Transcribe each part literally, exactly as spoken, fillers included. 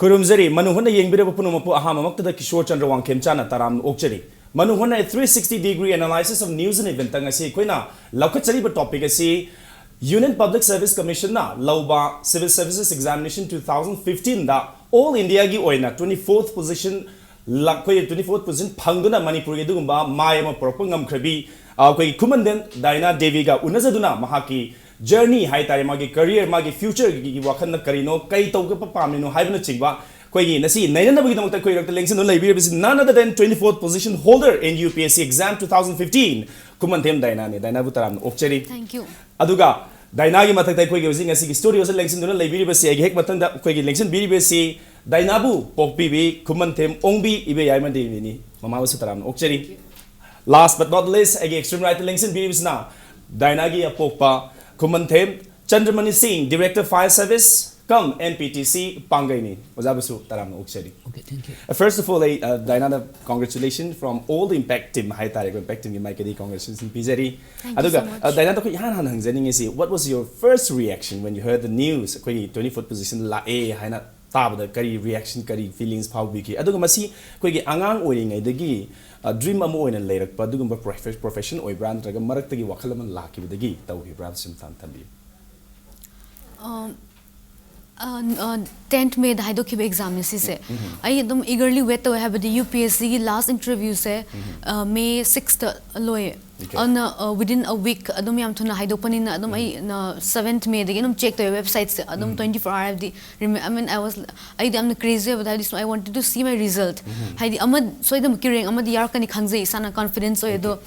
ꯈꯨꯔꯨꯝꯖꯔꯤ꯫ ꯃꯅꯨ ꯍꯣꯠꯅ ꯌꯦꯡꯕꯤꯔꯕ ꯄꯨꯝꯅꯃꯛꯄꯨ ꯑꯍꯥꯟꯕꯃꯛꯇꯗ ꯀꯤꯁꯣꯔ ꯆꯟꯗ꯭ꯔ ꯋꯥꯡꯈꯦꯝꯆꯥꯅ ꯇꯔꯥꯝꯅ ꯑꯣꯛꯆꯔꯤ꯫ ꯃꯅꯨ ꯍꯣꯠꯅ three sixty degree analysis of news and event ꯉꯁꯤ ꯑꯩꯈꯣꯏꯅ ꯂꯧꯈꯠꯆꯔꯤꯕ topic ꯑꯁꯤ Union Public Service Commission ꯅ ꯂꯧꯕ Civil Services Examination two thousand fifteen ꯗ all India ꯒꯤ ꯑꯣꯏꯅ twenty fourth position ꯂ-, ꯑꯩꯈꯣꯏ twenty fourth position ꯐꯪꯗꯨꯅ ꯃꯅꯤꯄꯨꯔꯒꯤ ꯑꯗꯨꯒꯨꯝꯕ ꯃꯥꯏ ꯑꯃ ꯄꯨꯔꯛꯄ ꯉꯝꯈ꯭ꯔꯕꯤ, ꯑ, ꯑꯩꯈꯣꯏꯒꯤ ꯈꯨꯃꯟꯊꯦꯝ ꯗꯥꯏꯅꯥ ꯗꯦꯕꯤꯒ ꯎꯅꯖꯗꯨꯅ ꯃꯍꯥꯛꯀꯤ journey ꯍꯥꯏꯇꯥꯔꯦ, ꯃꯥꯒꯤ career, ꯃꯥꯒꯤ future ꯒꯤ ꯋꯥꯈꯜꯅ ꯀꯔꯤꯅꯣ, ꯀꯩ ꯇꯧꯒꯦ ꯄꯥꯝꯃꯤꯅꯣ ꯍꯥꯏꯕꯅꯆꯤꯡꯕ ꯑꯩꯈꯣꯏꯒꯤ ꯉꯁꯤ ꯅꯩꯅꯅꯕꯒꯤꯗꯃꯛꯇ ꯑꯩꯈꯣꯏ ꯏꯔꯛꯇ ꯂꯦꯡꯁꯤꯟꯗꯨꯅ ꯂꯩꯕꯤꯔꯤꯕꯁꯤ none other than twenty fourth position holder in U P S C exam two thousand fifteen, ꯈꯨꯃꯟꯊꯦꯝ ꯗꯥꯏꯅꯥꯅꯤ꯫ ꯗꯥꯏꯅꯥꯕꯨ ꯇꯔꯥꯝꯅ ꯑꯣꯛꯆꯔꯤ꯫ Thank you. ꯑꯗꯨꯒ ꯗꯥꯏꯅꯥꯒꯤ ꯃꯊꯛꯇ ꯑꯩꯈꯣꯏꯒꯤ ꯍꯧꯖꯤꯛ ꯉꯁꯤꯒꯤ studio ꯁꯤꯗ ꯂꯦꯡꯁꯤꯟꯗꯨꯅ ꯂꯩꯕꯤꯔꯤꯕꯁꯤ, ꯑꯩꯒꯤ ꯍꯦꯛ ꯃꯊꯪꯗ ꯑꯩꯈꯣꯏꯒꯤ ꯂꯦꯡꯁꯤꯟꯕꯤꯔꯤꯕꯁꯤ ꯗꯥꯏꯅꯥꯕꯨ ꯄꯣꯛꯄꯤꯕꯤ ꯈꯨꯃꯟꯊꯦꯝ ꯑꯣꯡꯕꯤ ꯏꯕꯦꯌꯥꯏꯃ ꯗꯦꯕꯤꯅꯤ꯫ ꯃꯃꯥꯕꯨꯁꯨ ꯇꯔꯥꯝꯅ ꯑꯣꯛꯆꯔꯤ꯫ Last but not least, ꯑꯩꯒꯤ extreme right ꯇ ꯂꯦꯡꯁꯤꯟꯕꯤꯔꯤꯕꯁꯤꯅ ꯗꯥꯏꯅꯥꯒꯤ ꯑꯄꯣꯛꯄ ꯈꯨꯃꯟꯊꯦꯝ ꯆꯟꯗ꯭ꯔꯃꯅꯤ ꯁꯤꯡ, Director Fire Service cum N P T C ꯄꯥꯡꯒꯩꯅꯤ꯫ ꯑꯣꯖꯥꯕꯨꯁꯨ ꯇꯔꯥꯝꯅ ꯑꯣꯛꯆꯔꯤ꯫ Okay, thank you. First of all, ꯑꯩ, uh, ꯗꯥꯏꯅꯥꯗ congratulations from all the Impact team ꯍꯥꯏꯇꯥꯔꯦꯀꯣ, Impact team ꯒꯤ ꯃꯥꯏꯀꯩꯗꯒꯤ congratulations ꯄꯤꯖꯔꯤ꯫ Thank you ꯑꯗꯨꯒ, so much. uh, ꯗꯥꯏꯅꯥꯗ ꯑꯩꯈꯣꯏ ꯏꯍꯥꯟ ꯍꯥꯟꯅ ꯍꯪꯖꯅꯤꯡꯉꯤꯁꯤ, what was your first reaction when you heard the news? ꯑꯩꯈꯣꯏꯒꯤ twenty fourth position ꯂꯥꯛꯑꯦ ꯍꯥꯏꯅ ꯇꯥꯕꯗ ꯀꯔꯤ reaction, ꯀꯔꯤ feelings ꯐꯥꯎꯕꯤꯈꯤ? ꯑꯗꯨꯒ ꯃꯁꯤ ꯑꯩꯈꯣꯏꯒꯤ ꯑꯉꯥꯡ ꯑꯣꯏꯔꯤꯉꯩꯗꯒꯤ, uh, dream ꯑꯃ ꯑꯣꯏꯅ ꯂꯩꯔꯛꯄ ꯑꯗꯨꯒꯨꯝꯕ profe-, profession ꯑꯣꯏꯕ꯭ꯔꯥ, ꯅꯠꯇ꯭ꯔꯒ ꯃꯔꯛꯇꯒꯤ ꯋꯥꯈꯜ ꯑꯃ ꯂꯥꯛꯈꯤꯕꯗꯒꯤ ꯇꯧꯈꯤꯕ꯭ꯔꯥ ꯍꯥꯏꯕꯁꯤ ꯑꯃꯇ ꯊꯝꯕꯤꯌꯨ꯫ ꯇꯦꯟꯠ ꯃꯦꯗ ꯍꯥꯏꯗꯣꯛꯈꯤꯕ ꯑꯦꯛꯖꯥꯝꯅꯤ ꯁꯤꯁꯦ꯫ ꯑꯩ ꯑꯗꯨꯝ eagerly wait ꯇꯧꯋꯦ, ꯍꯥꯏꯕꯗꯤ ꯌꯨ ꯄꯤ ꯑꯦꯁ ꯁꯤꯒꯤ ꯂꯥꯁ ꯏꯟꯇꯔꯚ꯭ꯌꯨꯁꯦ ꯃꯦ ꯁꯤꯛꯁꯇ ꯂꯣꯏꯌꯦ꯫ Okay. ꯑꯗꯨꯅ ꯋꯤꯗꯤꯟ ꯑ ꯋꯤꯛ ꯑꯗꯨꯝ ꯌꯥꯝ ꯊꯨꯅ ꯍꯥꯏꯗꯣꯛꯄꯅꯤꯅ ꯑꯗꯨꯝ ꯑꯩ ꯁꯕꯦꯟꯠ ꯃꯦꯗꯒꯤ ꯑꯗꯨꯝ ꯆꯦꯛ ꯇꯧꯋꯦ ꯋꯦꯕꯁꯥꯏꯠꯁꯦ ꯑꯗꯨꯝ twenty four hour, ꯍꯥꯏꯕꯗꯤ I mean, I was, ꯑꯩꯗꯤ ꯌꯥꯝꯅ crazy ꯑꯣꯏꯕꯗ, ꯍꯥꯏꯗꯤ ꯁꯨꯝ I wanted to see my result. ꯍꯥꯏꯗꯤ ꯑꯃ ꯁꯣꯏꯗꯅꯃꯛꯀꯤ ꯔꯦꯡ ꯑꯃꯗꯤ ꯌꯥꯎꯔꯛꯀꯅꯤ ꯈꯪꯖꯩ, ꯏꯁꯥꯅ ꯀꯣꯟꯐꯤꯗꯦꯟꯁ ꯑꯣꯏ꯫ ꯑꯗꯣ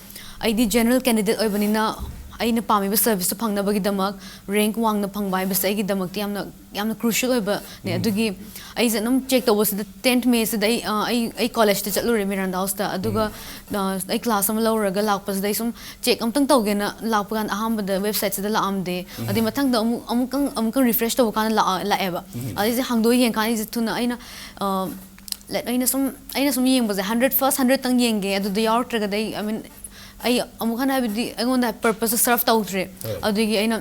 ꯑꯩꯗꯤ ꯖꯦꯅꯔꯦꯜ ꯀꯦꯟꯗꯤꯗꯦꯠ ꯑꯣꯏꯕꯅꯤꯅ ꯑꯩꯅ ꯄꯥꯝꯃꯤꯕ ꯁꯔꯚꯤꯁꯇꯨ ꯐꯪꯅꯕꯒꯤꯗꯃꯛ ꯔꯦꯡꯛ ꯋꯥꯡꯅ ꯐꯪꯕ ꯍꯥꯏꯕꯁꯦ ꯑꯩꯒꯤꯗꯃꯛꯇꯤ ꯌꯥꯝꯅ ꯌꯥꯝꯅ ꯀ꯭ꯔꯨꯁꯤꯌꯦꯜ ꯑꯣꯏꯕꯅꯦ꯫ ꯑꯗꯨꯒꯤ ꯑꯩꯁꯦ ꯑꯗꯨꯝ ꯆꯦꯛ ꯇꯧꯕꯁꯤꯗ ꯇꯦꯟꯠ ꯃꯦꯁꯤꯗ ꯑꯩ ꯑ, ꯑꯩ ꯑꯩ ꯀꯣꯂꯦꯖꯇ ꯆꯠꯂꯨꯔꯦ, ꯃꯤꯔꯥꯟꯗꯥ ꯍꯥꯎꯁꯇ꯫ ꯑꯗꯨꯒ ꯑ, ꯑꯩ ꯀ꯭ꯂꯥꯁ ꯑꯃ ꯂꯧꯔꯒ ꯂꯥꯛꯄꯁꯤꯗ ꯑꯩ ꯁꯨꯝ ꯆꯦꯛ ꯑꯝꯇꯪ ꯇꯧꯒꯦꯅ ꯂꯥꯛꯄ ꯀꯥꯟꯗ ꯑꯍꯥꯟꯕꯗ ꯋꯦꯕꯁꯥꯏꯠꯁꯤꯗ ꯂꯥꯛꯑꯝꯗꯦ꯫ ꯑꯗꯩ ꯃꯊꯪꯗ ꯑꯃꯨꯛ ꯑꯃꯨꯛꯀꯪ ꯑꯃꯨꯛꯀꯪ ꯔꯤꯐ꯭ꯔꯦꯁ ꯇꯧꯕ ꯀꯥꯟꯗ ꯂꯥꯛꯑ- ꯂꯥꯛꯑꯦꯕ꯫ ꯑꯗꯩꯁꯦ ꯍꯥꯡꯗꯣꯛꯑ ꯌꯦꯡꯀꯥꯟꯗ ꯑꯩꯁꯦ ꯊꯨꯅ ꯑꯩꯅ ꯑ, let- ꯑꯩꯅ ꯁꯨꯝ ꯑꯩꯅ ꯁꯨꯝ ꯌꯦꯡꯕꯁꯦ ꯍꯟꯗ꯭ꯔꯦꯠ, ꯐꯥꯔꯁ ꯍꯟꯗ꯭ꯔꯦꯠꯇꯪ ꯌꯦꯡꯒꯦ, ꯑꯗꯨꯗ ꯌꯥꯎꯔꯛꯇ꯭ꯔꯒꯗꯤ ꯑꯩ I mean, ꯑꯩ ꯑꯃꯨꯛ ꯍꯟꯅ, ꯍꯥꯏꯕꯗꯤ ꯑꯩꯉꯣꯟꯗ ꯄꯔꯄꯁꯇ ꯁꯔꯞ ꯇꯧꯗ꯭ꯔꯦ꯫ ꯑꯗꯨꯒꯤ ꯑꯩꯅ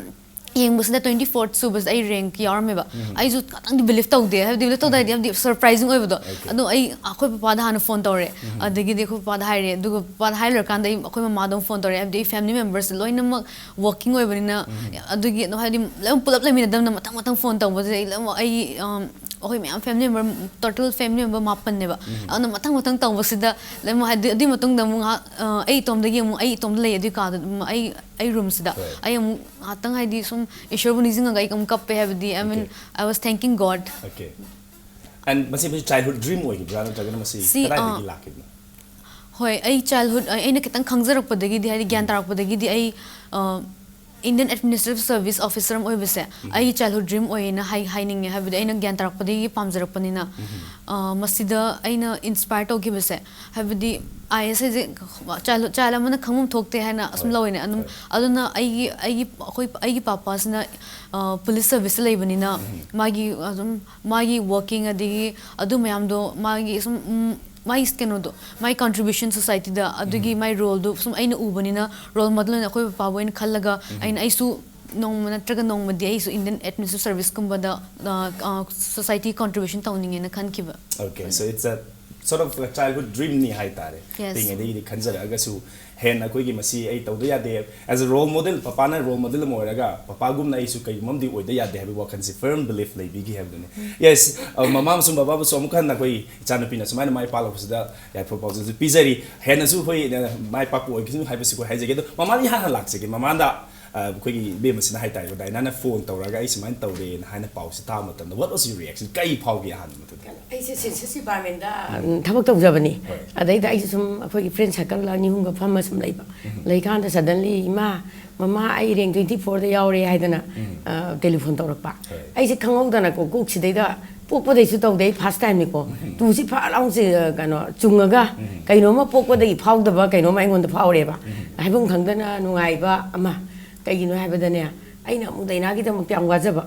ꯌꯦꯡꯕꯁꯤꯗ ꯇ꯭ꯋꯦꯟꯇꯤ ꯐꯣꯔꯠ ꯁꯨꯕꯁꯤꯗ ꯑꯩ ꯔꯦꯡꯛ ꯌꯥꯎꯔꯝꯃꯦꯕ꯫ ꯑꯩꯁꯨ ꯈꯇꯪꯗꯤ ꯕꯤꯂꯤꯞ ꯇꯧꯗꯦ, ꯍꯥꯏꯕꯗꯤ ꯕꯤꯂꯤꯞ ꯇꯧꯗꯦ ꯍꯥꯏꯗꯤ ꯌꯥꯝꯗꯤ ꯁꯔꯄ꯭ꯔꯥꯏꯖꯤꯡ ꯑꯣꯏꯕꯗꯣ꯫ ꯑꯗꯣ ꯑꯩ ꯑꯩꯈꯣꯏ ꯄꯄꯥꯗ ꯍꯥꯟꯅ ꯐꯣꯟ ꯇꯧꯔꯦ꯫ ꯑꯗꯒꯤꯗꯤ ꯑꯩꯈꯣꯏ ꯄꯄꯥꯗ ꯍꯥꯏꯔꯦ, ꯑꯗꯨꯒ ꯄꯄꯥꯗ ꯍꯥꯏ ꯂꯣꯏꯔꯀꯥꯟꯗ ꯑꯩ ꯑꯩꯈꯣꯏ ꯃꯃꯥꯗ ꯑꯃꯨꯛ ꯐꯣꯟ ꯇꯧꯔꯦ, ꯍꯥꯏꯕꯗꯤ ꯑꯩ ꯐꯦꯃꯤꯂꯤ ꯃꯦꯝꯕꯔꯁ ꯂꯣꯏꯅꯃꯛ ꯋꯥꯔꯀꯤꯡ ꯑꯣꯏꯕꯅꯤꯅ꯫ ꯑꯗꯨꯒꯤ ꯑꯗꯨꯝ ꯍꯥꯏꯗꯤ ꯂꯣꯏꯅ ꯄꯨꯂꯞ ꯂꯩꯃꯤꯟꯅꯗꯕꯅ ꯃꯊꯪ ꯃꯊꯪ ꯐꯣꯟ ꯇꯧꯕꯁꯤꯗ ꯑꯩ ꯂꯣꯏꯅꯃꯛ ꯑꯩ, ꯑꯝ, ꯑꯩꯈꯣꯏ ꯃꯌꯥꯝ family member, total family member ꯃꯥꯄꯟꯅꯦꯕ꯫ ꯑꯗꯨꯅ ꯃꯊꯪ ꯃꯊꯪ ꯇꯧꯕꯁꯤꯗ ꯂꯣꯏꯅꯃꯛ ꯍꯥꯏꯗꯤ ꯑꯗꯨꯒꯤ ꯃꯇꯨꯡꯗ ꯑꯃꯨꯛ ꯉꯥꯏꯍꯥꯛ, ꯑ, ꯑꯩ ꯏꯇꯣꯝꯗꯒꯤ ꯑꯃꯨꯛ ꯑꯩ ꯏꯇꯣꯝꯗ ꯂꯩ ꯑꯗꯨꯒꯤ ꯀꯥꯗ ꯑꯗꯨꯝ ꯑꯩ ꯑꯩ ꯔꯨꯝꯁꯤꯗ꯫ ꯑꯩ ꯑꯃꯨꯛ ꯉꯥꯏꯍꯥꯛꯇꯪ ꯍꯥꯏꯗꯤ ꯁꯨꯝ ꯏꯁꯣꯔꯕꯨ ꯅꯤꯡꯁꯤꯡꯉꯒ ꯑꯩ ꯑꯃꯨꯛ ꯀꯞꯄꯦ, ꯍꯥꯏꯕꯗꯤ, I mean, I was thanking God. Okay. And ꯃꯁꯤ ꯃꯁꯤ childhood dream ꯑꯣꯏꯈꯤꯕ꯭ꯔꯥ ꯅꯠꯇ꯭ꯔꯒꯅ ꯃꯁꯤ ꯁꯤ, ꯀꯗꯥꯏꯗꯒꯤ ꯑ, ꯂꯥꯛꯈꯤꯕꯅꯣ? ꯍꯣꯏ, ꯑꯩ ꯆꯥꯏꯜꯍꯨꯗ ꯑꯩꯅ ꯈꯤꯇꯪ ꯈꯪꯖꯔꯛꯄꯗꯒꯤꯗꯤ, ꯍꯥꯏꯗꯤ ꯒ꯭ꯌꯥꯟ ꯇꯥꯔꯛꯄꯗꯒꯤꯗꯤ ꯑꯩ, ꯑ, Indian Administrative Service Officer ꯑꯃ ꯑꯣꯏꯕꯁꯦ ꯑꯩꯒꯤ ꯆꯥꯏꯜꯍꯨꯗ ꯗ꯭ꯔꯤꯝ ꯑꯣꯏꯌꯦꯅ ꯍꯥꯏ ꯍꯥꯏꯅꯤꯡꯉꯦ꯫ ꯍꯥꯏꯕꯗꯤ ꯑꯩꯅ ꯒ꯭ꯌꯥꯟ ꯇꯥꯔꯛꯄꯗꯒꯤ ꯄꯥꯝꯖꯔꯛꯄꯅꯤꯅ, ꯑ, ꯃꯁꯤꯗ ꯑꯩꯅ ꯏꯟꯁꯄꯥꯌꯔ ꯇꯧꯈꯤꯕꯁꯦ, ꯍꯥꯏꯕꯗꯤ ꯑꯥꯏ ꯑꯦꯁ ꯍꯥꯏꯁꯦ ꯆꯥꯏꯜꯍꯨꯗ ꯆꯥꯏꯜ ꯑꯃꯅ ꯈꯪꯐꯝ ꯊꯣꯛꯇꯦ ꯍꯥꯏꯅ ꯑꯁꯨꯝ ꯂꯧꯋꯦꯅꯦ꯫ ꯑꯗꯨꯝ ꯑꯗꯨꯅ ꯑꯩꯒꯤ ꯑꯩꯒꯤ ꯑꯩꯈꯣꯏ ꯑꯩꯒꯤ ꯄꯥꯄꯥꯁꯤꯅ, ꯑ, ꯄꯨꯂꯤꯁ ꯁꯔꯚꯤꯁꯇ ꯂꯩꯕꯅꯤꯅ ꯃꯥꯒꯤ ꯑꯗꯨꯝ ꯃꯥꯒꯤ ꯋꯥꯔꯀꯤꯡ ꯑꯗꯒꯤ ꯑꯗꯨ ꯃꯌꯥꯝꯗꯣ ꯃꯥꯒꯤ ꯁꯨꯝ, ꯎꯝ, ꯃꯥꯒꯤ ꯀꯩꯅꯣꯗꯣ, ꯃꯥꯒꯤ ꯀꯟꯇ꯭ꯔꯤꯕ꯭ꯌꯨꯁꯟ ꯁꯣꯁꯥꯏꯇꯤꯗ, ꯑꯗꯨꯒꯤ ꯃꯥꯒꯤ ꯔꯣꯜꯗꯣ ꯁꯨꯝ ꯑꯩꯅ ꯎꯕꯅꯤꯅ, ꯔꯣꯜ ꯃꯣꯗꯦꯜ ꯑꯣꯏꯅ ꯑꯩꯈꯣꯏ ꯄꯄꯥꯕꯨ ꯑꯣꯏꯅ ꯈꯜꯂꯒ ꯑꯩꯅ ꯑꯩꯁꯨ ꯅꯣꯡꯃ ꯅꯠꯇ꯭ꯔꯒ ꯅꯣꯡꯃꯗꯤ ꯑꯩꯁꯨ ꯏꯟꯗꯤꯌꯟ ꯑꯦꯗꯃꯤꯅꯤꯁꯇ꯭ꯔꯦꯇꯤꯚ ꯁꯔꯚꯤꯁꯀꯨꯝꯕꯗ, ꯑ, ꯑ, ꯁꯣꯁꯥꯏꯇꯤ ꯀꯟꯇ꯭ꯔꯤꯕ꯭ꯌꯨꯁꯟ ꯇꯧꯅꯤꯡꯉꯦꯅ ꯈꯟꯈꯤꯕ꯫ Okay, so it's a sort of a childhood dreamꯅꯤ ꯍꯥꯏꯇꯥꯔꯦ꯫ Yes. ꯄꯤꯛꯏꯉꯩꯗꯒꯤꯗꯤ ꯈꯟꯖꯔꯛꯑꯒꯁꯨ ꯍꯦꯟꯅ ꯑꯩꯈꯣꯏꯒꯤ ꯃꯁꯤ ꯑꯩ ꯇꯧꯗ ꯌꯥꯗꯦ, as a role model, ꯄꯄꯥꯅ ꯔꯣꯜ ꯃꯣꯗꯦꯜ ꯑꯃ ꯑꯣꯏꯔꯒ ꯄꯄꯥꯒꯨꯝꯅ ꯑꯩꯁꯨ ꯀꯩꯒꯨꯝꯕ ꯑꯃꯗꯤ ꯑꯣꯏꯗ ꯌꯥꯗꯦ ꯍꯥꯏꯕꯒꯤ ꯋꯥꯈꯜꯁꯤ ꯐꯔꯝ ꯕꯤꯂꯤꯐ ꯂꯩꯕꯤꯈꯤ ꯍꯥꯏꯕꯗꯨꯅꯤ꯫ Yes, ꯑ, ꯃꯃꯥ ꯑꯃꯁꯨꯡ ꯕꯕꯥꯕꯨꯁꯨ ꯑꯃꯨꯛ ꯍꯟꯅ ꯑꯩꯈꯣꯏ ꯏꯆꯥꯅꯨꯄꯤꯅ ꯁꯨꯃꯥꯏꯅ ꯃꯥꯏ ꯄꯥꯛꯂꯛꯄꯁꯤꯗ ꯌꯥꯏꯐ ꯄꯥꯎꯖꯦꯜꯁꯨ ꯄꯤꯖꯔꯤ꯫ ꯍꯦꯟꯅꯁꯨ ꯑꯩꯈꯣꯏ, ꯑ, ꯃꯥꯏ ꯄꯥꯛꯄ ꯑꯣꯏꯈꯤꯁꯅꯨ ꯍꯥꯏꯕꯁꯤꯕꯨ ꯍꯥꯏꯖꯒꯦ꯫ ꯑꯗꯣ ꯃꯃꯥꯗ ꯏꯍꯥꯟ ꯍꯥꯟꯅ ꯂꯥꯛꯆꯒꯦ꯫ ꯃꯃꯥꯗ, ꯑ, ꯑꯩꯈꯣꯏꯒꯤ ꯏꯕꯦꯝꯃꯁꯤꯅ ꯍꯥꯏꯇꯥꯔꯦꯀꯣ, ꯗꯥꯏꯅꯥꯅ ꯐꯣꯟ ꯇꯧꯔꯒ ꯑꯩ ꯁꯨꯃꯥꯏꯅ ꯇꯧꯔꯦꯅ ꯍꯥꯏꯅ ꯄꯥꯎꯁꯤ ꯇꯥꯕ ꯃꯇꯝꯗ, what was your reaction? ꯀꯔꯤ ꯐꯥꯎꯒꯦ ꯑꯍꯥꯟꯕ ꯃꯇꯝꯗ? ꯑꯩꯁꯦ ꯁꯦꯟꯁꯁ ꯗꯤꯄꯥꯔꯠꯃꯦꯟꯗ ꯊꯕꯛ ꯇꯧꯖꯕꯅꯤ꯫ ꯑꯗꯩꯗ ꯑꯩꯁꯦ ꯁꯨꯝ ꯑꯩꯈꯣꯏꯒꯤ ꯐ꯭ꯔꯦꯟ ꯁꯔꯀꯜ ꯑꯅꯤ ꯑꯍꯨꯝꯒ ꯐꯝꯃ ꯁꯨꯝ ꯂꯩꯕ꯫ ꯂꯩꯀꯥꯟꯗ ꯁꯗꯟꯂꯤ, "ꯏꯃꯥ, ꯃꯃꯥ, ꯑꯩ ꯔꯦꯡ ꯇ꯭ꯋꯦꯟꯇꯤ ꯐꯣꯔꯗ ꯌꯥꯎꯔꯦ" ꯍꯥꯏꯗꯅ, ꯑ, ꯇꯦꯂꯤꯐꯣꯟ ꯇꯧꯔꯛꯄ꯫ ꯑꯩꯁꯦ ꯈꯪꯍꯧꯗꯅꯀꯣ, ꯀꯣꯛꯁꯤꯗꯩꯗ, ꯄꯣꯛꯄꯗꯩꯁꯨ ꯇꯧꯗꯦ, ꯑꯩ ꯐꯥꯔꯁ ꯇꯥꯏꯝꯅꯤꯀꯣ꯫ ꯇꯨꯁꯤ ꯐꯠ ꯂꯥꯎꯅ ꯆꯤ-, ꯑ, ꯀꯩꯅꯣ, ꯆꯨꯡꯉꯒ, ꯀꯩꯅꯣꯝꯃ ꯄꯣꯛꯄꯗꯒꯤ ꯐꯥꯎꯗꯕ ꯀꯩꯅꯣꯝꯃ ꯑꯩꯉꯣꯟꯗ ꯐꯥꯎꯔꯦꯕ꯫ ꯍꯥꯏꯐꯝ ꯈꯪꯗꯅ ꯅꯨꯡꯉꯥꯏꯕ ꯑꯃ꯫ ꯀꯩꯒꯤꯅꯣ ꯍꯥꯏꯕꯗꯅꯦ, ꯑꯩꯅ ꯑꯃꯨꯛ ꯗꯥꯏꯅꯥꯒꯤꯗꯃꯛꯇ ꯌꯥꯝ ꯋꯥꯖꯕ꯫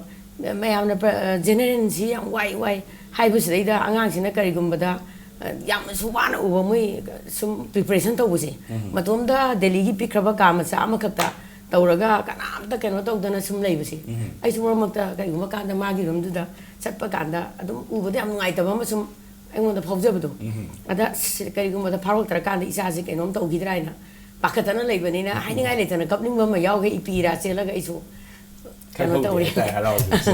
ꯃꯌꯥꯝꯅ ꯄ꯭ꯔ-, ꯑ, ꯖꯦꯅꯦꯔꯦꯜꯁꯤ ꯌꯥꯝ ꯋꯥꯏ, ꯋꯥꯏ ꯍꯥꯏꯕꯁꯤꯗꯩꯗ ꯑꯉꯥꯡꯁꯤꯅ ꯀꯔꯤꯒꯨꯝꯕꯗ, ꯑ, ꯌꯥꯝꯅꯁꯨ ꯋꯥꯅ ꯎꯕ ꯃꯣꯏ ꯁꯨꯝ ꯄ꯭ꯔꯤꯄꯦꯔꯦꯁꯟ ꯇꯧꯕꯁꯦ꯫ ꯃꯇꯣꯝꯗ ꯗꯦꯜꯂꯤꯒꯤ ꯄꯤꯛꯈ꯭ꯔꯕ ꯀꯥ ꯃꯆꯥ ꯑꯃꯈꯛꯇ ꯇꯧꯔꯒ ꯀꯅꯥꯝꯇ ꯀꯩꯅꯣ ꯇꯧꯗꯅ ꯁꯨꯝ ꯂꯩꯕꯁꯦ꯫ ꯑꯩꯁꯨ ꯃꯔꯛ ꯃꯔꯛꯇ ꯀꯩꯒꯨꯝꯕ ꯀꯥꯟꯗ ꯃꯥꯒꯤ ꯔꯨꯝꯗꯨꯗ ꯆꯠꯄ ꯀꯥꯟꯗ ꯑꯗꯨꯝ ꯎꯕꯗ ꯌꯥꯝ ꯅꯨꯡꯉꯥꯏꯇꯕ ꯑꯃ ꯁꯨꯝ ꯑꯩꯉꯣꯟꯗ ꯐꯥꯎꯖꯕꯗꯣ꯫ ꯑꯗ ꯁꯤ-, ꯀꯔꯤꯒꯨꯝꯕꯗ ꯐꯥꯎꯔꯛꯇ꯭ꯔꯀꯥꯟꯗ ꯏꯆꯥꯁꯦ ꯀꯩꯅꯣꯝ ꯇꯧꯈꯤꯗ꯭ꯔꯥ ꯍꯥꯏꯅ ꯄꯥꯈꯠꯇꯅ ꯂꯩꯕꯅꯤꯅ, ꯍꯥꯏꯅꯤꯡꯉꯥꯏ ꯂꯩꯇꯅ ꯀꯞꯅꯤꯡꯕ ꯑꯃ ꯌꯥꯎꯈ꯭ꯔꯦ, ꯏꯄꯤ ꯏꯔꯥ ꯆꯦꯜꯂꯒ ꯑꯩꯁꯨ ꯀꯩꯅꯣ ꯈꯔ ꯍꯧꯗꯦ ꯇꯧꯔꯦ꯫ ꯍꯥꯏꯇꯥꯔꯦ, ꯍꯔꯥꯎꯕꯁꯦ꯫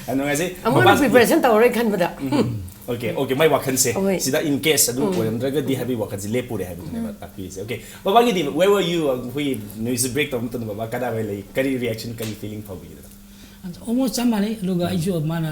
ꯌꯥꯝ ꯅꯨꯡꯉꯥꯏꯖꯩ꯫ ꯑꯃꯨꯛ ꯍꯟꯅ ꯕꯕꯥ preparation ꯇꯧꯔꯔꯣꯏ ꯈꯟꯕꯗ꯫ ꯎꯝ꯫ Okay, okay, ꯃꯥꯏ ꯋꯥꯈꯜꯁꯦ ꯍꯣꯏ꯫ ꯁꯤꯗ in case ꯑꯗꯨ ꯑꯣꯏꯔꯝꯗ꯭ꯔꯒꯗꯤ ꯍꯥꯏꯕꯒꯤ ꯋꯥꯈꯜꯁꯦ ꯂꯦꯞꯄꯨꯔꯦ ꯍꯥꯏꯕꯗꯨꯅꯦꯕ ꯇꯥꯛꯄꯤꯔꯤꯁꯦ꯫ Okay, ꯕꯕꯥꯒꯤꯗꯤ where were you? ꯑꯩꯈꯣꯏꯒꯤ ꯅ꯭ꯌꯨꯁ ꯕ꯭ꯔꯦꯛ ꯇꯧꯕ ꯃꯇꯝꯗ ꯕꯕꯥ ꯀꯗꯥꯏꯋꯥꯏ ꯂꯩ? ꯀꯔꯤ reaction, ꯀꯔꯤ feeling ꯐꯥꯎꯕꯤꯒꯗꯕ? Almost ꯆꯞ ꯃꯥꯟꯅꯩ꯫ ꯑꯗꯨꯒ ꯑꯩꯁꯨ ꯃꯥꯅ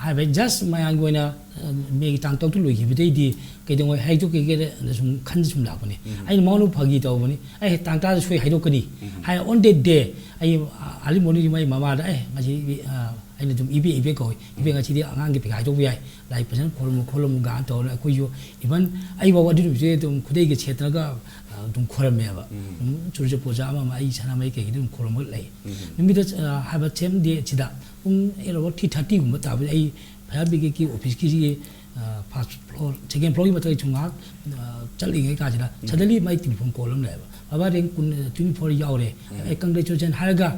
ꯍꯥꯏꯕ just ꯃꯌꯥꯝꯒꯤ ꯑꯣꯏꯅ, ꯑ, ꯃꯦꯒꯤ ꯇꯥꯡ ꯇꯔꯨꯛꯇ ꯂꯣꯏꯈꯤꯕꯗꯩꯗꯤ ꯀꯩꯗꯧꯉꯩ ꯍꯥꯏꯗꯣꯛꯀꯦꯒꯦꯅ ꯁꯨꯝ ꯈꯟ ꯁꯨꯝ ꯂꯥꯛꯄꯅꯦ꯫ ꯑꯩꯅ ꯃꯉꯣꯟꯗ ꯐꯥꯒꯤ ꯇꯧꯕꯅꯤ, "ꯑꯩ ꯇꯥꯡ ꯇꯔꯥꯗ ꯁꯣꯏ ꯍꯥꯏꯗꯣꯛꯀꯅꯤ" ꯍꯥꯏ꯫ On that day ꯑꯩ, ꯑ, early morning ꯃꯥꯏ ꯃꯃꯥꯗ, ꯑꯦ, ꯉꯁꯤ, ꯑ, ꯑꯩꯅ ꯑꯗꯨꯝ ꯏꯕꯦ, ꯏꯕꯦ ꯀꯧꯏ, "ꯏꯕꯦ, ꯉꯁꯤꯗꯤ ꯑꯉꯥꯡꯒꯤ ꯄꯩꯈꯥ ꯍꯥꯏꯗꯣꯛꯄ ꯌꯥꯏ, ꯂꯥꯏꯔꯤꯛ ꯐꯖꯅ ꯈꯣꯜꯂꯝꯃꯨ ꯈꯣꯠꯂꯝꯃꯨ" ꯀꯥꯏꯅ ꯇꯧꯔꯒ ꯑꯩꯈꯣꯏꯁꯨ, even ꯑꯩ ꯐꯥꯎꯕ ꯑꯗꯨ ꯅꯨꯃꯤꯠꯇꯨꯗꯤ ꯑꯗꯨꯝ ꯈꯨꯗꯩꯒ ꯁꯦꯠꯇ꯭ꯔꯒ, ꯑ, ꯑꯗꯨꯝ ꯈꯣꯏꯔꯝꯃꯦꯕ꯫ ꯑꯗꯨꯝ ꯆꯨꯔꯆꯄꯨꯔꯖꯥ ꯑꯃ ꯑꯃ ꯑꯩ ꯁꯅꯥꯃꯍꯤ ꯀꯩꯀꯩꯗ ꯑꯗꯨꯝ ꯈꯣꯏꯔꯝꯃꯒ ꯂꯩ꯫ ꯅꯨꯃꯤꯠꯇꯣ, ꯑ, ꯍꯥꯏꯕ same day ꯁꯤꯗ ꯄꯨꯡ ꯑꯩꯠ ꯑꯣ ꯀ꯭ꯂꯣꯛ, three thirty ꯒꯨꯝꯕ ꯇꯥꯕꯗ ꯑꯩ fire brigade ꯀꯤ office ꯀꯤꯁꯤꯒꯤ, ꯑ, first floor, second floor ꯒꯤ ꯃꯊꯛꯇꯁꯨ ꯉꯥꯏꯍꯥꯛ, ꯑ, ꯆꯠꯂꯤꯉꯩ ꯀꯥꯟꯁꯤꯗ suddenly ꯃꯥꯏ telephone call ꯑꯃ ꯂꯥꯛꯑꯦꯕ, "ꯕꯕꯥ, rank ꯀꯨꯟ, twenty four ꯌꯥꯎꯔꯦ, ꯑꯦ, congratulation" ꯍꯥꯏꯔꯒ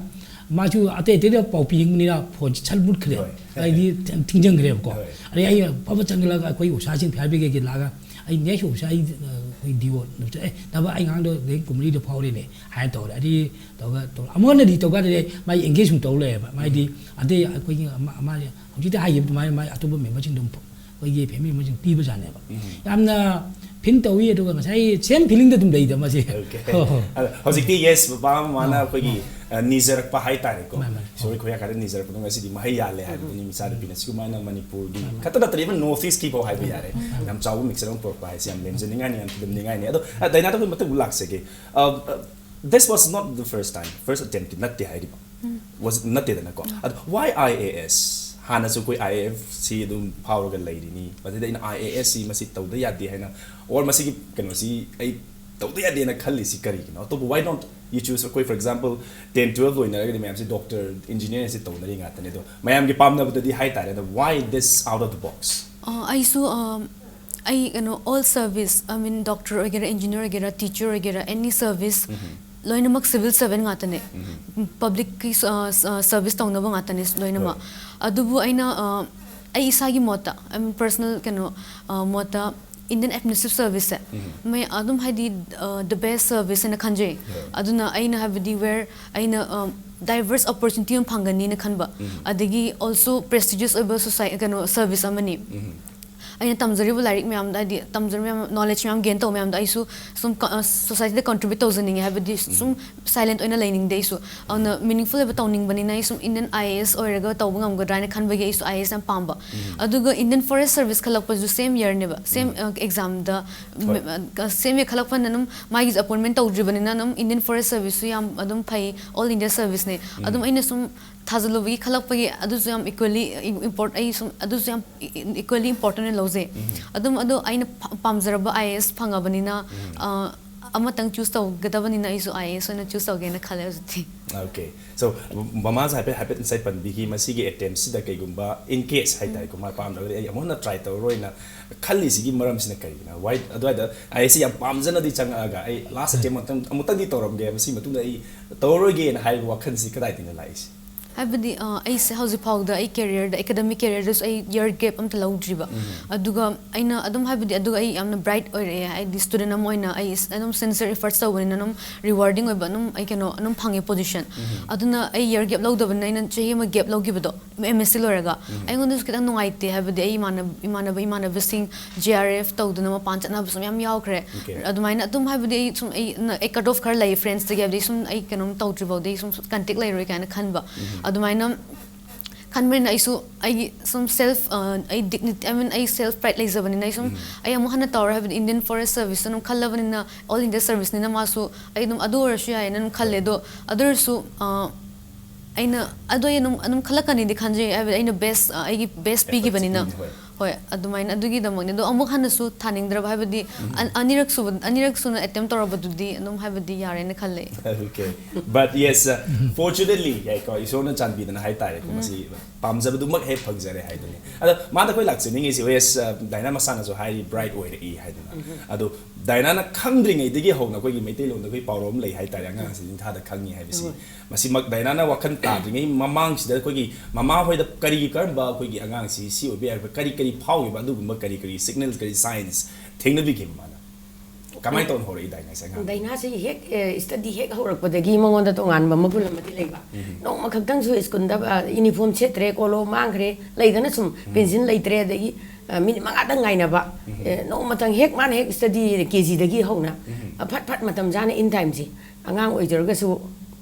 ꯃꯥꯁꯨ ꯑꯇꯩ ꯑꯇꯩꯗ ꯄꯥꯎ ꯄꯤꯅꯤꯡꯕꯅꯤꯅ phone ꯁꯠ ꯃꯨꯠꯈ꯭ꯔꯦ꯫ ꯍꯣꯏ꯫ ꯑꯩꯗꯤ ꯊꯤꯡꯖꯤꯟꯈ꯭ꯔꯦꯕꯀꯣ꯫ ꯍꯣꯏ꯫ ꯑꯗꯩ ꯑꯩ ꯐꯕ ꯆꯪꯁꯤꯜꯂꯒ ꯑꯩꯈꯣꯏ ꯑꯣꯖꯥꯁꯤꯡ fire brigade ꯀꯤ ꯂꯥꯛꯑꯒ, "ꯑꯩ next ꯑꯣꯖꯥ ꯑꯩ, ꯑ, ꯑꯩꯈꯣꯏ D O ꯅ, ꯑꯦ, ꯕꯕꯥ, ꯑꯩ ꯑꯉꯥꯡꯗꯣ rank ꯀꯨꯟꯃꯔꯤꯗ ꯐꯥꯎꯔꯦꯅꯦ" ꯍꯥꯏꯅ ꯇꯧꯔꯦ꯫ ꯑꯗꯩ ꯇꯧꯔꯒ ꯇꯧꯔ-, ꯑꯃꯨꯛ ꯍꯟꯅꯗꯤ ꯇꯧꯀꯥꯟꯗꯗꯤ ꯃꯥꯏ engage ꯁꯨꯝ ꯇꯧ ꯂꯩꯌꯦꯕ꯫ ꯃꯥꯏꯗꯤ ꯑꯇꯩ ꯑꯩꯈꯣꯏꯒꯤ ꯑꯃ-, ꯑꯃ ꯍꯧꯖꯤꯛꯇꯤ ꯍꯥꯏꯈꯤꯕ ꯑꯗꯨꯃꯥꯏꯅ ꯃꯥꯏ ꯑꯇꯣꯞꯄ member ꯁꯤꯡꯗ ꯑꯗꯨꯝ ꯑꯩꯈꯣꯏꯒꯤ family member ꯁꯤꯡ ꯄꯤꯕꯖꯥꯠꯅꯦꯕ꯫ ꯌꯥꯝꯅ feel ꯇꯧꯏ, ꯑꯗꯨꯒ ꯉꯁꯥꯏ same feeling ꯗ ꯑꯗꯨꯝ ꯂꯩꯗ ꯃꯁꯤ꯫ Okay꯫ ꯍꯣꯏ, ꯍꯣꯏ꯫ ꯑꯗꯣ ꯍꯧꯖꯤꯛꯇꯤ, yes, ꯕꯕꯥ ꯃꯃꯥꯅ ꯑꯥ, ꯑꯩꯈꯣꯏꯒꯤ, ꯑꯥ꯫ ꯑ, ꯅꯤꯖꯔꯛꯄ ꯍꯥꯏꯇꯥꯔꯦꯀꯣ꯫ ꯃꯥꯅꯤ, ꯃꯥꯅꯤ꯫ ꯏꯁꯣꯔꯒꯤ ꯈꯨꯌꯥ ꯀꯥꯗ ꯅꯤꯖꯔꯛꯄꯗꯣ ꯉꯁꯤꯗꯤ ꯃꯍꯩ ꯌꯥꯜꯂꯦ ꯍꯥꯏꯕꯗꯨꯅꯤ ꯃꯆꯥꯅꯨꯄꯤꯅ꯫ ꯁꯤꯒꯨꯝꯕ ꯍꯥꯏꯅ ꯃꯅꯤꯄꯨꯔꯒꯤ ꯈꯛꯇ ꯅꯠꯇ꯭ꯔꯦ, even North East ꯀꯤ ꯐꯥꯎ ꯍꯥꯏꯕ ꯌꯥꯔꯦ꯫ ꯌꯥꯝ ꯆꯥꯎꯕ mixture ꯑꯃ ꯄꯨꯔꯛꯄ ꯍꯥꯏꯁꯦ ꯌꯥꯝ ꯂꯦꯝꯖꯅꯤꯡꯉꯥꯏꯅꯤ, ꯌꯥꯝ ꯊꯤꯒꯠꯅꯤꯡꯉꯥꯏꯅꯤ꯫ ꯑꯗꯣ, ꯑ, ꯗꯥꯏꯅꯥꯗ ꯑꯩꯈꯣꯏ ꯃꯊꯪ ꯑꯃꯨꯛ ꯂꯥꯛꯆꯒꯦ꯫ ꯑ, ꯑ, this was not the first time, first attempt T ꯅꯠꯇꯦ ꯍꯥꯏꯔꯤꯕ꯫ ꯎꯝ꯫ Was, ꯅꯠꯇꯦꯗꯅꯀꯣ꯫ ꯎꯝ꯫ ꯑꯗꯣ why I A S? ꯍꯥꯟꯅꯁꯨ ꯑꯩꯈꯣꯏ I A F ꯁꯤ ꯑꯗꯨꯝ ꯐꯥꯎꯔꯒ ꯂꯩꯔꯤꯅꯤ꯫ ꯃꯁꯤꯗ ꯑꯩꯅ I A S ꯁꯤ ꯃꯁꯤ ꯇꯧꯗ ꯌꯥꯗꯦ ꯍꯥꯏꯅ, or ꯃꯁꯤꯒꯤ ꯀꯩꯅꯣꯁꯤ ꯑꯩ ꯇꯧꯗ ꯌꯥꯗꯦꯅ ꯈꯜꯂꯤꯁꯤ ꯀꯔꯤꯒꯤꯅꯣ? ꯑꯇꯣꯞꯄ why not you choose, ꯑꯩꯈꯣꯏ, for example, ten twelve ꯂꯣꯏꯅꯔꯒꯗꯤ ꯃꯌꯥꯝꯁꯤ doctor, engineer ꯁꯤ ꯇꯧꯅꯔꯤ ꯉꯥꯛꯇꯅꯤ꯫ ꯑꯗꯣ ꯃꯌꯥꯝꯒꯤ ꯄꯥꯝꯅꯕꯗꯗꯤ ꯍꯥꯏꯇꯥꯔꯦ꯫ ꯑꯗꯣ why this out of the box? ꯑ, ꯑꯩꯁꯨ, ꯑ, ꯑꯩ ꯀꯩꯅꯣ, all service, I mean, doctor ꯑꯣꯏꯒꯦꯔꯥ, engineer ꯑꯣꯏꯒꯦꯔꯥ, teacher ꯑꯣꯏꯒꯦꯔꯥ, any service, ꯎꯝ꯫ ꯂꯣꯏꯅꯃꯛ civil servant ꯉꯥꯛꯇꯅꯦ꯫ ꯄꯕ꯭ꯂꯤꯛꯀꯤ ꯁꯔꯚꯤꯁ ꯇꯧꯅꯕ ꯉꯥꯛꯇꯅꯦ ꯂꯣꯏꯅꯃꯛ꯫ ꯑꯗꯨꯕꯨ ꯑꯩꯅ ꯑ, ꯑꯩ ꯏꯁꯥꯒꯤ ꯃꯣꯠꯇ, ꯑꯩ ꯄꯔꯁꯅꯦꯜ ꯀꯩꯅꯣ ꯑ, ꯃꯣꯠꯇ, ꯏꯟꯗꯤꯌꯟ ꯑꯦꯗꯃꯤꯅꯤꯁꯇ꯭ꯔꯦꯇꯤꯚ ꯁꯔꯚꯤꯁꯁꯦ ꯃꯩ ꯑꯗꯨꯝ ꯍꯥꯏꯗꯤ ꯗ ꯕꯦꯁ ꯁꯔꯚꯤꯁ ꯍꯥꯏꯅ ꯈꯟꯖꯩ꯫ ꯑꯗꯨꯅ ꯑꯩꯅ ꯍꯥꯏꯕꯗꯤ ꯋꯦꯔ ꯑꯩꯅ ꯗꯥꯏꯚꯔꯁ ꯑꯣꯄꯣꯔꯆꯨꯅꯤꯇꯤ ꯑꯃ ꯐꯪꯒꯅꯤꯅ ꯈꯟꯕ꯫ ꯑꯗꯒꯤ ꯑꯣꯜꯁꯣ ꯄ꯭ꯔꯦꯁꯇꯤꯖꯤꯌꯁ ꯑꯣꯏꯕ ꯁꯣꯁꯥꯏ ꯀꯩꯅꯣ ꯁꯔꯚꯤꯁ ꯑꯃꯅꯤ꯫ ꯑꯩꯅ ꯇꯝꯖꯔꯤꯕ ꯂꯥꯏꯔꯤꯛ ꯃꯌꯥꯝꯗ, ꯍꯥꯏꯗꯤ ꯇꯝꯖꯔꯤꯕ ꯃꯌꯥꯝ, ꯅꯣꯂꯦꯖ ꯃꯌꯥꯝ ꯒꯦꯟ ꯇꯧꯕ ꯃꯌꯥꯝꯗ ꯑꯩꯁꯨ ꯁꯨꯝ ꯁꯣꯁꯥꯏꯇꯤꯗ ꯀꯟꯇ꯭ꯔꯤꯕ꯭ꯌꯨꯠ ꯇꯧꯖꯅꯤꯡꯉꯦ꯫ ꯍꯥꯏꯕꯗꯤ ꯁꯨꯝ ꯁꯥꯏꯂꯦꯟꯠ ꯑꯣꯏꯅ ꯂꯩꯅꯤꯡꯗꯦ ꯑꯩꯁꯨ꯫ ꯑꯗꯨꯅ ꯃꯤꯅꯤꯡꯐꯨꯜ ꯑꯣꯏꯕ ꯇꯧꯅꯤꯡꯕꯅꯤꯅ ꯑꯩ ꯁꯨꯝ ꯏꯟꯗꯤꯌꯟ ꯑꯥꯏ ꯑꯦ ꯑꯦꯁ ꯑꯣꯏꯔꯒ ꯇꯧꯕ ꯉꯝꯒꯗ꯭ꯔꯥ ꯍꯥꯏꯅ ꯈꯟꯕꯒꯤ ꯑꯩꯁꯨ ꯑꯥꯏ ꯑꯦ ꯑꯦꯁ ꯌꯥꯝ ꯄꯥꯝꯕ꯫ ꯑꯗꯨꯒ ꯏꯟꯗꯤꯌꯟ ꯐꯣꯔꯦꯁ ꯁꯔꯚꯤꯁ ꯈꯜꯂꯛꯄꯁꯨ ꯁꯦꯝ ꯌꯔꯅꯦꯕ, ꯁꯦꯝ ꯑꯦꯛꯖꯥꯝꯗ꯫ ꯁꯦꯝ ꯌꯔ ꯈꯜꯂꯛꯄꯅ ꯑꯗꯨꯝ ꯃꯥꯒꯤꯁꯨ ꯑꯦꯄꯣꯏꯟꯃꯦꯟ ꯇꯧꯗ꯭ꯔꯤꯕꯅꯤꯅ ꯑꯗꯨꯝ ꯏꯟꯗꯤꯌꯟ ꯐꯣꯔꯦꯁ ꯁꯔꯚꯤꯁꯁꯨ ꯌꯥꯝ ꯑꯗꯨꯝ ꯐꯩ, ꯑꯣꯜ ꯏꯟꯗꯤꯌꯥ ꯁꯔꯚꯤꯁꯅꯦ꯫ ꯑꯗꯨꯝ ꯑꯩꯅ ꯁꯨꯝ ꯊꯥꯖꯤꯜꯂꯨꯕꯒꯤ ꯈꯜꯂꯛꯄꯒꯤ ꯑꯗꯨꯁꯨ ꯌꯥꯝ ꯏꯀ꯭ꯋꯦꯂꯤ ꯏꯝꯄꯣꯔꯠ ꯑꯩ ꯁꯨꯝ ꯑꯗꯨꯁꯨ ꯌꯥꯝ ꯏꯀ꯭ꯋꯦꯂꯤ ꯏꯝꯄꯣꯔꯇꯦꯟ ꯑꯣꯏꯅ ꯂꯧꯖꯩ꯫ ꯑꯗꯨꯝ ꯑꯗꯣ ꯑꯩꯅ ꯄꯥꯝꯖꯔꯕ ꯑꯥꯏ ꯑꯦ ꯑꯦꯁ ꯐꯪꯉꯕꯅꯤꯅ ꯑ, ꯑꯃꯇꯪ ꯆꯨꯁ ꯇꯧꯒꯗꯕꯅꯤꯅ ꯑꯩꯁꯨ ꯑꯥꯏ ꯑꯦ ꯑꯦꯁ ꯑꯣꯏꯅ ꯆꯨꯁ ꯇꯧꯒꯦꯅ ꯈꯜꯂꯦ ꯍꯧꯖꯤꯛꯇꯤ꯫ Okay, so ꯃꯃꯥꯁꯦ ꯍꯥꯏꯐꯦꯠ ꯍꯥꯏꯐꯦꯠ ꯉꯁꯥꯏ ꯄꯟꯕꯤꯈꯤ, ꯃꯁꯤꯒꯤ ꯑꯦꯇꯦꯝꯁꯤꯗ ꯀꯩꯒꯨꯝꯕ in case ꯍꯥꯏꯇꯥꯔꯦꯀꯣ, ꯃꯥ ꯄꯥꯝꯗ꯭ꯔꯒꯗꯤ ꯑꯩ ꯑꯃꯨꯛ ꯍꯟꯅ ꯇ꯭ꯔꯥꯏ ꯇꯧꯔꯔꯣꯏꯅ ꯈꯜꯂꯤꯁꯤꯒꯤ ꯃꯔꯝꯁꯤꯅ ꯀꯔꯤꯒꯤꯅꯣ? Why? ꯑꯗꯨꯋꯥꯏꯗ ꯑꯥꯏ ꯑꯦ ꯑꯦꯁꯁꯤ ꯌꯥꯝ ꯄꯥꯝꯖꯅꯗꯤ ꯆꯪꯉꯛꯑꯒ ꯑꯩ ꯂꯥꯁ ꯑꯦꯇꯦꯝ ꯑꯃꯨꯛꯇꯪ ꯑꯃꯨꯛꯇꯪꯗꯤ ꯇꯧꯔꯝꯒꯦ, ꯃꯁꯤ ꯃꯇꯨꯡꯗ ꯑꯩ ꯇꯧꯔꯔꯣꯏꯒꯦꯅ ꯍꯥꯏꯕ ꯋꯥꯈꯜꯁꯤ ꯀꯗꯥꯏꯗꯒꯤꯅ ꯂꯥꯛꯏꯁꯦ? ꯍꯥꯏꯕꯗꯤ ꯑ, ꯑꯩꯁꯦ ꯍꯧꯖꯤꯛ ꯐꯥꯎꯗ ꯑꯩ ꯀꯦꯔꯤꯌꯔꯗ, ꯑꯦꯀꯥꯗꯃꯤꯛ ꯀꯦꯔꯤꯌꯔꯗꯁꯨ ꯑꯩ ꯌꯔ ꯒꯦꯞ ꯑꯝꯇ ꯂꯧꯗ꯭ꯔꯤꯕ꯫ ꯑꯗꯨꯒ ꯑꯩꯅ ꯑꯗꯨꯝ ꯍꯥꯏꯕꯗꯤ ꯑꯗꯨꯒ ꯑꯩ ꯌꯥꯝꯅ ꯕ꯭ꯔꯥꯏꯠ ꯑꯣꯏꯔꯛꯑꯦ, ꯍꯥꯏꯗꯤ ꯁ꯭ꯇꯨꯗꯦꯟ ꯑꯃ ꯑꯣꯏꯅ ꯑꯩ ꯑꯗꯨꯝ ꯁꯤꯟꯁꯤꯌꯔ ꯏꯐꯔꯠꯁ ꯇꯧꯕꯅꯤꯅ ꯑꯗꯨꯝ ꯔꯤꯋꯥꯔꯗꯤꯡ ꯑꯣꯏꯕ ꯑꯗꯨꯝ ꯑꯩ ꯀꯩꯅꯣ ꯑꯗꯨꯝ ꯐꯪꯉꯦ ꯄꯣꯖꯤꯁꯟ꯫ ꯑꯗꯨꯅ ꯑꯩ ꯌꯔ ꯒꯦꯞ ꯂꯧꯗꯕꯅꯤꯅ ꯑꯩꯅ ꯆꯍꯤ ꯑꯃ ꯒꯦꯞ ꯂꯧꯈꯤꯕꯗꯣ ꯑꯦꯝ ꯑꯦꯁ ꯁꯤ ꯂꯣꯏꯔꯒ ꯑꯩꯉꯣꯟꯗꯁꯨ ꯈꯤꯇꯪ ꯅꯨꯡꯉꯥꯏꯇꯦ꯫ ꯍꯥꯏꯕꯗꯤ ꯑꯩ ꯏꯃꯥꯟꯅꯕ ꯏꯃꯥꯟꯅꯕ ꯏꯃꯥꯟꯅꯕꯁꯤꯡ ꯖꯤ ꯑꯥꯔ ꯑꯦꯐ ꯇꯧꯗꯅ ꯃꯄꯥꯟ ꯆꯠꯅꯕꯁꯨ ꯃꯌꯥꯝ ꯌꯥꯎꯈ꯭ꯔꯦ꯫ Okay. ꯑꯗꯨꯃꯥꯏꯅ ꯑꯗꯨꯝ ꯍꯥꯏꯕꯗꯤ ꯑꯩ ꯁꯨꯝ ꯑꯩ ꯀꯠ ꯑꯣꯐ ꯈꯔ ꯂꯩ ꯐ꯭ꯔꯦꯟꯁꯇꯒꯤ, ꯍꯥꯏꯕꯗꯤ ꯁꯨꯝ ꯑꯩ ꯀꯩꯅꯣꯝ ꯇꯧꯗ꯭ꯔꯤ ꯐꯥꯎꯗꯤ ꯑꯩ ꯁꯨꯝ ꯀꯟꯇꯦꯛ ꯂꯩꯔꯣꯏ ꯀꯥꯏꯅ ꯈꯟꯕ꯫ ꯑꯗꯨꯃꯥꯏꯅ ꯈꯟꯕꯅꯤꯅ ꯑꯩꯁꯨ ꯑꯩꯒꯤ ꯁꯨꯝ ꯁꯦꯜꯐ ꯑꯩ ꯗꯤꯒꯅꯤꯇꯤ, ꯑꯥꯏ ꯃꯤꯟ ꯑꯩ ꯁꯦꯜꯐ ꯄ꯭ꯔꯥꯏꯗ ꯂꯩꯖꯕꯅꯤꯅ ꯑꯩ ꯁꯨꯝ ꯑꯩ ꯑꯃꯨꯛ ꯍꯟꯅ ꯇꯧꯔꯣꯏ꯫ ꯍꯥꯏꯕꯗꯤ ꯏꯟꯗꯤꯌꯟ ꯐꯣꯔꯦꯁ ꯁꯔꯚꯤꯁꯇ ꯑꯗꯨꯝ ꯈꯜꯂꯕꯅꯤꯅ, ꯑꯣꯜ ꯏꯟꯗꯤꯌꯥ ꯁꯔꯚꯤꯁꯅꯤꯅ ꯃꯥꯁꯨ ꯑꯩ ꯑꯗꯨꯝ ꯑꯗꯨ ꯑꯣꯏꯔꯁꯨ ꯌꯥꯏꯅ ꯑꯗꯨꯝ ꯈꯜꯂꯦ꯫ ꯑꯗꯣ ꯑꯗꯨ ꯑꯣꯏꯔꯁꯨ ꯑ, ꯑꯩꯅ ꯑꯗꯣ ꯑꯩ ꯑꯗꯨꯝ ꯑꯗꯨꯝ ꯈꯜꯂꯛꯀꯅꯤꯗꯤ ꯈꯟꯖꯩ꯫ ꯍꯥꯏꯕꯗꯤ ꯑꯩꯅ ꯕꯦꯁ ꯑꯩꯒꯤ ꯕꯦꯁ ꯄꯤꯈꯤꯕꯅꯤꯅ꯫ ꯄꯤꯕꯅꯤ, ꯍꯣꯏ꯫ ꯍꯣꯏ, ꯑꯗꯨꯃꯥꯏꯅ ꯑꯗꯨꯒꯤꯗꯃꯛꯅꯤ꯫ ꯑꯗꯣ ꯑꯃꯨꯛ ꯍꯟꯅꯁꯨ ꯊꯥꯅꯤꯡꯗ꯭ꯔꯕ, ꯍꯥꯏꯕꯗꯤ ꯑ- ꯑꯅꯤꯔꯛ ꯁꯨꯕ, ꯑꯅꯤꯔꯛ ꯁꯨꯅ ꯑꯦꯇꯦꯝ ꯇꯧꯔꯕꯗꯨꯗꯤ ꯑꯗꯨꯝ, ꯍꯥꯏꯕꯗꯤ ꯌꯥꯔꯦꯅ ꯈꯜꯂꯦ꯫ Okay, but yes, uh, fortunately, ꯍꯥꯏꯀꯣ, ꯏꯁꯣꯔꯅ ꯆꯥꯟꯕꯤꯗꯅ ꯍꯥꯏꯇꯥꯔꯦꯀꯣ, ꯃꯁꯤ ꯄꯥꯝꯖꯕꯗꯨꯃꯛ ꯍꯦꯛ ꯐꯪꯖꯔꯦ ꯍꯥꯏꯗꯨꯅꯤ꯫ ꯑꯗꯣ ꯃꯥꯗ ꯑꯩꯈꯣꯏ ꯂꯥꯛꯆꯅꯤꯡꯉꯤꯁꯤ, yes, uh, ꯗꯥꯏꯅꯥ ꯃꯁꯥꯅꯁꯨ ꯍꯥꯏꯔꯤ, ꯕ꯭ꯔꯥꯏꯠ ꯑꯣꯏꯔꯛꯏ ꯍꯥꯏꯗꯅ꯫ ꯑꯗꯣ ꯗꯥꯏꯅꯥꯅ ꯈꯪꯗ꯭ꯔꯤꯉꯩꯗꯒꯤ ꯍꯧꯅ ꯑꯩꯈꯣꯏꯒꯤ ꯃꯩꯇꯩꯂꯣꯟꯗ ꯑꯩꯈꯣꯏ ꯄꯥꯎꯔꯧ ꯑꯃ ꯂꯩ ꯍꯥꯏꯇꯥꯔꯦ, "ꯑꯉꯥꯡꯁꯤ ꯅꯤꯡꯊꯥꯗ ꯈꯪꯉꯤ" ꯍꯥꯏꯕꯁꯤ꯫ ꯃꯁꯤꯃꯛ ꯗꯥꯏꯅꯥꯅ ꯋꯥꯈꯜ ꯇꯥꯗ꯭ꯔꯤꯉꯩ ꯃꯃꯥꯡꯁꯤꯗ ꯑꯩꯈꯣꯏꯒꯤ ꯃꯃꯥ ꯍꯣꯏꯗ ꯀꯔꯤ, ꯀꯔꯝꯕ ꯑꯩꯈꯣꯏꯒꯤ ꯑꯉꯥꯡꯁꯤ ꯁꯤ ꯑꯣꯏꯕ ꯌꯥꯏ, ꯀꯔꯤ ꯀꯔꯤ ꯐꯥꯎꯈꯤꯕ, ꯑꯗꯨꯒꯨꯝꯕ ꯀꯔꯤ ꯀꯔꯤ ꯁꯤꯒꯅꯦꯜꯁ, ꯀꯔꯤ ꯁꯥꯏꯟꯁ ꯊꯦꯡꯅꯕꯤꯈꯤꯕ ꯃꯥꯅ? ꯀꯃꯥꯏꯅ ꯇꯧꯅ ꯍꯧꯔꯛꯏ ꯗꯥꯏꯅꯥꯁꯦ ꯑꯉꯥꯡ? ꯗꯥꯏꯅꯥꯁꯤ ꯍꯦꯛ ꯁ꯭ꯇꯗꯤ ꯍꯦꯛ ꯍꯧꯔꯛꯄꯗꯒꯤ ꯃꯉꯣꯟꯗ ꯇꯣꯉꯥꯟꯕ ꯃꯒꯨꯟ ꯑꯃꯗꯤ ꯂꯩꯕ꯫ ꯅꯣꯡꯃ ꯈꯛꯇꯪꯁꯨ ꯁ꯭ꯀꯨꯜꯗ ꯌꯨꯅꯤꯐꯣꯔꯝ ꯁꯦꯠꯇ꯭ꯔꯦ, ꯀꯣꯂꯣꯝ ꯃꯥꯡꯈ꯭ꯔꯦ, ꯂꯩꯗꯅ ꯁꯨꯝ ꯄꯦꯟꯁꯤꯜ ꯂꯩꯇ꯭ꯔꯦ, ꯑꯗꯒꯤ ꯑ, ꯃꯤꯅꯤꯠ ꯃꯉꯥꯗꯪ ꯉꯥꯏꯅꯕ꯫ ꯑꯦ, ꯅꯣꯡꯃꯇꯪ ꯍꯦꯛ ꯃꯥꯅ ꯍꯦꯛ ꯁ꯭ꯇꯗꯤ ꯀꯦ ꯖꯤꯗꯒꯤ ꯍꯧꯅ ꯑ, ꯐꯠ ꯐꯠ ꯃꯇꯝ ꯆꯥꯅ, ꯏꯟ ꯇꯥꯏꯝꯁꯦ, ꯑꯉꯥꯡ ꯑꯣꯏꯖꯔꯒꯁꯨ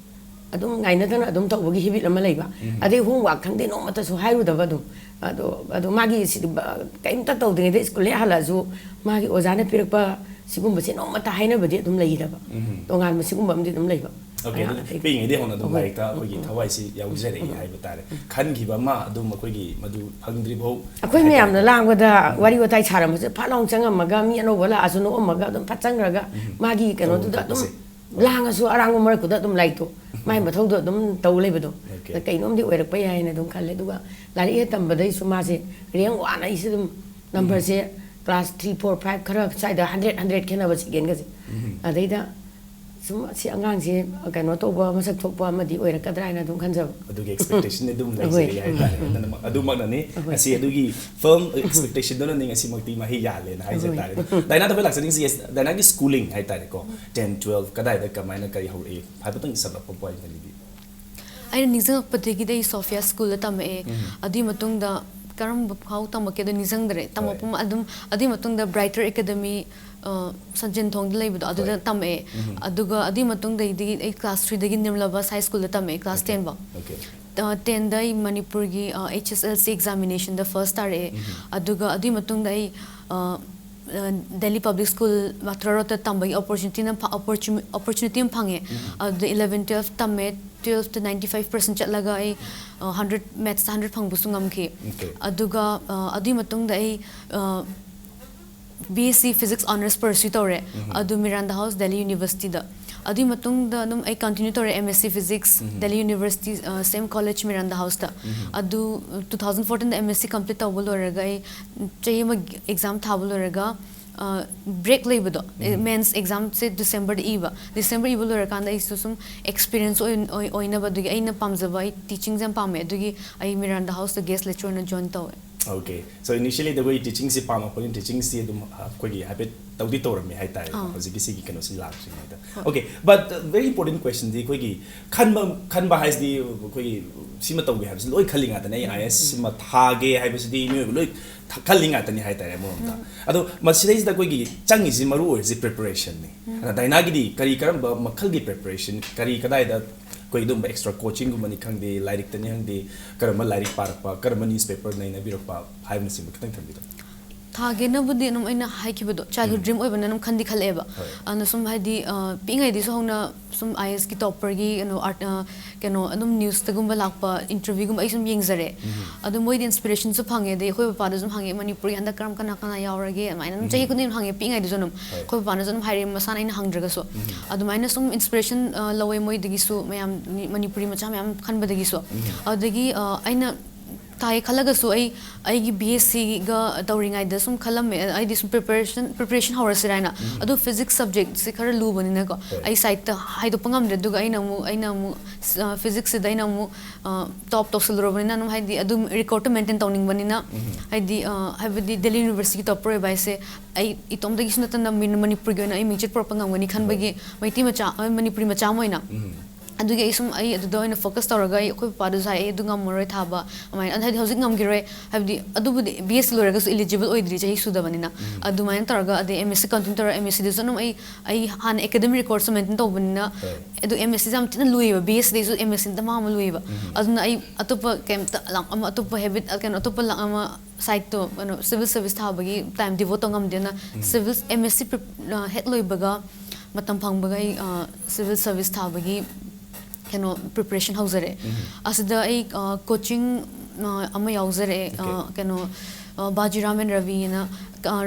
ꯑꯗꯨꯝ ꯉꯥꯏꯅꯗꯅ ꯑꯗꯨꯝ ꯇꯧꯕꯒꯤ ꯍꯦꯕꯤꯠ ꯑꯃ ꯂꯩꯕ꯫ ꯑꯗꯩ ꯍꯣꯝꯋꯥꯛ ꯈꯪꯗꯦ ꯅꯣꯡꯃꯇꯁꯨ ꯍꯥꯏꯔꯨꯗꯕ ꯑꯗꯨꯝ꯫ ꯑꯗꯣ ꯑꯗꯣ ꯃꯥꯒꯤ ꯁꯤꯗꯤ ꯕ- ꯀꯩꯝꯇ ꯇꯧꯗ꯭ꯔꯤꯉꯩꯗ ꯁ꯭ꯀꯨꯜ ꯍꯦꯛ ꯍꯜꯂꯛꯑꯁꯨ ꯃꯥꯒꯤ ꯑꯣꯖꯥꯅ ꯄꯤꯔꯛꯄ ꯁꯤꯒꯨꯝꯕꯁꯦ ꯅꯣꯡꯃꯇ ꯍꯥꯏꯅꯕꯗꯤ ꯑꯗꯨꯝ ꯂꯩꯈꯤꯗꯕ꯫ ꯇꯣꯉꯥꯟꯕ ꯁꯤꯒꯨꯝꯕ ꯑꯃꯗꯤ ꯑꯗꯨꯝ ꯂꯩꯕ꯫ Okay, ꯑ, ꯑꯗꯨ ꯑꯗꯒꯤ- ꯄꯤꯛꯏꯉꯩꯗꯒꯤ ꯍꯧꯅ ꯑꯗꯨꯝ ꯍꯣꯏ. ꯂꯥꯏꯔꯤꯛꯇ ꯑꯩꯈꯣꯏꯒꯤ ꯊꯋꯥꯏꯁꯤ ꯌꯥꯎꯖꯔꯛꯏ ꯍꯥꯏꯕ ꯇꯥꯔꯦ꯫ ꯈꯟꯈꯤꯕ ꯑꯃ ꯑꯗꯨꯝ ꯑꯩꯈꯣꯏꯒꯤ ꯃꯗꯨ ꯐꯪꯗ꯭ꯔꯤꯐꯥꯎ ꯑꯩꯈꯣꯏ ꯍꯥꯏꯇꯥꯔꯦ꯫ ꯃꯌꯥꯝꯅ ꯂꯥꯡꯕꯗ ꯋꯥꯔꯤ ꯋꯥꯇꯥꯏ ꯁꯥꯔꯝꯕꯁꯦ ꯐꯠ ꯂꯥꯎꯅ ꯆꯪꯉꯝꯃꯒ, ꯃꯤ ꯑꯅꯧꯕ ꯂꯥꯛꯑꯁꯨ ꯅꯣꯛꯑꯝꯃꯒ ꯑꯗꯨꯝ ꯐꯠ ꯆꯪꯈ꯭ꯔꯒ ꯃꯥꯒꯤ ꯀꯩꯅꯣꯗꯨꯗ ꯑꯗꯨꯝ ꯇꯧꯕꯁꯦ꯫ ꯂꯥꯡꯉꯁꯨ ꯑꯔꯥꯡꯕ ꯃꯔꯛꯇꯨꯗ ꯑꯗꯨꯝ ꯂꯥꯏꯔꯤꯛꯇꯣ ꯃꯥꯏ ꯃꯊꯧꯗꯣ ꯑꯗꯨꯝ ꯇꯧ ꯂꯩꯕꯗꯣ꯫ Okay. ꯑꯗ ꯀꯩꯅꯣꯝꯗꯤ ꯑꯣꯏꯔꯛꯄ ꯌꯥꯏ ꯍꯥꯏꯅ ꯑꯗꯨꯝ ꯈꯜꯂꯦ꯫ ꯑꯗꯨꯒ ꯂꯥꯏꯔꯤꯛ ꯍꯦꯛ ꯇꯝꯕꯗꯩꯁꯨ ꯃꯥꯁꯦ ꯔꯦꯡ ꯋꯥꯟ ꯑꯩꯁꯦ ꯑꯗꯨꯝ ꯅꯝꯕꯔꯁꯦ ꯀ꯭ꯂꯥꯁ ꯊ꯭ꯔꯤ, ꯐꯣꯔ, ꯐꯥꯏꯚ ꯈꯔ ꯁ꯭ꯋꯥꯏꯗ ꯍꯟꯗ꯭ꯔꯦꯠ, ꯍꯟꯗ꯭ꯔꯦꯠ ꯈꯦꯠꯅꯕ ꯁꯦꯀꯦꯟꯒꯁꯦ꯫ ꯑꯗꯩꯗ ꯁꯨꯝ ꯁꯤ ꯑꯉꯥꯡꯁꯦ ꯀꯩꯅꯣ ꯇꯧꯕ, ꯃꯁꯛ ꯊꯣꯛꯄ ꯑꯃꯗꯤ ꯑꯣꯏꯔꯛꯀꯗ꯭ꯔꯥ ꯍꯥꯏꯅ ꯑꯗꯨꯝ ꯈꯟꯖꯕ꯫ ꯑꯗꯨꯒꯤ ꯑꯦꯛꯁꯄꯦꯛꯇꯦꯁꯟꯗꯤ ꯑꯗꯨꯝ ꯑꯍꯣꯏ. ꯂꯩꯖꯔꯤ ꯍꯥꯏꯇꯥꯔꯦ꯫ ꯑꯗꯨꯅꯃꯛ- ꯑꯗꯨꯃꯛꯅꯅꯤ ꯑꯍꯣꯏ. ꯉꯁꯤ ꯑꯗꯨꯒꯤ ꯐꯔꯝ ꯑꯦꯛꯁꯄꯦꯛꯇꯦꯁꯟꯗꯨꯅꯅꯤ ꯉꯁꯤꯃꯛꯇꯤ ꯃꯍꯩ ꯌꯥꯜꯂꯦꯅ ꯍꯥꯏꯖ ꯑꯍꯣꯏ. ꯇꯥꯔꯦ꯫ ꯑꯗꯣ ꯗꯥꯏꯅꯥꯗ ꯑꯩꯈꯣꯏ ꯂꯥꯛꯆꯅꯤꯡꯉꯤꯁꯤ, yes, ꯗꯥꯏꯅꯥꯒꯤ ꯁ꯭ꯀꯨꯂꯤꯡ ꯍꯥꯏꯇꯥꯔꯦꯀꯣ, ꯇꯦꯟ, ꯇꯨꯋꯦꯜꯐ ꯀꯗꯥꯏꯗ ꯀꯃꯥꯏꯅ ꯀꯔꯤ ꯍꯧꯔꯛꯏ ꯍꯥꯏꯐꯦꯠꯇꯪ ꯁꯝꯂꯞꯄ ꯄꯣꯏꯟꯠ ꯑꯃ ꯂꯤꯕꯤꯌꯨ꯫ ꯑꯩꯅ ꯅꯤꯡꯁꯤꯡꯉꯛꯄꯗꯒꯤꯗꯤ ꯑꯩ ꯁꯣꯐꯤꯌꯥ ꯁ꯭ꯀꯨꯜꯗ ꯇꯝꯃꯛꯑꯦ꯫ ꯑꯗꯨꯒꯤ ꯃꯇꯨꯡꯗ ꯀꯔꯝꯕ ꯐꯥꯎ ꯇꯝꯃꯛꯀꯦꯗꯣ ꯅꯤꯡꯁꯤꯡꯗ꯭ꯔꯦ꯫ ꯇꯝꯃꯛꯄ ꯑꯗꯨꯝ, ꯑꯗꯨꯒꯤ ꯃꯇꯨꯡꯗ ꯕ꯭ꯔꯥꯏꯇꯔ ꯑꯦꯀꯥꯗꯃꯤ, ꯑ, ꯁꯟꯖꯦꯟꯊꯣꯡꯗ ꯂꯩꯕꯗꯣ ꯑꯗꯨꯗ ꯍꯣꯏ. ꯇꯝꯃꯛꯑꯦ꯫ ꯑꯗꯨꯒ ꯑꯗꯨꯒꯤ ꯃꯇꯨꯡꯗꯒꯤꯗꯤ ꯑꯩ ꯀ꯭ꯂꯥꯁ ꯊ꯭ꯔꯤꯗꯒꯤ ꯅꯤꯔꯃꯂꯥ ꯕꯥꯏꯁ ꯍꯥꯏ ꯁ꯭ꯀꯨꯜꯗ ꯇꯝꯃꯛꯑꯦ, ꯀ꯭ꯂꯥꯁ ꯇꯦꯟ ꯐꯥꯎ꯫ Okay. ꯑ, ꯇꯦꯟꯗ ꯑꯩ ꯃꯅꯤꯄꯨꯔꯒꯤ, ꯑ, ꯑꯩꯆ ꯑꯦꯁ ꯑꯦꯜ ꯁꯤ ꯑꯦꯛꯖꯥꯃꯤꯅꯦꯁꯟꯗ ꯐꯥꯔꯁ ꯇꯥꯔꯛꯑꯦ꯫ ꯑꯗꯨꯒ ꯑꯗꯨꯒꯤ ꯃꯇꯨꯡꯗ ꯑꯩ, ꯑ, ꯑ, ꯗꯦꯜꯂꯤ ꯄꯕ꯭ꯂꯤꯛ ꯁ꯭ꯀꯨꯜ ꯃꯊꯨꯔꯥ ꯔꯣꯗꯇ ꯇꯝꯕꯒꯤ ꯑꯣꯄꯣꯔꯆꯨꯅꯤꯇꯤ ꯑꯃ ꯐ-, ꯑꯣꯄꯣꯔꯆꯨ-, ꯑꯣꯄꯣꯔꯆꯨꯅꯤꯇꯤ ꯑꯃ ꯐꯪꯉꯦ꯫ ꯑꯗꯨꯗ ꯏꯂꯚꯦꯟ ꯇꯨꯋꯦꯜꯐ ꯇꯝꯃꯦ꯫ twelve to ninety five percent ꯆꯠꯂꯒ ꯑꯩ ꯍꯟꯗ꯭ꯔꯦꯠ, ꯃꯦꯠꯁꯇ ꯍꯟꯗ꯭ꯔꯦꯠ ꯐꯪꯕꯁꯨ ꯉꯝꯈꯤ꯫ Okay. ꯑꯗꯨꯒ ꯑ, ꯑꯗꯨꯒꯤ ꯃꯇꯨꯡꯗ ꯑꯩ ꯕꯤ ꯑꯦꯁ ꯁꯤ ꯐꯤꯖꯤꯛꯁ ꯑꯣꯅꯔꯁ ꯄꯔꯁ꯭ꯌꯨ ꯇꯧꯔꯦ꯫ ꯑꯗꯨ ꯃꯤꯔꯥꯟꯗꯥ ꯍꯥꯎꯁ, ꯗꯦꯜꯂꯤ ꯌꯨꯅꯤꯚꯔꯁꯤꯇꯤꯗ꯫ ꯑꯗꯨꯒꯤ ꯃꯇꯨꯡꯗ ꯑꯗꯨꯝ ꯑꯩ ꯀꯟꯇꯤꯅ꯭ꯌꯨ ꯇꯧꯔꯦ M S C physics, Delhi university, same college Miranda ꯍꯥꯎꯁꯇ꯫ ꯑꯗꯨ ꯇꯨ ꯊꯥꯎꯖꯟ ꯐꯣꯔꯇꯤꯟꯗ ꯑꯦꯝ ꯑꯦꯁ ꯁꯤ ꯀꯝꯄ꯭ꯂꯤꯠ ꯇꯧꯕ ꯂꯣꯏꯔꯒ ꯑꯩ ꯆꯍꯤ ꯑꯃ ꯑꯦꯛꯖꯥꯝ ꯊꯥꯕ ꯂꯣꯏꯔꯒ ꯕ꯭ꯔꯦꯛ ꯂꯩꯕꯗꯣ, ꯃꯦꯟꯁ ꯑꯦꯛꯖꯥꯝꯁꯦ ꯗꯤꯁꯦꯝꯕꯔꯗ ꯏꯕ꯫ ꯗꯤꯁꯦꯝꯕꯔ ꯏꯕ ꯂꯣꯏꯔꯀꯥꯟꯗ ꯑꯩꯁꯨ ꯁꯨꯝ ꯑꯦꯛꯁꯄꯤꯔꯤꯌꯦꯟꯁ ꯑꯣꯏꯅꯕ, ꯑꯗꯨꯒꯤ ꯑꯩꯅ ꯄꯥꯝꯖꯕ, ꯑꯩ ꯇꯤꯆꯤꯡꯁꯦ ꯌꯥꯝ ꯄꯥꯝꯃꯦ, ꯑꯗꯨꯒꯤ ꯑꯩ ꯃꯤꯔꯥꯟꯗꯥ ꯍꯥꯎꯁꯇ ꯒꯦꯁ ꯂꯦꯛꯆꯔ ꯑꯣꯏꯅ ꯖꯣꯏꯟ ꯇꯧꯋꯦ꯫ Okay, so initially ꯑꯩꯈꯣꯏ ꯇꯤꯆꯤꯡꯁꯤ ꯄꯥꯝꯃꯛꯄꯅꯤ, ꯇꯤꯆꯤꯡꯁꯤ ꯑꯗꯨꯝ ꯑꯩꯈꯣꯏꯒꯤ ꯍꯥꯏꯐꯦꯠ ꯇꯧꯗꯤ ꯇꯧꯔꯝꯃꯦ ꯍꯥꯏꯇꯥꯔꯦ꯫ ꯑꯥ꯫ ꯍꯧꯖꯤꯛꯀꯤ ꯁꯤꯒꯤ ꯀꯩꯅꯣꯁꯤ ꯂꯥꯛꯇ꯭ꯔꯤꯉꯩꯗ꯫ Okay, but very important questionꯗꯤ ꯑꯩꯈꯣꯏꯒꯤ ꯈꯟꯕ, ꯈꯟꯕ ꯍꯥꯏꯁꯤꯗꯤ ꯑꯩꯈꯣꯏꯒꯤ ꯁꯤꯃ ꯇꯧꯒꯦ ꯍꯥꯏꯕꯁꯤ ꯂꯣꯏ ꯈꯜꯂꯤ ꯉꯥꯛꯇꯅꯦ꯫ ꯑꯩ ꯑꯥꯏ ꯑꯦꯁ ꯁꯤꯃ ꯊꯥꯒꯦ ꯍꯥꯏꯕꯁꯤꯗꯤ ꯃꯤꯑꯣꯏꯕ ꯂꯣꯏ ꯊ- ꯈꯜꯂꯤ ꯉꯥꯛꯇꯅꯤ ꯍꯥꯏꯇꯥꯔꯦ ꯑꯃꯔꯣꯝꯗ꯫ ꯑꯗꯣ ꯃꯁꯤꯗꯩꯁꯤꯗ ꯑꯩꯈꯣꯏꯒꯤ ꯆꯪꯉꯤꯁꯤ ꯃꯔꯨ ꯑꯣꯏꯔꯤꯁꯤ ꯄ꯭ꯔꯤꯄꯦꯔꯦꯁꯟꯅꯤ꯫ ꯑꯗ ꯗꯥꯏꯅꯥꯒꯤꯗꯤ ꯀꯔꯤ ꯀꯔꯝꯕ ꯃꯈꯜꯒꯤ ꯄ꯭ꯔꯤꯄꯦꯔꯦꯁꯟ, ꯀꯔꯤ ꯀꯗꯥꯏꯗ ꯑꯩꯈꯣꯏ ꯑꯗꯨꯝꯕ ꯑꯦꯛꯁꯇ꯭ꯔꯥ ꯀꯣꯆꯤꯡꯒꯨꯝꯕꯅꯤ ꯈꯪꯗꯦ, ꯂꯥꯏꯔꯤꯛꯇꯅꯤ ꯈꯪꯗꯦ, ꯀꯔꯝꯕ ꯂꯥꯏꯔꯤꯛ ꯄꯥꯔꯛꯄ, ꯀꯔꯝꯕ ꯅ꯭ꯌꯨꯁꯄꯦꯄꯔ ꯅꯩꯅꯕꯤꯔꯛꯄ ꯍꯥꯏꯕꯅꯆꯤꯡꯕ ꯈꯤꯇꯪ ꯊꯝꯕꯤꯔꯝꯃꯨ꯫ ꯊꯥꯒꯦꯅꯕꯨꯗꯤ ꯑꯗꯨꯝ ꯑꯩꯅ ꯍꯥꯏꯈꯤꯕꯗꯣ, ꯆꯥꯏꯜꯍꯨꯗ ꯗ꯭ꯔꯤꯝ ꯑꯣꯏꯕꯅ ꯑꯗꯨꯝ ꯈꯟꯗꯤ ꯈꯜꯂꯛꯑꯦꯕ꯫ ꯍꯣꯏ꯫ ꯑꯗꯨꯅ ꯁꯨꯝ ꯍꯥꯏꯗꯤ ꯑ, ꯄꯤꯛꯏꯉꯩꯗꯒꯤꯁꯨ ꯍꯧꯅ ꯁꯨꯝ ꯑꯥꯏ ꯑꯦꯁꯀꯤ ꯇꯣꯞꯄꯔꯒꯤ ꯀꯩꯅꯣ ꯑꯥꯔꯠ, ꯀꯩꯅꯣ ꯑꯗꯨꯝ ꯅ꯭ꯌꯨꯁꯇꯒꯨꯝꯕ ꯂꯥꯛꯄ ꯏꯟꯇꯔꯚ꯭ꯌꯨꯒꯨꯝꯕ ꯑꯩ ꯁꯨꯝ ꯌꯦꯡꯖꯔꯦ꯫ ꯑꯗꯨ ꯃꯣꯏꯗꯤ ꯏꯟꯁꯄꯤꯔꯦꯁꯟꯁꯨ ꯐꯪꯉꯦ, ꯑꯗꯩ ꯑꯩꯈꯣꯏ ꯄꯄꯥꯗꯁꯨ ꯁꯨꯝ ꯍꯪꯉꯦ, "ꯃꯅꯤꯄꯨꯔꯒꯤ ꯍꯟꯗꯛ ꯀꯔꯝ, ꯀꯅꯥ ꯀꯅꯥ ꯌꯥꯎꯔꯒꯦ?" ꯑꯗꯨꯃꯥꯏꯅ ꯑꯗꯨꯝ ꯆꯍꯤ ꯈꯨꯗꯤꯡꯒꯤ ꯑꯗꯨꯝ ꯍꯪꯉꯦ, ꯄꯤꯛꯏꯉꯩꯗꯁꯨ ꯑꯗꯨꯝ꯫ ꯍꯣꯏ꯫ ꯑꯩꯈꯣꯏ ꯄꯄꯥꯅꯁꯨ ꯑꯗꯨꯝ ꯍꯥꯏꯔꯛꯑꯦ, ꯃꯁꯥꯅ ꯑꯩꯅ ꯍꯪꯗ꯭ꯔꯒꯁꯨ꯫ ꯑꯗꯨꯃꯥꯏꯅ ꯁꯨꯝ ꯏꯟꯁꯄꯤꯔꯦꯁꯟ ꯂꯧꯋꯦ ꯃꯣꯏꯗꯒꯤꯁꯨ, ꯃꯌꯥꯝ ꯃꯅꯤꯄꯨꯔꯤ ꯃꯆꯥ ꯃꯌꯥꯝ ꯈꯟꯕꯗꯒꯤꯁꯨ꯫ ꯑꯗꯨꯗꯒꯤ ꯑ, ꯑꯩꯅ ꯊꯥꯒꯦ ꯈꯜꯂꯒꯁꯨ ꯑꯩ ꯑꯩꯒꯤ ꯕꯤ ꯑꯦꯁ ꯁꯤꯒ ꯇꯧꯔꯤꯉꯩꯗ ꯁꯨꯝ ꯈꯜꯂꯝꯃꯦ, ꯑꯩꯗꯤ ꯁꯨꯝ ꯄ꯭ꯔꯤꯄꯦꯔꯦꯁꯟ, ꯄ꯭ꯔꯤꯄꯦꯔꯦꯁꯟ ꯍꯧꯔꯁꯤꯔꯥ ꯍꯥꯏꯅ꯫ ꯑꯗꯣ ꯐꯤꯖꯤꯛꯁ ꯁꯕꯖꯦꯛꯁꯦ ꯈꯔ ꯂꯨꯕꯅꯤꯅꯀꯣ, ꯍꯣꯏ꯫ ꯑꯩ ꯁꯥꯏꯠꯇ ꯍꯥꯏꯗꯣꯛꯄ ꯉꯝꯗ꯭ꯔꯦ꯫ ꯑꯗꯨꯒ ꯑꯩꯅ ꯑꯃꯨꯛ, ꯑꯩꯅ ꯑꯃꯨꯛ ꯐꯤꯖꯤꯛꯁꯁꯤꯗ ꯑꯩꯅ ꯑꯃꯨꯛ ꯇꯣꯞ ꯇꯧꯁꯜꯂꯨꯔꯕꯅꯤꯅ, ꯑꯗꯨꯝ ꯍꯥꯏꯗꯤ ꯑꯗꯨꯝ ꯔꯦꯀꯣꯔꯗꯇꯣ ꯃꯦꯟꯇꯦꯟ ꯇꯧꯅꯤꯡꯕꯅꯤꯅ, ꯍꯥꯏꯗꯤ ꯑ, ꯍꯥꯏꯕꯗꯤ ꯗꯦꯜꯂꯤ ꯌꯨꯅꯤꯚꯔꯁꯤꯇꯤꯒꯤ ꯇꯣꯞꯄꯔ ꯑꯣꯏꯕ ꯍꯥꯏꯁꯦ ꯑꯩ ꯏꯇꯣꯝꯗꯒꯤꯁꯨ ꯅꯠꯇꯅ ꯃꯤ-, ꯃꯅꯤꯄꯨꯔꯒꯤ ꯑꯣꯏꯅ ꯑꯩ ꯃꯤꯡꯆꯠ ꯄꯨꯔꯛꯄ ꯉꯝꯒꯅꯤ ꯈꯟꯕꯒꯤ, ꯃꯩꯇꯩ ꯃꯆꯥ, ꯑ, ꯃꯅꯤꯄꯨꯔꯤ ꯃꯆꯥ ꯑꯃ ꯑꯣꯏꯅ꯫ ꯑꯗꯨꯒꯤ ꯑꯩ ꯁꯨꯝ, ꯑꯩ ꯑꯗꯨꯗ ꯑꯣꯏꯅ ꯐꯣꯀꯁ ꯇꯧꯔꯒ, ꯑꯩ ꯑꯩꯈꯣꯏ ꯄꯄꯥꯗꯁꯨ ꯍꯥꯏ, "ꯑꯩ ꯑꯗꯨ ꯉꯝꯃꯔꯣꯏ ꯊꯥꯕ", ꯑꯗꯨꯃꯥꯏꯅ꯫ ꯑꯗꯨ ꯍꯥꯏꯗꯤ ꯍꯧꯖꯤꯛ ꯉꯝꯈꯤꯔꯣꯏ, ꯍꯥꯏꯕꯗꯤ ꯑꯗꯨꯕꯨꯗꯤ ꯕꯤ ꯑꯦꯁ ꯁꯤ ꯂꯣꯏꯔꯒꯁꯨ ꯏꯂꯤꯖꯤꯕꯜ ꯑꯣꯏꯗ꯭ꯔꯤ, ꯆꯍꯤ ꯁꯨꯗꯕꯅꯤꯅ꯫ ꯑꯗꯨꯃꯥꯏꯅ ꯇꯧꯔꯒ, ꯑꯗꯩ ꯑꯦꯝ ꯑꯦꯁ ꯁꯤ ꯀꯟꯇꯤꯅ꯭ꯌꯨ ꯇꯧꯔꯒ, ꯑꯦꯝ ꯑꯦꯁ ꯁꯤꯗꯁꯨ ꯑꯗꯨꯝ ꯑꯩ, ꯑꯩ ꯍꯥꯟꯅ ꯑꯦꯀꯥꯗꯦꯃꯤꯛ ꯔꯦꯀꯣꯔꯗꯁꯨ ꯃꯦꯟꯇꯦꯟ ꯇꯧꯕꯅꯤꯅ꯫ ꯍꯣꯏ꯫ ꯑꯗꯨ ꯑꯦꯝ ꯑꯦꯁ ꯁꯤꯁꯦ ꯌꯥꯝ ꯊꯤꯅ ꯂꯨꯏꯌꯦꯕ, ꯕꯤ ꯑꯦꯁ ꯁꯤꯗꯩꯁꯨ ꯑꯦꯝ ꯑꯦꯁ ꯁꯤꯅ ꯃꯥ ꯑꯃ ꯂꯨꯏꯌꯦꯕ꯫ ꯑꯗꯨꯅ ꯑꯩ ꯑꯇꯣꯞꯄ ꯀꯩꯝꯇ ꯂꯥꯡ-, ꯑꯃ ꯑꯇꯣꯞꯄ ꯍꯦꯕꯤꯠ, ꯀꯩꯅꯣ, ꯑꯇꯣꯞꯄ ꯂꯥꯡ-, ꯑꯃ ꯁꯥꯏꯠꯇꯣ, ꯀꯩꯅꯣ, ꯁꯤꯚꯤꯜ ꯁꯔꯚꯤꯁ ꯊꯥꯕꯒꯤ ꯇꯥꯏꯝ ꯗꯤꯚꯣꯠ ꯇꯧ ꯉꯝꯗꯦꯅ꯫ ꯁꯤꯚꯤꯜ, ꯑꯦꯝ ꯑꯦꯁ ꯁꯤ ꯄ꯭ꯔꯤ-, ꯑ, ꯍꯦꯛ ꯂꯣꯏꯕꯒ ꯃꯇꯝ ꯐꯪꯕꯒ ꯑꯩ, ꯑ, ꯁꯤꯚꯤꯜ ꯁꯔꯚꯤꯁ ꯊꯥꯕꯒꯤ ꯀꯩꯅꯣ ꯄ꯭ꯔꯤꯄꯔꯦꯁꯟ ꯍꯧꯖꯔꯛꯑꯦ꯫ ꯑꯁꯤꯗ ꯑꯩ ꯀꯣꯆꯤꯡ ꯑꯃ ꯌꯥꯎꯖꯔꯛꯑꯦ꯫ Okay. ꯀꯩꯅꯣ ꯕꯥꯖꯤꯔꯥꯝ ꯑꯦꯟ ꯔꯕꯤꯅ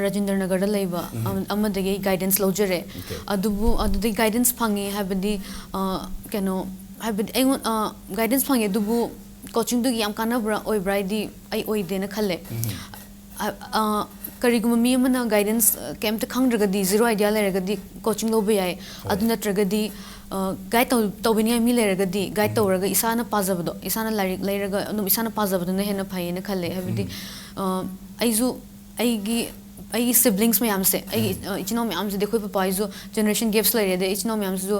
ꯔꯥꯖꯦꯟꯗ꯭ꯔ ꯅꯒꯔꯗ ꯂꯩꯕ ꯑꯃꯗꯒꯤ ꯑꯩ ꯒꯥꯏꯗꯦꯟꯁ ꯂꯧꯖꯔꯦ꯫ Okay. ꯑꯗꯨꯕꯨ ꯑꯗꯨꯗꯩ ꯒꯥꯏꯗꯦꯟꯁ ꯐꯪꯉꯦ ꯍꯥꯏꯕꯗꯤ ꯀꯩꯅꯣ ꯍꯥꯏꯕꯗꯤ ꯑꯩꯉꯣꯟ ꯒꯥꯏꯗꯦꯟꯁ ꯐꯪꯉꯦ, ꯑꯗꯨꯕꯨ ꯀꯣꯆꯤꯡꯗꯨꯒꯤ ꯌꯥꯝ ꯀꯥꯟꯅꯕ꯭ꯔꯥ ꯑꯣꯏꯕ꯭ꯔꯥ ꯍꯥꯏꯗꯤ ꯑꯩ ꯑꯣꯏꯗꯦꯅ ꯈꯜꯂꯦ꯫ ꯀꯔꯤꯒꯨꯝꯕ ꯃꯤ ꯑꯃꯅ ꯒꯥꯏꯗꯦꯟꯁ ꯀꯩꯝꯇ ꯈꯪꯗ꯭ꯔꯒꯗꯤ, ꯖꯤꯔꯣ ꯑꯥꯏꯗꯤꯌꯥ ꯂꯩꯔꯒꯗꯤ ꯀꯣꯆꯤꯡ ꯂꯧꯕ ꯌꯥꯏ꯫ ꯑꯗꯨ ꯅꯠꯇ꯭ꯔꯒꯗꯤ ꯒꯥꯏꯗ ꯇꯧꯕꯤꯅꯤꯡꯉꯥꯏ ꯃꯤ ꯂꯩꯔꯒꯗꯤ ꯒꯥꯏꯗ ꯇꯧꯔꯒ ꯏꯁꯥꯅ ꯄꯥꯖꯕꯗꯣ, ꯏꯁꯥꯅ ꯂꯥꯏꯔꯤꯛ ꯂꯩꯔꯒ ꯑꯗꯨꯝ ꯏꯁꯥꯅ ꯄꯥꯖꯕꯗꯨꯅ ꯍꯦꯟꯅ ꯐꯩꯌꯦꯅ ꯈꯜꯂꯦ꯫ ꯍꯥꯏꯕꯗꯤ ꯑꯩꯁꯨ ꯑꯩꯒꯤ ꯑꯩꯒꯤ ꯁꯤꯕ꯭ꯂꯤꯡꯁ ꯃꯌꯥꯝꯁꯦ, ꯑꯩꯒꯤ ꯏꯆꯤꯟ ꯏꯅꯥꯎ ꯃꯌꯥꯝꯁꯤꯗꯤ, ꯑꯩꯈꯣꯏ ꯄꯄꯥ ꯍꯣꯏꯁꯨ ꯖꯦꯅꯦꯔꯦꯁꯟ ꯒꯦꯞꯁ ꯂꯩꯔꯦ, ꯑꯗꯩ ꯏꯆꯤꯟ ꯏꯅꯥꯎ ꯃꯌꯥꯝꯁꯤꯁꯨ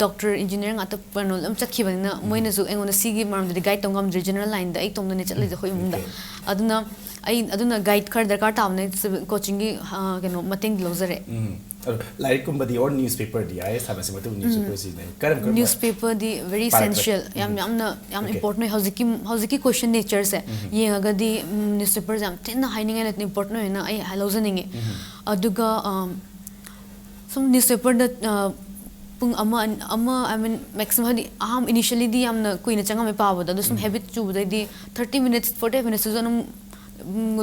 ꯗꯣꯛꯇꯔ, ꯏꯟꯖꯤꯅꯤꯌꯥꯔ ꯉꯥꯛꯇ ꯀꯩꯅꯣ ꯑꯗꯨꯝ ꯆꯠꯈꯤꯕꯅꯤꯅ ꯃꯣꯏꯅꯁꯨ ꯑꯩꯉꯣꯟꯗ ꯁꯤꯒꯤ ꯃꯔꯝꯗꯗꯤ ꯒꯥꯏꯗ ꯇꯧ ꯉꯝꯗ꯭ꯔꯦ꯫ ꯖꯦꯅꯔꯦꯜ ꯂꯥꯏꯟꯗ ꯑꯩ ꯏꯇꯣꯝꯗꯅꯦ ꯆꯠꯂꯤꯁꯦ ꯑꯩꯈꯣꯏ ꯏꯃꯨꯡꯗ꯫ ꯑꯗꯨꯅ ꯑꯩ ꯑꯗꯨꯅ ꯒꯥꯏꯗ ꯈꯔ ꯗꯔꯀꯥꯔ ꯇꯥꯕꯅꯦ꯫ ꯀꯣꯆꯤꯡꯒꯤ ꯀꯩꯅꯣ ꯃꯇꯦꯡꯗꯤ ꯂꯧꯖꯔꯦ꯫ ꯎꯝ꯫ ꯑꯗꯣ ꯂꯥꯏꯔꯤꯛꯀꯨꯝꯕꯗꯤ, ꯑꯣꯔ ꯅ꯭ꯌꯨꯁꯄꯦꯄꯔꯗꯤ, ꯑꯥꯏ ꯑꯦꯁ ꯊꯥꯕꯁꯤ ꯃꯇꯨꯡ ꯅ꯭ꯌꯨꯁꯄꯦꯄꯔꯁꯤꯅ ꯀꯔꯝ ꯀꯔꯝꯕ? ꯅ꯭ꯌꯨꯁꯄꯦꯄꯔꯗꯤ ꯚꯦꯔꯤ ꯄꯥꯔꯛꯄ- ꯏꯁꯦꯟꯁꯤꯌꯦꯜ, ꯌꯥꯝ ꯌꯥꯝꯅ ꯌꯥꯝ Okay. ꯏꯝꯄꯣꯔꯇꯦꯟ ꯑꯣꯏ꯫ ꯍꯧꯖꯤꯛꯀꯤ ꯍꯧꯖꯤꯛꯀꯤ ꯀꯣꯏꯁꯟ ꯅꯦꯆꯔꯁꯦ ꯌꯦꯡꯉꯒꯗꯤ ꯅ꯭ꯌꯨꯁꯄꯦꯄꯔꯁꯦ ꯌꯥꯝ ꯊꯤꯅ ꯍꯥꯏꯅꯤꯡꯉꯥꯏ ꯂꯩꯇꯅ ꯏꯝꯄꯣꯔꯇꯦꯟ ꯑꯣꯏꯅ ꯑꯩ ꯂꯧꯖꯅꯤꯡꯉꯤ꯫ ꯑꯗꯨꯒ ꯁꯨꯝ ꯅ꯭ꯌꯨꯁꯄꯦꯄꯔꯗ ꯄꯨꯡ ꯑꯃ ꯑꯃ, ꯑꯥꯏ ꯃꯤꯟ, ꯃꯦꯛꯁꯤꯃꯝ, ꯍꯥꯏꯗꯤ ꯑꯍꯥꯟꯕ ꯏꯅꯤꯁꯤꯌꯦꯜꯂꯤꯗꯤ ꯌꯥꯝꯅ ꯀꯨꯏꯅ ꯆꯪꯉꯝꯃꯦ ꯄꯥꯕꯗ, ꯑꯗꯣ ꯁꯨꯝ ꯍꯦꯕꯤꯠ ꯆꯨꯕꯗꯩꯗꯤ ꯊꯥꯔꯇꯤ ꯃꯤꯅꯤꯠꯁ, ꯐꯣꯔꯇꯤ ꯐꯥꯏꯚ ꯃꯤꯅꯤꯠꯁꯇꯁꯨ ꯑꯗꯨꯝ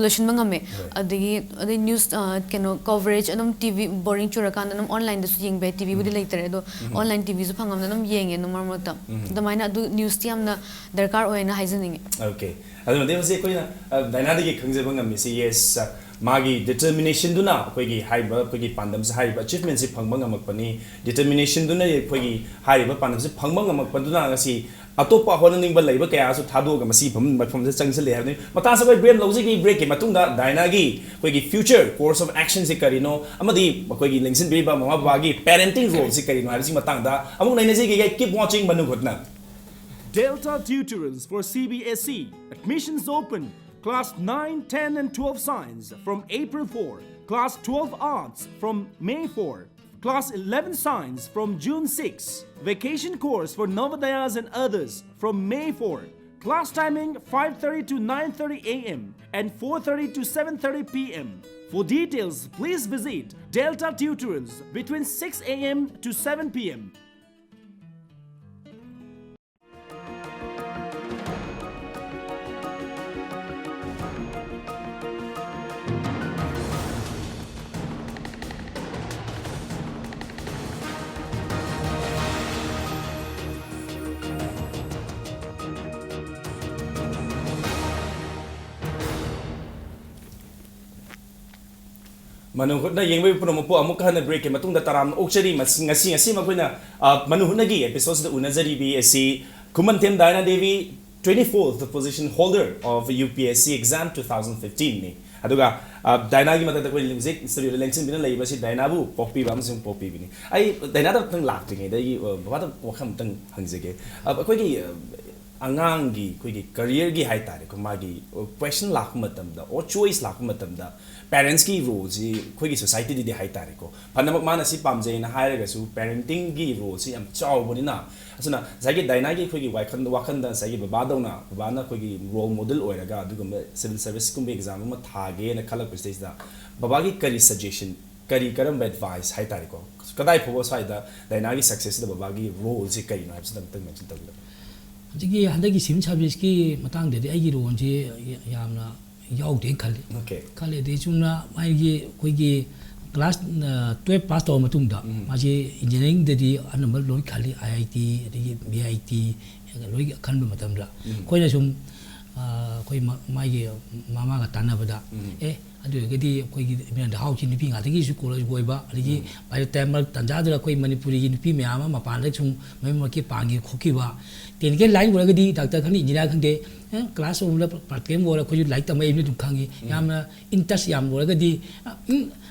ꯂꯣꯏꯁꯤꯟꯕ ꯉꯝꯃꯦ꯫ ꯑꯗꯒꯤ ꯑꯗꯩ ꯅ꯭ꯌꯨꯁ ꯀꯩꯅꯣ ꯀꯣꯚꯔꯦꯖ ꯑꯗꯨꯝ ꯇꯤ ꯚꯤ, ꯕꯣꯔꯤꯡ ꯆꯨꯔꯀꯥꯟꯗ ꯑꯗꯨꯝ ꯑꯣꯟꯂꯥꯏꯟꯗꯁꯨ ꯌꯦꯡꯕ ꯌꯥꯏ꯫ ꯇꯤ ꯚꯤꯕꯨꯗꯤ ꯂꯩꯇꯔꯦ, ꯑꯗꯣ ꯑꯣꯟꯂꯥꯏꯟ ꯇꯤ ꯚꯤꯁꯨ ꯐꯪꯉꯝꯅ ꯑꯗꯨꯝ ꯌꯦꯡꯉꯦ ꯑꯗꯨꯝ ꯃꯔꯛ ꯃꯔꯛꯇ꯫ ꯑꯗꯨꯃꯥꯏꯅ ꯑꯗꯨ ꯅ꯭ꯌꯨꯁꯇꯤ ꯌꯥꯝꯅ ꯗꯔꯀꯥꯔ ꯑꯣꯏꯌꯦꯅ ꯍꯥꯏꯖꯅꯤꯡꯉꯤ꯫ Okay. ꯑꯗꯨꯅꯗꯤ ꯃꯁꯤ ꯑꯩꯈꯣꯏꯅ ꯗꯥꯏꯅꯥꯗꯒꯤ ꯈꯪꯖꯕ ꯉꯝꯃꯤꯁꯤ, ꯌꯦꯁ, ꯃꯥꯒꯤ ꯗꯤꯇꯔꯃꯤꯅꯦꯁꯟꯗꯨꯅ, ꯑꯩꯈꯣꯏꯒꯤ ꯍꯥꯏꯔꯤꯕ, ꯑꯩꯈꯣꯏꯒꯤ ꯄꯥꯟꯗꯝꯁꯦ, ꯍꯥꯏꯔꯤꯕ ꯑꯆꯤꯞꯃꯦꯟꯁꯤ ꯐꯪꯕ ꯉꯝꯃꯛꯄꯅꯤ꯫ ꯗꯤꯇꯔꯃꯤꯅꯦꯁꯟꯗꯨꯅ ꯑꯩꯈꯣꯏꯒꯤ ꯍꯥꯏꯔꯤꯕ ꯄꯥꯟꯗꯝꯁꯤ ꯐꯪꯕ ꯉꯝꯃꯛꯄꯗꯨꯅ ꯉꯁꯤ ꯑꯇꯣꯞꯄ ꯍꯣꯠꯅꯅꯤꯡꯕ ꯂꯩꯕ ꯀꯌꯥꯁꯨ ꯊꯥꯗꯣꯛꯑꯒ ꯃꯁꯤ ꯃꯐꯝ, ꯃꯐꯝꯁꯤꯗ ꯆꯪꯁꯤꯜꯂꯦ ꯍꯥꯏꯕꯅꯤ꯫ ꯃꯇꯥꯡꯁꯤꯗ ꯑꯩꯈꯣꯏ ꯕ꯭ꯔꯦꯛ ꯂꯧꯖꯒꯦ꯫ ꯕ꯭ꯔꯦꯛꯀꯤ ꯃꯇꯨꯡꯗ ꯗꯥꯏꯅꯥꯒꯤ ꯑꯩꯈꯣꯏꯒꯤ ꯐ꯭ꯌꯨꯆꯔ ꯀꯣꯔꯁ ꯑꯣꯐ ꯑꯦꯛꯁꯟꯁꯤ ꯀꯔꯤꯅꯣ ꯑꯃꯗꯤ ꯑꯩꯈꯣꯏꯒꯤ ꯂꯦꯡꯁꯤꯟꯕꯤꯔꯤꯕ ꯃꯃꯥ ꯕꯕꯥꯒꯤ ꯄꯦꯔꯦꯟꯇꯤꯡ ꯔꯣꯜꯁꯤ ꯀꯔꯤꯅꯣ ꯍꯥꯏꯕꯁꯤ ꯃꯇꯥꯡꯗ ꯑꯃꯨꯛ ꯅꯩꯅꯖꯒꯦ꯫ Keep watching Manu ꯍꯨꯠꯅ꯫ Delta Tutorials for C B S E. Admissions open. Class nine, ten and twelve Science from April four. Class twelve Arts from May four. Class eleven Science from June six. Vacation course for Navodayas and others from May four. Class timing five thirty to nine thirty a m and four thirty to seven thirty p m. For details, please visit Delta Tutorials between six a m to seven p m. ꯃꯅꯨ ꯍꯨꯠꯅ ꯌꯦꯡꯕꯤꯕ ꯄꯨꯝꯅꯃꯛꯄꯨ ꯑꯃꯨꯛꯀ ꯍꯟꯅ break ꯀꯤ ꯃꯇꯨꯡꯗ ꯇꯔꯥꯝꯅ ꯑꯣꯛꯆꯔꯤ꯫ ꯃꯁꯤ, ꯉꯁꯤ, ꯉꯁꯤ ꯃꯈꯣꯏꯅ, ꯑ, ꯃꯅꯨ ꯍꯨꯠꯅꯒꯤ episode ꯁꯤꯗ ꯎꯅꯖꯔꯤꯕꯤ ꯑꯁꯤ ꯈꯨꯃꯟꯊꯦꯝ ꯗꯥꯏꯅꯥ Devi, twenty-fourth position holder of U P S C exam two thousand fifteen ꯅꯤ꯫ ꯑꯗꯨꯒ, ꯑ, ꯗꯥꯏꯅꯥꯒꯤ ꯃꯊꯛꯇ ꯑꯩꯈꯣꯏ ꯍꯧꯖꯤꯛ studio ꯗ ꯂꯦꯡꯁꯤꯟꯕꯤꯅ ꯂꯩꯔꯤꯕꯁꯤ ꯗꯥꯏꯅꯥꯕꯨ ꯄꯣꯛꯄꯤꯕ ꯑꯃꯁꯨꯡ ꯄꯣꯛꯄꯤꯕꯅꯤ꯫ ꯑꯩ ꯗꯥꯏꯅꯥꯗ ꯑꯝꯇꯪ ꯂꯥꯛꯇ꯭ꯔꯤꯉꯩꯗ ꯑꯩ, ꯑ, ꯕꯕꯥꯗ ꯋꯥꯐꯝ ꯑꯝꯇꯪ ꯍꯪꯖꯒꯦ꯫ ꯑ, ꯑꯩꯈꯣꯏꯒꯤ, ꯑ, ꯑꯉꯥꯡꯒꯤ ꯑꯩꯈꯣꯏꯒꯤ career ꯒꯤ ꯍꯥꯏ ꯇꯥꯔꯦꯀꯣ, ꯃꯥꯒꯤ, ꯑ, question ꯂꯥꯛꯄ ꯃꯇꯝꯗ or choice ꯂꯥꯛꯄ ꯃꯇꯝꯗ parents ꯀꯤ role ꯁꯤ ꯑꯩꯈꯣꯏꯒꯤ society ꯗꯗꯤ ꯍꯥꯏ ꯇꯥꯔꯦꯀꯣ, ꯐꯅꯃꯛ ꯃꯥꯅ ꯁꯤ ꯄꯥꯝꯖꯩꯅ ꯍꯥꯏꯔꯒꯁꯨ parenting ꯒꯤ role ꯁꯤ ꯌꯥꯝ ꯆꯥꯎꯕꯅꯤꯅ, ꯑꯁꯨꯅ ꯉꯁꯥꯏꯒꯤ ꯗꯥꯏꯅꯥꯒꯤ ꯑꯩꯈꯣꯏꯒꯤ ꯋꯥꯈꯜ, ꯋꯥꯈꯜꯗ ꯉꯁꯥꯏꯒꯤ ꯕꯕꯥꯗꯧꯅ, ꯕꯕꯥꯅ ꯑꯩꯈꯣꯏꯒꯤ role model ꯑꯣꯏꯔꯒ ꯑꯗꯨꯒꯨꯝꯕ civil service ꯀꯨꯝꯕ exam ꯑꯃ ꯊꯥꯒꯦꯅ ꯈꯜꯂꯛꯄꯁꯤꯗꯩꯁꯤꯗ ꯕꯕꯥꯒꯤ ꯀꯔꯤ suggestion, ꯀꯔꯤ, ꯀꯔꯝꯕ advice ꯍꯥꯏ ꯇꯥꯔꯦꯀꯣ, ꯀꯗꯥꯏ ꯐꯥꯎꯕ ꯁ꯭ꯋꯥꯏꯗ ꯗꯥꯏꯅꯥꯒꯤ success ꯁꯤꯗ ꯕꯕꯥꯒꯤ role ꯁꯤ ꯀꯔꯤꯅꯣ ꯍꯥꯏꯕꯁꯤꯗ ꯑꯃꯨꯛꯇꯪ mention ꯇꯧꯕꯤꯔꯛꯑꯣ꯫ ꯍꯧꯖꯤꯛꯀꯤ ꯍꯟꯗꯛꯀꯤ civil service ꯀꯤ ꯃꯇꯥꯡꯗꯗꯤ ꯑꯩꯒꯤ role ꯁꯤ ꯌꯥꯝꯅ ꯌꯥꯎꯗꯦ ꯈꯜꯂꯤ꯫ Okay꯫ ꯈꯜꯂꯦ꯫ ꯑꯗꯩ ꯆꯨꯝꯅ ꯃꯥꯒꯤ ꯑꯩꯈꯣꯏꯒꯤ class, ꯑ, twelve pass ꯇꯧꯔ ꯃꯇꯨꯡꯗ ꯎꯝ꯫ ꯃꯥꯁꯤ engineering ꯗꯗꯤ ꯑꯅꯝꯕ ꯂꯣꯏ ꯈꯜꯂꯤ, I I T ꯑꯗꯒꯤ V I T ꯂꯣꯏ ꯈꯟꯕ ꯃꯇꯝꯗ ꯎꯝ꯫ ꯑꯩꯈꯣꯏꯅ ꯁꯨꯝ, ꯑ, ꯑꯩꯈꯣꯏ ꯃ-, ꯃꯥꯒꯤ ꯃꯃꯥꯒ ꯇꯥꯟꯅꯕꯗ, ꯎꯝ꯫ "ꯑꯦ, ꯑꯗꯨ ꯑꯣꯏꯔꯒꯗꯤ ꯑꯩꯈꯣꯏꯒꯤ ꯏꯕꯦꯟꯗ ꯍꯥꯎꯁꯤ ꯅꯨꯄꯤ ꯉꯥꯛꯇꯒꯤꯁꯨ college ꯑꯣꯏꯕ, ꯑꯗꯒꯤ ꯎꯝ꯫ ꯄꯥꯏꯔ ꯇꯥꯏꯃꯔ ꯇꯥꯟꯖꯥꯗꯨꯗ ꯑꯩꯈꯣꯏ ꯃꯅꯤꯄꯨꯔꯤꯒꯤ ꯅꯨꯄꯤ ꯃꯌꯥꯝ ꯑꯃ ꯃꯄꯥꯟꯗ ꯁꯨꯝ ꯃꯌꯨꯝ ꯃꯀꯩ ꯄꯥꯟꯈꯤ ꯈꯣꯠꯈꯤꯕ, technical line ꯑꯣꯏꯔꯒꯗꯤ doctor ꯈꯪꯗꯦ, engineer ꯈꯪꯗꯦ, ꯑꯦ, class room ꯗ part time ꯑꯣꯏꯔ ꯑꯩꯈꯣꯏꯁꯨ ꯂꯥꯏꯔꯤꯛ ꯇꯝꯕ ꯑꯩ ꯑꯗꯨꯝ ꯈꯪꯉꯤ꯫ ꯎꯝ꯫ ꯌꯥꯝꯅ interest ꯌꯥꯝ ꯑꯣꯏꯔꯒꯗꯤ, ꯑ, ꯎꯝ,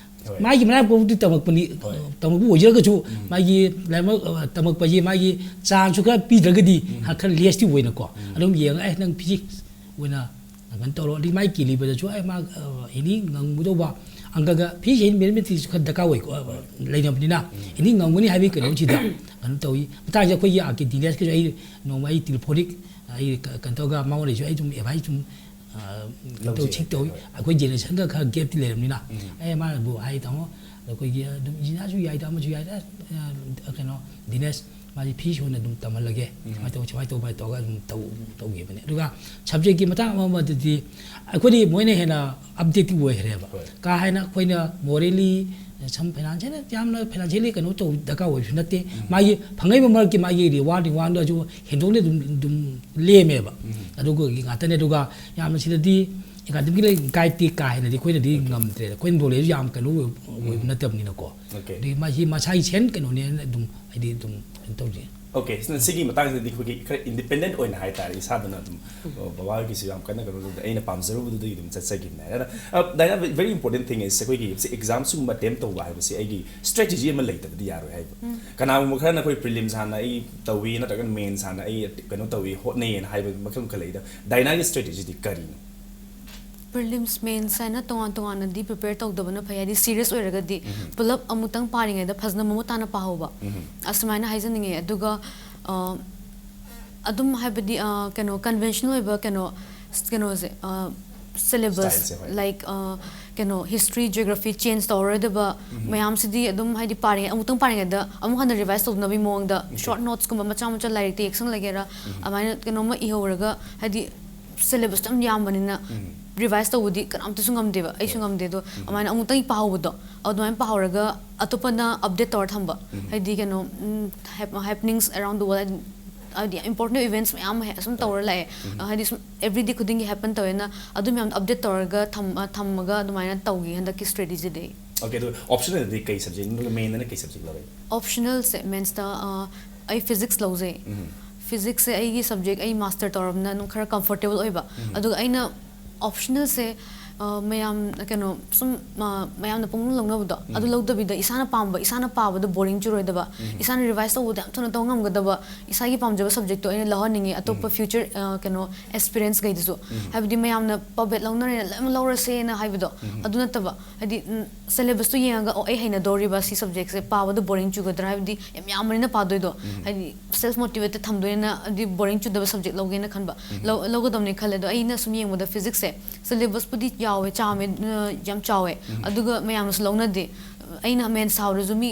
ꯍꯣꯏ꯫ ꯃꯥꯒꯤ ꯃꯅꯥꯛ ꯐꯥꯎꯕꯗꯤ ꯇꯝꯃꯛꯄꯅꯤ, ꯍꯣꯏ꯫ ꯇꯝꯃꯛꯄ ꯑꯣꯏꯖꯔꯒꯁꯨ ꯎꯝ꯫ ꯃꯥꯒꯤ ꯂꯥꯏꯃꯛ, ꯑ, ꯇꯝꯃꯛꯄꯁꯤ ꯃꯥꯒꯤ chance ꯁꯨ ꯈꯔ ꯄꯤꯗ꯭ꯔꯒꯗꯤ ꯎꯝ꯫ ꯈꯔ ꯂꯦꯁꯇꯤ ꯑꯣꯏꯅꯀꯣ ꯎꯝ꯫ ꯑꯗꯨꯝ ꯌꯦꯡꯉꯒ, "ꯑꯦ, ꯅꯪ physics ꯑꯣꯏꯅ ꯀꯩꯅꯣ ꯇꯧꯔꯣ"꯫ ꯑꯗꯒꯤ ꯃꯥꯒꯤ ꯀꯦꯂꯤꯕꯔꯗꯁꯨ, "ꯑꯦ, ꯃꯥ, ꯑ, ꯑꯦꯅꯤ ꯉꯝꯒꯗꯧꯕ ꯑꯪꯀꯒ physics and mathematics ꯈꯔ ꯗꯔꯀꯥꯔ ꯑꯣꯏꯀꯣ, ꯑ, ꯎꯝ꯫ ꯂꯩꯅꯕꯅꯤꯅ ꯎꯝ꯫ ꯑꯦꯅꯤ ꯉꯝꯒꯅꯤ ꯍꯥꯏꯕꯒꯤ ꯀꯩꯅꯣꯁꯤꯗ ꯀꯩꯅꯣ ꯇꯧꯏ"꯫ ꯃꯇꯥꯡꯁꯤꯗ ꯑꯩꯈꯣꯏꯒꯤ ꯑꯥꯔ ꯀꯦ ꯗꯤꯅꯦꯁꯀꯤꯁꯨ ꯑꯩ ꯅꯣꯡꯃ ꯑꯩ telephonic ꯑꯩ ꯀ-, ꯀꯩꯅꯣ ꯇꯧꯔꯒ ꯃꯉꯣꯟꯗꯁꯨ ꯑꯩ ꯑꯗꯨꯝ advice ꯑꯗꯨꯝ, ꯑ, ꯀꯩꯅꯣ ꯇꯧ, ꯂꯧꯖꯩ, seek ꯇꯧꯏ꯫ ꯍꯣꯏ꯫ ꯑꯩꯈꯣꯏ generation ꯒ ꯈꯔ gap ꯇꯤ ꯂꯩꯔꯕꯅꯤꯅ, ꯎꯝ꯫ ꯑꯦ, ꯃꯥꯅꯕꯨ ꯍꯥꯏ, "ꯇꯥꯃꯣ, ꯑꯩꯈꯣꯏꯒꯤ ꯑꯗꯨꯝ engineer ꯁꯨ ꯌꯥꯏꯗ, ꯑꯃꯁꯨ ꯌꯥꯏꯗ, ꯑ, ꯀꯩꯅꯣ, ꯗꯤꯅꯦꯁ, ꯃꯥꯗꯤ physics ꯑꯣꯏꯅ ꯑꯗꯨꯝ ꯇꯝꯍꯜꯂꯒꯦ", ꯎꯝ꯫ ꯁꯨꯃꯥꯏꯅ ꯇꯧ, ꯁꯨꯃꯥꯏꯅ ꯇꯧꯕ ꯍꯥꯏꯅ ꯇꯧꯔꯒ ꯑꯗꯨꯝ ꯇꯧ-, ꯇꯧꯈꯤꯕꯅꯦ꯫ ꯑꯗꯨꯒ subject ꯀꯤ ꯃꯇꯥꯡ ꯑꯃ ꯑꯃꯗꯗꯤ ꯑꯩꯈꯣꯏꯗꯤ ꯃꯣꯏꯅ ꯍꯦꯟꯅ update ꯇꯤ ꯑꯣꯏꯈ꯭ꯔꯦꯕ꯫ ꯍꯣꯏ꯫ ꯀꯥ ꯍꯦꯟꯅ ꯑꯩꯈꯣꯏꯅ morally, some financial, ꯌꯥꯝꯅ financially ꯀꯩꯅꯣ ꯇꯧ, ꯗꯔꯀꯥꯔ ꯑꯣꯏꯕꯁꯨ ꯅꯠꯇꯦ꯫ ꯎꯝ꯫ ꯃꯥꯒꯤ ꯐꯪꯉꯛꯏꯕ ꯃꯔꯛꯀꯤ ꯃꯥꯒꯤ reward, reward ꯗꯨ ꯍꯦꯟꯗꯣꯛꯅ ꯑꯗꯨꯝ, ꯑꯗꯨꯝ ꯂꯦꯝꯃꯦꯕ꯫ ꯎꯝ꯫ ꯑꯗꯨꯒꯤ ꯉꯥꯛꯇꯅꯦ꯫ ꯑꯗꯨꯒ ꯌꯥꯝꯅ ꯁꯤꯗꯗꯤ ꯑꯦꯀꯥꯗꯃꯤꯛꯀꯤ ꯒꯥꯏꯗꯇꯤ ꯀꯥ ꯍꯦꯟꯅꯗꯤ ꯑꯩꯈꯣꯏꯅꯗꯤ ꯉꯝꯗ꯭ꯔꯦ, ꯑꯩꯈꯣꯏ ꯅꯣꯂꯦꯖ ꯌꯥꯝ ꯀꯩꯅꯣ ꯑꯣꯏꯕ ꯅꯠꯇꯕꯅꯤꯅꯀꯣ꯫ Okay. ꯑꯗꯨꯗꯤ ꯃꯥ-, ꯁꯤ ꯃꯁꯥꯒꯤ ꯁꯦꯟ ꯀꯩꯅꯣꯅꯦꯅ ꯑꯗꯨꯝ ꯍꯥꯏꯗꯤ ꯑꯗꯨꯝ ꯀꯩꯅꯣ ꯇꯧꯖꯩ꯫ Okay, ꯁꯤꯅ ꯁꯤꯒꯤ ꯃꯇꯥꯡꯁꯤꯗꯗꯤ ꯑꯩꯈꯣꯏꯒꯤ ꯈꯔ ꯏꯟꯗꯤꯄꯦꯟꯗꯦꯟ ꯑꯣꯏꯅ ꯍꯥꯏꯇꯥꯔꯦ, ꯏꯁꯥꯗꯅ ꯑꯗꯨꯝ, ꯑ, ꯕꯕꯥ ꯍꯣꯏꯒꯤꯁꯨ ꯌꯥꯝ ꯀꯟꯅ ꯀꯩꯅꯣ ꯇꯧꯗꯦ, ꯑꯩꯅ ꯄꯥꯝꯖꯔꯨꯕꯗꯨꯗꯒꯤ ꯑꯗꯨꯝ ꯆꯠꯆꯈꯤꯕꯅꯦ꯫ ꯑꯗꯨꯅ, ꯑ, ꯗꯥꯏꯅꯥ, very important thing is ꯑꯩꯈꯣꯏꯒꯤ ꯁꯤ ꯑꯦꯛꯖꯥꯝꯁꯤꯒꯨꯝꯕ ꯑꯦꯇꯦꯝ ꯇꯧꯕ ꯍꯥꯏꯕꯁꯤ ꯑꯩꯒꯤ ꯁ꯭ꯇ꯭ꯔꯦꯇꯦꯖꯤ ꯑꯃ ꯂꯩꯇꯕꯗꯤ ꯌꯥꯔꯣꯏ ꯍꯥꯏꯕ꯫ ꯀꯅꯥꯒꯨꯝꯕ ꯈꯔꯅ ꯑꯩꯈꯣꯏ ꯄ꯭ꯔꯤꯂꯤꯝꯁ ꯍꯥꯟꯅ ꯑꯩ ꯇꯧꯏ ꯅꯠꯇ꯭ꯔꯒꯅ ꯃꯦꯟꯁ ꯍꯥꯟꯅ ꯑꯩ ꯀꯩꯅꯣ ꯇꯧꯏ ꯍꯣꯠꯅꯩꯌꯦꯅ ꯍꯥꯏꯕ ꯃꯈꯜ ꯃꯈꯜ ꯂꯩꯗ, ꯗꯥꯏꯅꯥꯒꯤ ꯁ꯭ꯇ꯭ꯔꯦꯇꯦꯖꯤꯗꯤ ꯀꯔꯤꯅꯣ? ꯄ꯭ꯔꯤꯂꯤꯝꯁ ꯃꯦꯟꯁ ꯍꯥꯏꯅ ꯇꯣꯉꯥꯟ ꯇꯣꯉꯥꯟꯅꯗꯤ ꯄ꯭ꯔꯤꯄꯦꯌꯔ ꯇꯧꯗꯕꯅ ꯐꯩ, ꯍꯥꯏꯗꯤ ꯁꯤꯔꯤꯌꯁ ꯑꯣꯏꯔꯒꯗꯤ ꯄꯨꯂꯞ ꯑꯃꯨꯛꯇꯪ ꯄꯥꯔꯤꯉꯩꯗ ꯐꯖꯅ ꯃꯃꯨꯠ ꯇꯥꯅ ꯄꯥꯍꯧꯕ, ꯑꯁꯨꯃꯥꯏꯅ ꯍꯥꯏꯖꯅꯤꯡꯉꯦ꯫ ꯑꯗꯨꯒ ꯑ, ꯑꯗꯨꯝ ꯍꯥꯏꯕꯗꯤ ꯑ, ꯀꯩꯅꯣ ꯀꯟꯚꯦꯟꯁꯅꯦꯜ ꯑꯣꯏꯕ ꯀꯩꯅꯣ ꯀꯩꯅꯣꯁꯦ, ꯁꯤꯂꯦꯕꯁ Styleꯁꯦ, ꯍꯣꯏ꯫ ꯂꯥꯏꯛ ꯀꯩꯅꯣ ꯍꯤꯁꯇ꯭ꯔꯤ, ꯖꯤꯑꯣꯒ꯭ꯔꯥꯐꯤ ꯆꯦꯟꯖ ꯇꯧꯔꯔꯣꯏꯗꯕ ꯃꯌꯥꯝꯁꯤꯗꯤ ꯑꯗꯨꯝ ꯍꯥꯏꯗꯤ ꯄꯥꯔꯤꯉꯩ ꯑꯃꯨꯛꯇꯪ ꯄꯥꯔꯤꯉꯩꯗ ꯑꯃꯨꯛ ꯍꯟꯅ ꯔꯤꯚꯥꯏꯁ ꯇꯧꯗꯅꯕꯒꯤ ꯃꯑꯣꯡꯗ ꯁꯣꯔꯠ ꯅꯣꯠꯁꯀꯨꯝꯕ ꯃꯆꯥ ꯃꯆꯥ ꯂꯥꯏꯔꯤꯛꯇ ꯌꯦꯛꯁꯪꯂꯒꯦꯔꯥ ꯑꯗꯨꯃꯥꯏꯅ ꯀꯩꯅꯣꯝꯃ ꯏꯍꯧꯔꯒ, ꯍꯥꯏꯗꯤ ꯁꯤꯂꯦꯕꯁꯇꯣ ꯌꯥꯝ ꯌꯥꯝꯕꯅꯤꯅ ꯔꯤꯚꯥꯏꯁ ꯇꯧꯕꯗꯤ ꯀꯅꯥꯝꯇꯁꯨ ꯉꯝꯗꯦꯕ, ꯑꯩꯁꯨ ꯉꯝꯗꯦ꯫ ꯑꯗꯣ ꯑꯗꯨꯃꯥꯏꯅ ꯑꯃꯨꯛꯇꯪ ꯄꯥꯍꯧꯕꯗꯣ ꯑꯗꯨꯃꯥꯏꯅ ꯄꯥꯍꯧꯔꯒ ꯑꯇꯣꯞꯄꯅ ꯑꯞꯗꯦꯠ ꯇꯧꯔ ꯊꯝꯕ, ꯍꯥꯏꯗꯤ ꯀꯩꯅꯣ ꯍꯦꯞꯅꯤꯡꯁ ꯑꯦꯔꯥꯎꯟ ꯗ ꯋꯥꯔꯜ, ꯍꯥꯏꯗꯤ ꯏꯝꯄꯣꯔꯇꯦꯟ ꯏꯚꯦꯟꯠꯁ ꯃꯌꯥꯝ ꯑꯃ ꯑꯁꯨꯝ ꯇꯧꯔ ꯂꯥꯛꯑꯦ, ꯍꯥꯏꯗꯤ ꯁꯨꯝ ꯑꯦꯕ꯭ꯔꯤꯗꯦ ꯈꯨꯗꯤꯡꯒꯤ ꯍꯦꯄꯟ ꯇꯧꯋꯦꯅ ꯑꯗꯨ ꯃꯌꯥꯝꯗꯣ ꯑꯞꯗꯦꯠ ꯇꯧꯔꯒ ꯊꯝ-, ꯊꯝꯃꯒ ꯑꯗꯨꯃꯥꯏꯅ ꯇꯧꯈꯤ ꯍꯟꯗꯛꯀꯤ ꯁ꯭ꯇ꯭ꯔꯦꯇꯦꯖꯤꯗꯤ꯫ Okay, ꯑꯗꯨ ꯑꯣꯞꯁꯅꯦꯜꯗꯗꯤ ꯀꯩ ꯁꯕꯖꯦꯛ, ꯑꯗꯨꯒ ꯃꯦꯟꯗꯅ ꯀꯩ ꯁꯕꯖꯦꯛ ꯂꯧꯔꯛꯏ? ꯑꯣꯞꯁꯅꯦꯜꯁꯦ ꯃꯦꯟꯁꯇ ꯑꯩ ꯐꯤꯖꯤꯛꯁ ꯂꯧꯖꯩ꯫ ꯐꯤꯖꯤꯛꯁꯁꯦ ꯑꯩꯒꯤ ꯁꯕꯖꯦꯛ, ꯑꯩ ꯃꯥꯁꯇꯔ ꯇꯧꯔꯕꯅꯤꯅ ꯑꯗꯨꯝ ꯈꯔ ꯀꯝꯐꯣꯔꯇꯦꯕꯜ ꯑꯣꯏꯕ꯫ ꯑꯗꯨꯒ ꯑꯩꯅ ꯑꯣꯞꯁꯅꯦꯜꯁꯦ ꯃꯌꯥꯝ ꯀꯩꯅꯣ ꯁꯨꯝ ꯃꯌꯥꯝꯅ ꯄꯪꯂꯧ ꯂꯧꯅꯕꯗꯣ ꯑꯗꯨ ꯂꯧꯗꯕꯤꯗ ꯏꯁꯥꯅ ꯄꯥꯝꯕ, ꯏꯁꯥꯅ ꯄꯥꯕꯗ ꯕꯣꯔꯤꯡ ꯆꯨꯔꯣꯏꯗꯕ, ꯏꯁꯥꯅ ꯔꯤꯚꯥꯏꯁ ꯇꯧꯕꯗ ꯌꯥꯝ ꯊꯨꯅ ꯇꯧ ꯉꯝꯒꯗꯕ, ꯏꯁꯥꯒꯤ ꯄꯥꯝꯖꯕ ꯁꯕꯖꯦꯛꯇꯣ ꯑꯩꯅ ꯂꯧꯍꯟꯅꯤꯡꯉꯤ꯫ ꯑꯇꯣꯞꯄ ꯐ꯭ꯌꯨꯆꯔ ꯀꯩꯅꯣ ꯑꯦꯁꯄꯤꯔꯦꯟꯁ ꯈꯩꯗꯁꯨ, ꯍꯥꯏꯕꯗꯤ ꯃꯌꯥꯝꯅ ꯄꯕꯦꯠ ꯂꯧꯅꯔꯦꯅ ꯂꯣꯏꯅꯃꯛ ꯂꯧꯔꯁꯦꯅ ꯍꯥꯏꯕꯗꯣ ꯑꯗꯨ ꯅꯠꯇꯕ, ꯍꯥꯏꯗꯤ ꯁꯤꯂꯦꯕꯁꯇꯣ ꯌꯦꯡꯉꯒ, "ꯑꯣ, ꯑꯩ ꯍꯩꯅꯗꯧꯔꯤꯕ ꯁꯤ ꯁꯕꯖꯦꯛꯁꯦ, ꯄꯥꯕꯗ ꯕꯣꯔꯤꯡ ꯆꯨꯒꯗ꯭ꯔꯥ?" ꯍꯥꯏꯕꯗꯤ ꯌꯥꯝ ꯌꯥꯝꯕꯅꯤꯅ ꯄꯥꯗꯣꯏꯗꯣ, ꯍꯥꯏꯗꯤ ꯁꯦꯜꯐ ꯃꯣꯇꯤꯚꯦꯇꯦꯠ ꯊꯝꯗꯣꯏꯅ, ꯍꯥꯏꯗꯤ ꯕꯣꯔꯤꯡ ꯆꯨꯗꯕ ꯁꯕꯖꯦꯛ ꯂꯧꯒꯦꯅ ꯈꯟꯕ, ꯂꯧ-, ꯂꯧꯒꯗꯕꯅꯤ ꯈꯜꯂꯦ꯫ ꯑꯗꯣ ꯑꯩꯅ ꯁꯨꯝ ꯌꯦꯡꯕꯗ ꯐꯤꯖꯤꯛꯁꯁꯦ ꯁꯤꯂꯦꯕꯁꯄꯨꯗꯤ ꯌꯥꯎꯋꯦ, ꯆꯥꯝꯃꯦ, ꯑ, ꯌꯥꯝ ꯆꯥꯎꯋꯦ, ꯑꯗꯨꯒ ꯃꯌꯥꯝꯅꯁꯨ ꯂꯧꯅꯗꯦ꯫ ꯑꯩꯅ ꯃꯦꯟ ꯁꯥꯎꯔꯁꯨ ꯃꯤ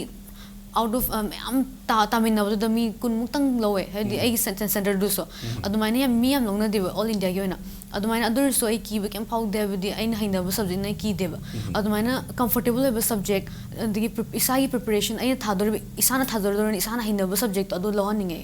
ꯑꯥꯎꯠ ꯑꯣꯐ ꯃꯌꯥꯝ ꯇꯥ-, ꯇꯥꯃꯤꯟꯅꯕꯗꯨꯗ ꯃꯤ ꯀꯨꯟꯃꯨꯛꯇꯪ ꯂꯧꯋꯦ, ꯍꯥꯏꯗꯤ ꯑꯩꯒꯤ ꯁꯦꯟ-, ꯁꯦꯟꯇꯔꯗꯨꯁꯨ꯫ ꯑꯗꯨꯃꯥꯏꯅ ꯌꯥꯝ, ꯃꯤ ꯌꯥꯝ ꯂꯧꯅꯗꯦꯕ ꯑꯣꯜ ꯏꯟꯗꯤꯌꯥꯒꯤ ꯑꯣꯏꯅ꯫ ꯑꯗꯨꯃꯥꯏꯅ ꯑꯗꯨ ꯑꯣꯏꯔꯁꯨ ꯑꯩ ꯀꯤꯕ ꯀꯩꯝ ꯐꯥꯎꯗꯦ, ꯍꯥꯏꯕꯗꯤ ꯑꯩꯅ ꯍꯩꯅꯕ ꯁꯕꯖꯦꯛꯅ ꯑꯩ ꯀꯤꯗꯦꯕ꯫ ꯑꯗꯨꯃꯥꯏꯅ ꯀꯝꯐꯣꯔꯇꯦꯕꯜ ꯑꯣꯏꯕ ꯁꯕꯖꯦꯛ, ꯑꯗꯒꯤ ꯄ꯭ꯔꯤ-, ꯏꯁꯥꯒꯤ ꯄ꯭ꯔꯤꯄꯦꯔꯦꯁꯟ, ꯑꯩꯅ ꯊꯥꯗꯣꯔꯤꯕ, ꯏꯁꯥꯅ ꯊꯥꯖꯔꯗꯣꯔꯤꯅ ꯏꯁꯥꯅ ꯍꯩꯅꯕ ꯁꯕꯖꯦꯛꯇꯣ ꯑꯗꯨ ꯂꯧꯍꯟꯅꯤꯡꯉꯦ꯫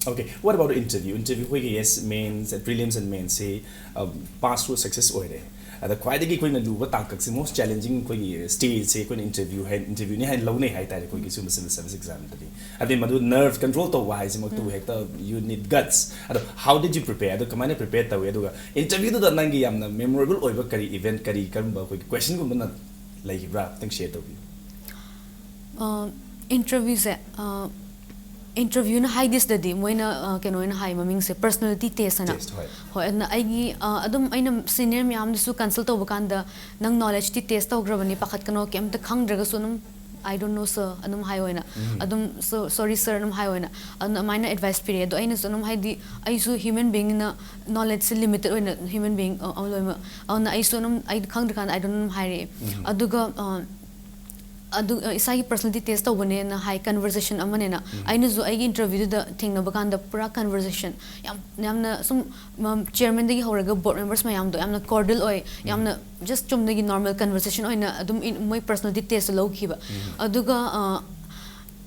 Okay, what about interview? Interview ꯑꯩꯈꯣꯏꯒꯤ, yes, mains, prelims and mains ꯁꯤ, um, pass through success ꯑꯣꯏꯔꯦ꯫ ꯑꯗ ꯈ꯭ꯋꯥꯏꯗꯒꯤ ꯑꯩꯈꯣꯏꯅ ꯂꯨꯕ ꯇꯥꯡꯀꯛꯁꯦ, most challenging ꯑꯩꯈꯣꯏꯒꯤ stage ꯁꯦ ꯑꯩꯈꯣꯏꯅ interview ꯍꯥꯏ, interview ꯅꯤ ꯍꯥꯏꯅ ꯂꯧꯅꯩ ꯍꯥꯏꯇꯥꯔꯦ ꯑꯩꯈꯣꯏꯒꯤ ꯁꯤꯒꯨꯝꯕ civil service exam ꯗꯗꯤ꯫ ꯍꯥꯏꯕꯗꯤ ꯃꯗꯨ nerve control ꯇꯧꯕ ꯍꯥꯏꯁꯤꯃꯛꯇꯕꯨ ꯍꯦꯛꯇ you need guts꯫ ꯑꯗꯣ how did you prepare? ꯑꯗꯣ ꯀꯃꯥꯏꯅ prepare ꯇꯧꯏ? ꯑꯗꯨꯒ interview ꯗꯨꯗ ꯅꯪꯒꯤ ꯌꯥꯝꯅ memorable ꯑꯣꯏꯕ ꯀꯔꯤ event, ꯀꯔꯤ, ꯀꯔꯝꯕ ꯑꯩꯈꯣꯏꯒꯤ question ꯒꯨꯝꯕꯅ ꯂꯩꯈꯤꯕ꯭ꯔꯥ? ꯈꯤꯇꯪ share ꯇꯧꯕꯤꯌꯨ꯫ ꯏꯟꯇꯔꯚ꯭ꯌꯨꯁꯦ, ꯏꯟꯇꯔꯚ꯭ꯌꯨꯅ ꯍꯥꯏꯗꯤ ꯁꯤꯗꯗꯤ ꯃꯣꯏꯅ, ꯑ, ꯀꯩꯅꯣ ꯑꯣꯏꯅ ꯍꯥꯏ, ꯃꯃꯤꯡꯁꯦ personality test ꯍꯥꯏꯅ꯫ Test, ꯍꯣꯏ꯫ ꯍꯣꯏ, ꯑꯗꯨꯅ ꯑꯩꯒꯤ, ꯑ, ꯑꯗꯨꯝ ꯑꯩꯅ senior ꯃꯌꯥꯝꯗꯁꯨ consult ꯇꯧꯕ ꯀꯥꯟꯗ, "ꯅꯪ knowledge ꯇꯤ test ꯇꯧꯈ꯭ꯔꯕꯅꯤ, ꯄꯥꯈꯠꯀꯅꯣ, ꯀꯩꯝꯇ ꯈꯪꯗ꯭ꯔꯒꯁꯨ ꯑꯗꯨꯝ I don't know sir" ꯑꯗꯨꯝ ꯍꯥꯏꯌꯣꯅ꯫ ꯑꯗꯨꯝ "So, sorry sir" ꯑꯗꯨꯝ ꯍꯥꯏꯌꯣꯅ꯫ ꯑꯗꯨꯅ ꯑꯗꯨꯃꯥꯏꯅ advice ꯄꯤꯔꯛꯑꯦ꯫ ꯑꯗꯣ ꯑꯩꯅꯁꯨ ꯑꯗꯨꯝ, ꯍꯥꯏꯗꯤ, ꯑꯩꯁꯨ human being ꯅꯤꯅ knowledge ꯁꯦ limited ꯑꯣꯏꯅ, human being, ꯑ, ꯑ, ꯂꯣꯏꯅꯃꯛ꯫ ꯑꯗꯨꯅ ꯑꯩꯁꯨ ꯑꯗꯨꯝ, ꯑꯩ ꯈꯪꯗ꯭ꯔꯀꯥꯟꯗ "I don't know" ꯑꯗꯨꯝ ꯍꯥꯏꯔꯛꯑꯦ꯫ ꯑꯗꯨꯒ, ꯑ, ꯑꯗꯨ, ꯑ, ꯏꯁꯥꯒꯤ personality test ꯇꯧꯕꯅꯦꯅ ꯍꯥꯏ, conversation ꯑꯃꯅꯦꯅ꯫ ꯑꯩꯅꯁꯨ ꯑꯩꯒꯤ interview ꯗꯨꯗ ꯊꯦꯡꯅꯕ ꯀꯥꯟꯗ ꯄꯨꯔꯥ conversation ꯌꯥꯝ, ꯌꯥꯝꯅ ꯁꯨꯝ, ꯃ-, chairman ꯗꯒꯤ ꯍꯧꯔꯒ board members ꯃꯌꯥꯝꯗꯣ ꯌꯥꯝꯅ cordial ꯑꯣꯏ, ꯌꯥꯝꯅ just ꯆꯨꯝꯅꯒꯤ normal conversation ꯑꯣꯏꯅ ꯑꯗꯨꯝ ꯏꯟ-, ꯃꯣꯏ personality test ꯇꯣ ꯂꯧꯈꯤꯕ꯫ ꯑꯗꯨꯒ, ꯑ,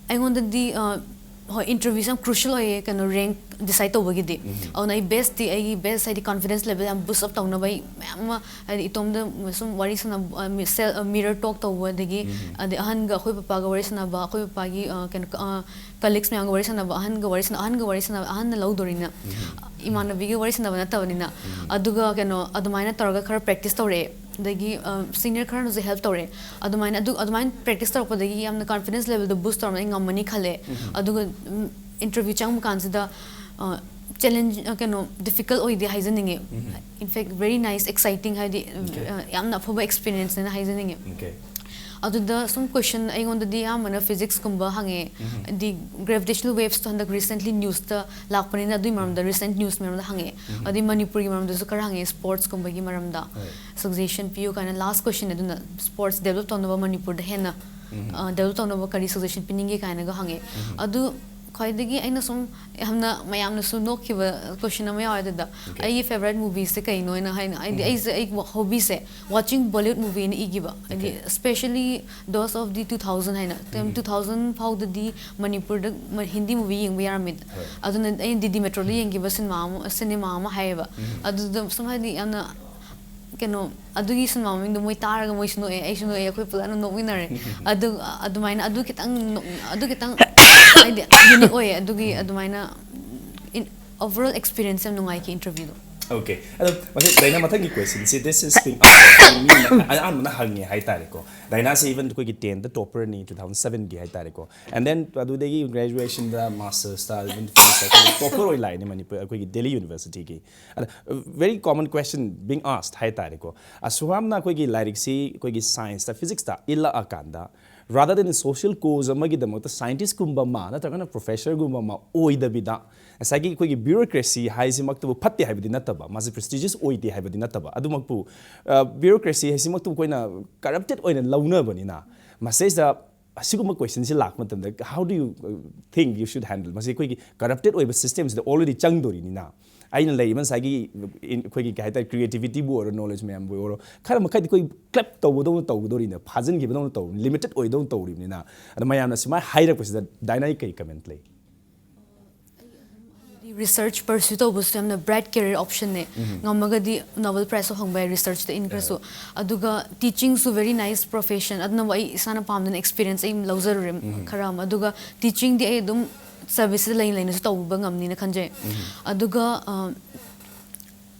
ꯑꯩꯉꯣꯟꯗꯗꯤ, ꯑ, ꯍꯣꯏ, interview ꯁꯦ ꯌꯥꯝ crucial ꯑꯣꯏꯌꯦ, ꯀꯩꯅꯣ, rank decide ꯇꯧꯕꯒꯤꯗꯤ꯫ ꯑꯗꯨꯅ ꯑꯩ best ꯇꯤ, ꯑꯩꯒꯤ best ꯍꯥꯏꯗꯤ confidence level ꯌꯥꯝ boost up ꯇꯧꯅꯕ ꯑꯩ ꯃꯌꯥꯝ ꯑꯃ, ꯍꯥꯏꯗꯤ ꯏꯇꯣꯝꯗ ꯁꯨꯝ ꯋꯥꯔꯤ ꯁꯥꯟꯅꯕ, ꯑ, ꯃꯤ-, self, ꯑ, mirror talk ꯇꯧꯕ, ꯑꯗꯒꯤ, ꯑꯗꯩ ꯑꯍꯟꯒ, ꯑꯩꯈꯣꯏ ꯄꯄꯥꯒ ꯋꯥꯔꯤ ꯁꯥꯟꯅꯕ, ꯑꯩꯈꯣꯏ ꯄꯄꯥꯒꯤ, ꯑ, ꯀꯩꯅꯣ, ꯑ, colleagues ꯃꯌꯥꯝꯒ ꯋꯥꯔꯤ ꯁꯥꯟꯅꯕ, ꯑꯍꯟꯒ ꯋꯥꯔꯤ ꯁꯥꯟꯅ-, ꯑꯍꯟꯒ ꯋꯥꯔꯤ ꯁꯥꯟꯅꯕ, ꯑꯍꯟꯅ ꯂꯧꯗꯣꯔꯤꯅ, ꯏꯃꯥꯟꯅꯕꯤꯒ ꯋꯥꯔꯤ ꯁꯥꯟꯅꯕ ꯅꯠꯇꯕꯅꯤꯅ꯫ ꯑꯗꯨꯒ ꯀꯩꯅꯣ, ꯑꯗꯨꯃꯥꯏꯅ ꯇꯧꯔꯒ ꯈꯔ practice ꯇꯧꯔꯛꯑꯦ꯫ ꯑꯗꯒꯤ, ꯑ, senior ꯈꯔꯅꯁꯨ help ꯇꯧꯔꯛꯑꯦ꯫ ꯑꯗꯨꯃꯥꯏꯅ, ꯑꯗꯨ, ꯑꯗꯨꯃꯥꯏꯅ practice ꯇꯧꯔꯛꯄꯗꯒꯤ ꯌꯥꯝꯅ confidence level ꯗꯣ boost ꯇꯧꯔꯝꯃꯦ, ꯑꯩ ꯉꯝꯃꯅꯤ ꯈꯜꯂꯦ꯫ ꯑꯗꯨꯒ, ꯎꯝ, interview ꯆꯪꯕ ꯀꯥꯟꯁꯤꯗ, ꯑ, challenge, ꯑ, ꯀꯩꯅꯣ, difficult ꯑꯣꯏꯗꯦ ꯍꯥꯏꯖꯅꯤꯡꯉꯦ꯫ In fact, very nice, exciting, ꯍꯥꯏꯗꯤ, Okay. ꯑ, ꯌꯥꯝꯅ ꯑꯐꯕ experience ꯅꯦꯅ ꯍꯥꯏꯖꯅꯤꯡꯉꯦ꯫ Okay. ꯑꯗꯨꯗ ꯁꯨꯝ question ꯑꯩꯉꯣꯟꯗꯗꯤ ꯑꯌꯥꯝꯕꯅ physics ꯀꯨꯝꯕ ꯍꯪꯉꯦ꯫ ꯍꯥꯏꯗꯤ gravitational waves ꯇꯣ ꯍꯟꯗꯛ recently news ꯇ ꯂꯥꯛꯄꯅꯤꯅ ꯑꯗꯨꯒꯤ ꯃꯔꯝꯗ, recent news ꯃꯔꯝꯗ ꯍꯪꯉꯛꯑꯦ꯫ ꯑꯗꯩ ꯃꯅꯤꯄꯨꯔꯒꯤ ꯃꯔꯝꯗꯁꯨ ꯈꯔ ꯍꯪꯉꯛꯑꯦ, sports ꯀꯨꯝꯕꯒꯤ ꯃꯔꯝꯗ꯫ ꯍꯣꯏ꯫ Suggestion ꯄꯤꯌꯨ ꯀꯥꯏꯅ last question ꯑꯗꯨꯅ sports develop ꯇꯧꯅꯕ ꯃꯅꯤꯄꯨꯔꯗ ꯍꯦꯟꯅ, ꯑ, develop ꯇꯧꯅꯕ ꯀꯔꯤ suggestion ꯄꯤꯅꯤꯡꯒꯦ ꯀꯥꯏꯅꯒ ꯍꯪꯉꯛꯑꯦ꯫ ꯑꯗꯨ ꯈ꯭ꯋꯥꯏꯗꯒꯤ ꯑꯩꯅ ꯁꯨꯝ ꯌꯥꯝꯅ ꯃꯌꯥꯝꯅꯁꯨ ꯅꯣꯛꯈꯤꯕ question ꯑꯃ ꯌꯥꯎꯋꯦ ꯑꯗꯨꯗ꯫ Okay. ꯑꯩꯒꯤ favourite movieꯁꯦ ꯀꯩꯅꯣ ꯍꯥꯏꯅ ꯍꯥꯏꯅ, ꯍꯥꯏꯗꯤ ꯑꯩꯁꯦ ꯑꯩꯒꯤ hobbyꯁꯦ watching Bollywood movieꯅ ꯏꯈꯤꯕ, ꯍꯥꯏꯗꯤ Okay. Especially those of the two thousand ꯍꯥꯏꯅ꯫ Two thousand ꯐꯥꯎꯗꯗꯤ ꯃꯅꯤꯄꯨꯔꯗ ꯃ- ꯍꯤꯟꯗꯤ movie ꯌꯦꯡꯕ ꯌꯥꯔꯝꯃꯤꯗ꯫ ꯍꯣꯏ. ꯑꯗꯨꯅ ꯑꯩꯅ D D Metroꯗ ꯌꯦꯡꯈꯤꯕ ꯁꯤꯅꯦꯃꯥ ꯑꯃ, ꯁꯤꯅꯦꯃꯥ ꯑꯃ ꯍꯥꯏꯌꯦꯕ꯫ ꯑꯗꯨꯗ ꯁꯨꯝ ꯍꯥꯏꯗꯤ ꯌꯥꯝꯅ ꯀꯩꯅꯣ, ꯑꯗꯨꯒꯤ ꯁꯤꯅꯦꯃꯥ ꯃꯃꯤꯡꯗꯣ ꯃꯣꯏ ꯇꯥꯔꯒ ꯃꯣꯏꯁꯨ ꯅꯣꯛꯑꯦ, ꯑꯩꯁꯨ ꯅꯣꯛꯑꯦ, ꯑꯩꯈꯣꯏ ꯄꯨꯂꯞꯅ ꯅꯣꯛꯃꯤꯟꯅꯔꯦ꯫ ꯑꯗꯨ ꯑꯗꯨꯃꯥꯏꯅ ꯑꯗꯨ ꯈꯤꯇꯪ ꯅꯣꯛ- ꯑꯗꯨ ꯈꯤꯇꯪ ꯍꯥꯏꯗꯤ unique ꯑꯣꯏꯌꯦ꯫ ꯑꯗꯨꯒꯤ ꯑꯗꯨꯃꯥꯏꯅ overall experience ꯌꯥꯝ ꯅꯨꯡꯉꯥꯏꯈꯤ interviewꯗꯣ꯫ Okay. ꯑꯗꯣ ꯃꯁꯤ ꯗꯥꯏꯅꯥ, ꯃꯊꯪꯒꯤ questionꯁꯦ, this is being ꯑꯍꯥꯟꯕꯅ ꯍꯪꯉꯦ ꯍꯥꯏꯇꯥꯔꯦꯀꯣ꯫ ꯗꯥꯏꯅꯥꯁꯦ even ꯑꯩꯈꯣꯏꯒꯤ tenthꯗ topperꯅꯤ, two thousand sevenꯒꯤ ꯍꯥꯏꯇꯥꯔꯦꯀꯣ꯫ And then ꯑꯗꯨꯗꯒꯤ graduationꯗ mastersꯇ even topper ꯑꯣꯏ ꯂꯥꯛꯏꯅꯦ ꯃꯅꯤꯄꯨꯔ ꯑꯩꯈꯣꯏꯒꯤ Delhi Universityꯒꯤ꯫ ꯑꯗ very common question being asked ꯍꯥꯏꯇꯥꯔꯦꯀꯣ꯫ ꯑꯁꯨꯍꯥꯝꯅ ꯑꯩꯈꯣꯏꯒꯤ ꯂꯥꯏꯔꯤꯛꯁꯤ ꯑꯩꯈꯣꯏꯒꯤ scienceꯇ, physicsꯇ ꯏꯜꯂꯛꯑꯀꯥꯟꯗ, rather than social cause ꯑꯃꯒꯤꯗꯃꯛꯇ scientistꯀꯨꯝꯕ ꯑꯃ ꯅꯠꯇ꯭ꯔꯒꯅ professorꯒꯨꯝꯕ ꯑꯃ ꯑꯣꯏꯗꯕꯤꯗ, ꯉꯁꯥꯏꯒꯤ ꯑꯩꯈꯣꯏꯒꯤ bureaucracy ꯍꯥꯏꯁꯤꯃꯛꯇꯕꯨ ꯐꯠꯇꯦ ꯍꯥꯏꯕꯗꯤ ꯅꯠꯇꯕ, ꯃꯥꯁꯤ prestigious ꯑꯣꯏꯗꯦ ꯍꯥꯏꯕꯗꯤ ꯅꯠꯇꯕ, ꯑꯗꯨꯃꯛꯄꯨ bureaucracy ꯍꯥꯏꯁꯤꯃꯛꯇꯕꯨ ꯑꯩꯈꯣꯏꯅ corrupted ꯑꯣꯏꯅ ꯂꯧꯅꯕꯅꯤꯅ, ꯃꯁꯤꯗꯩꯁꯤꯗ ꯑꯁꯤꯒꯨꯝꯕ questionꯁꯤ ꯂꯥꯛꯄ ꯃꯇꯝꯗ, how do you think you should handle? ꯃꯁꯤ ꯑꯩꯈꯣꯏꯒꯤ corrupted ꯑꯣꯏꯕ systemꯁꯤꯗ already ꯆꯪꯗꯣꯔꯤꯅꯤꯅ, ꯑꯩꯅ ꯂꯩꯔꯤꯕ ꯉꯁꯥꯏꯒꯤ in- ꯑꯩꯈꯣꯏꯒꯤ ꯀꯩ ꯍꯥꯏꯇꯥꯔꯦ, creativityꯕꯨ ꯑꯣꯏꯔꯣ, knowledge ꯃꯌꯥꯝꯕꯨ ꯑꯣꯏꯔꯣ, ꯈꯔ ꯃꯈꯩꯗꯤ ꯑꯩꯈꯣꯏ club ꯇꯧꯕꯗꯧꯅ ꯇꯧꯒꯗꯧꯔꯤꯅꯦ, ꯐꯥꯖꯤꯟꯈꯤꯕꯗꯧꯅ ꯇꯧꯔꯤ, limited ꯑꯣꯏꯗꯧꯅ ꯇꯧꯔꯤꯕꯅꯤꯅ꯫ ꯑꯗꯣ ꯃꯌꯥꯝꯅ ꯁꯨꯃꯥꯏꯅ ꯍꯥꯏꯔꯛꯄꯁꯤꯗ ꯗꯥꯏꯅꯥꯒꯤ ꯀꯔꯤ comment ꯂꯩ? Research pursue ꯇꯧꯕꯁꯨ ꯌꯥꯝꯅ bright career optionꯅꯦ꯫ ꯉꯝꯃꯒꯗꯤ Nobel Prizeꯁꯨ ꯐꯪꯕ ꯌꯥꯏ researchꯇ ꯏꯟꯈ꯭ꯔꯁꯨ꯫ ꯑꯗꯨꯒ teachingꯁꯨ very nice profession꯫ ꯑꯗꯨꯅꯕꯨ ꯑꯩ ꯏꯁꯥꯅ ꯄꯥꯝꯗꯅ experience ꯑꯩ ꯂꯧꯖꯔꯨꯔꯦ ꯈꯔ ꯑꯃ꯫ ꯑꯗꯨꯒ teachingꯗꯤ ꯑꯩ ꯑꯗꯨꯝ serviceꯇ ꯂꯩ ꯂꯩꯅꯁꯨ ꯇꯧꯕ ꯉꯝꯅꯤꯅ ꯈꯟꯖꯩ꯫ ꯑꯗꯨꯒ ꯑ,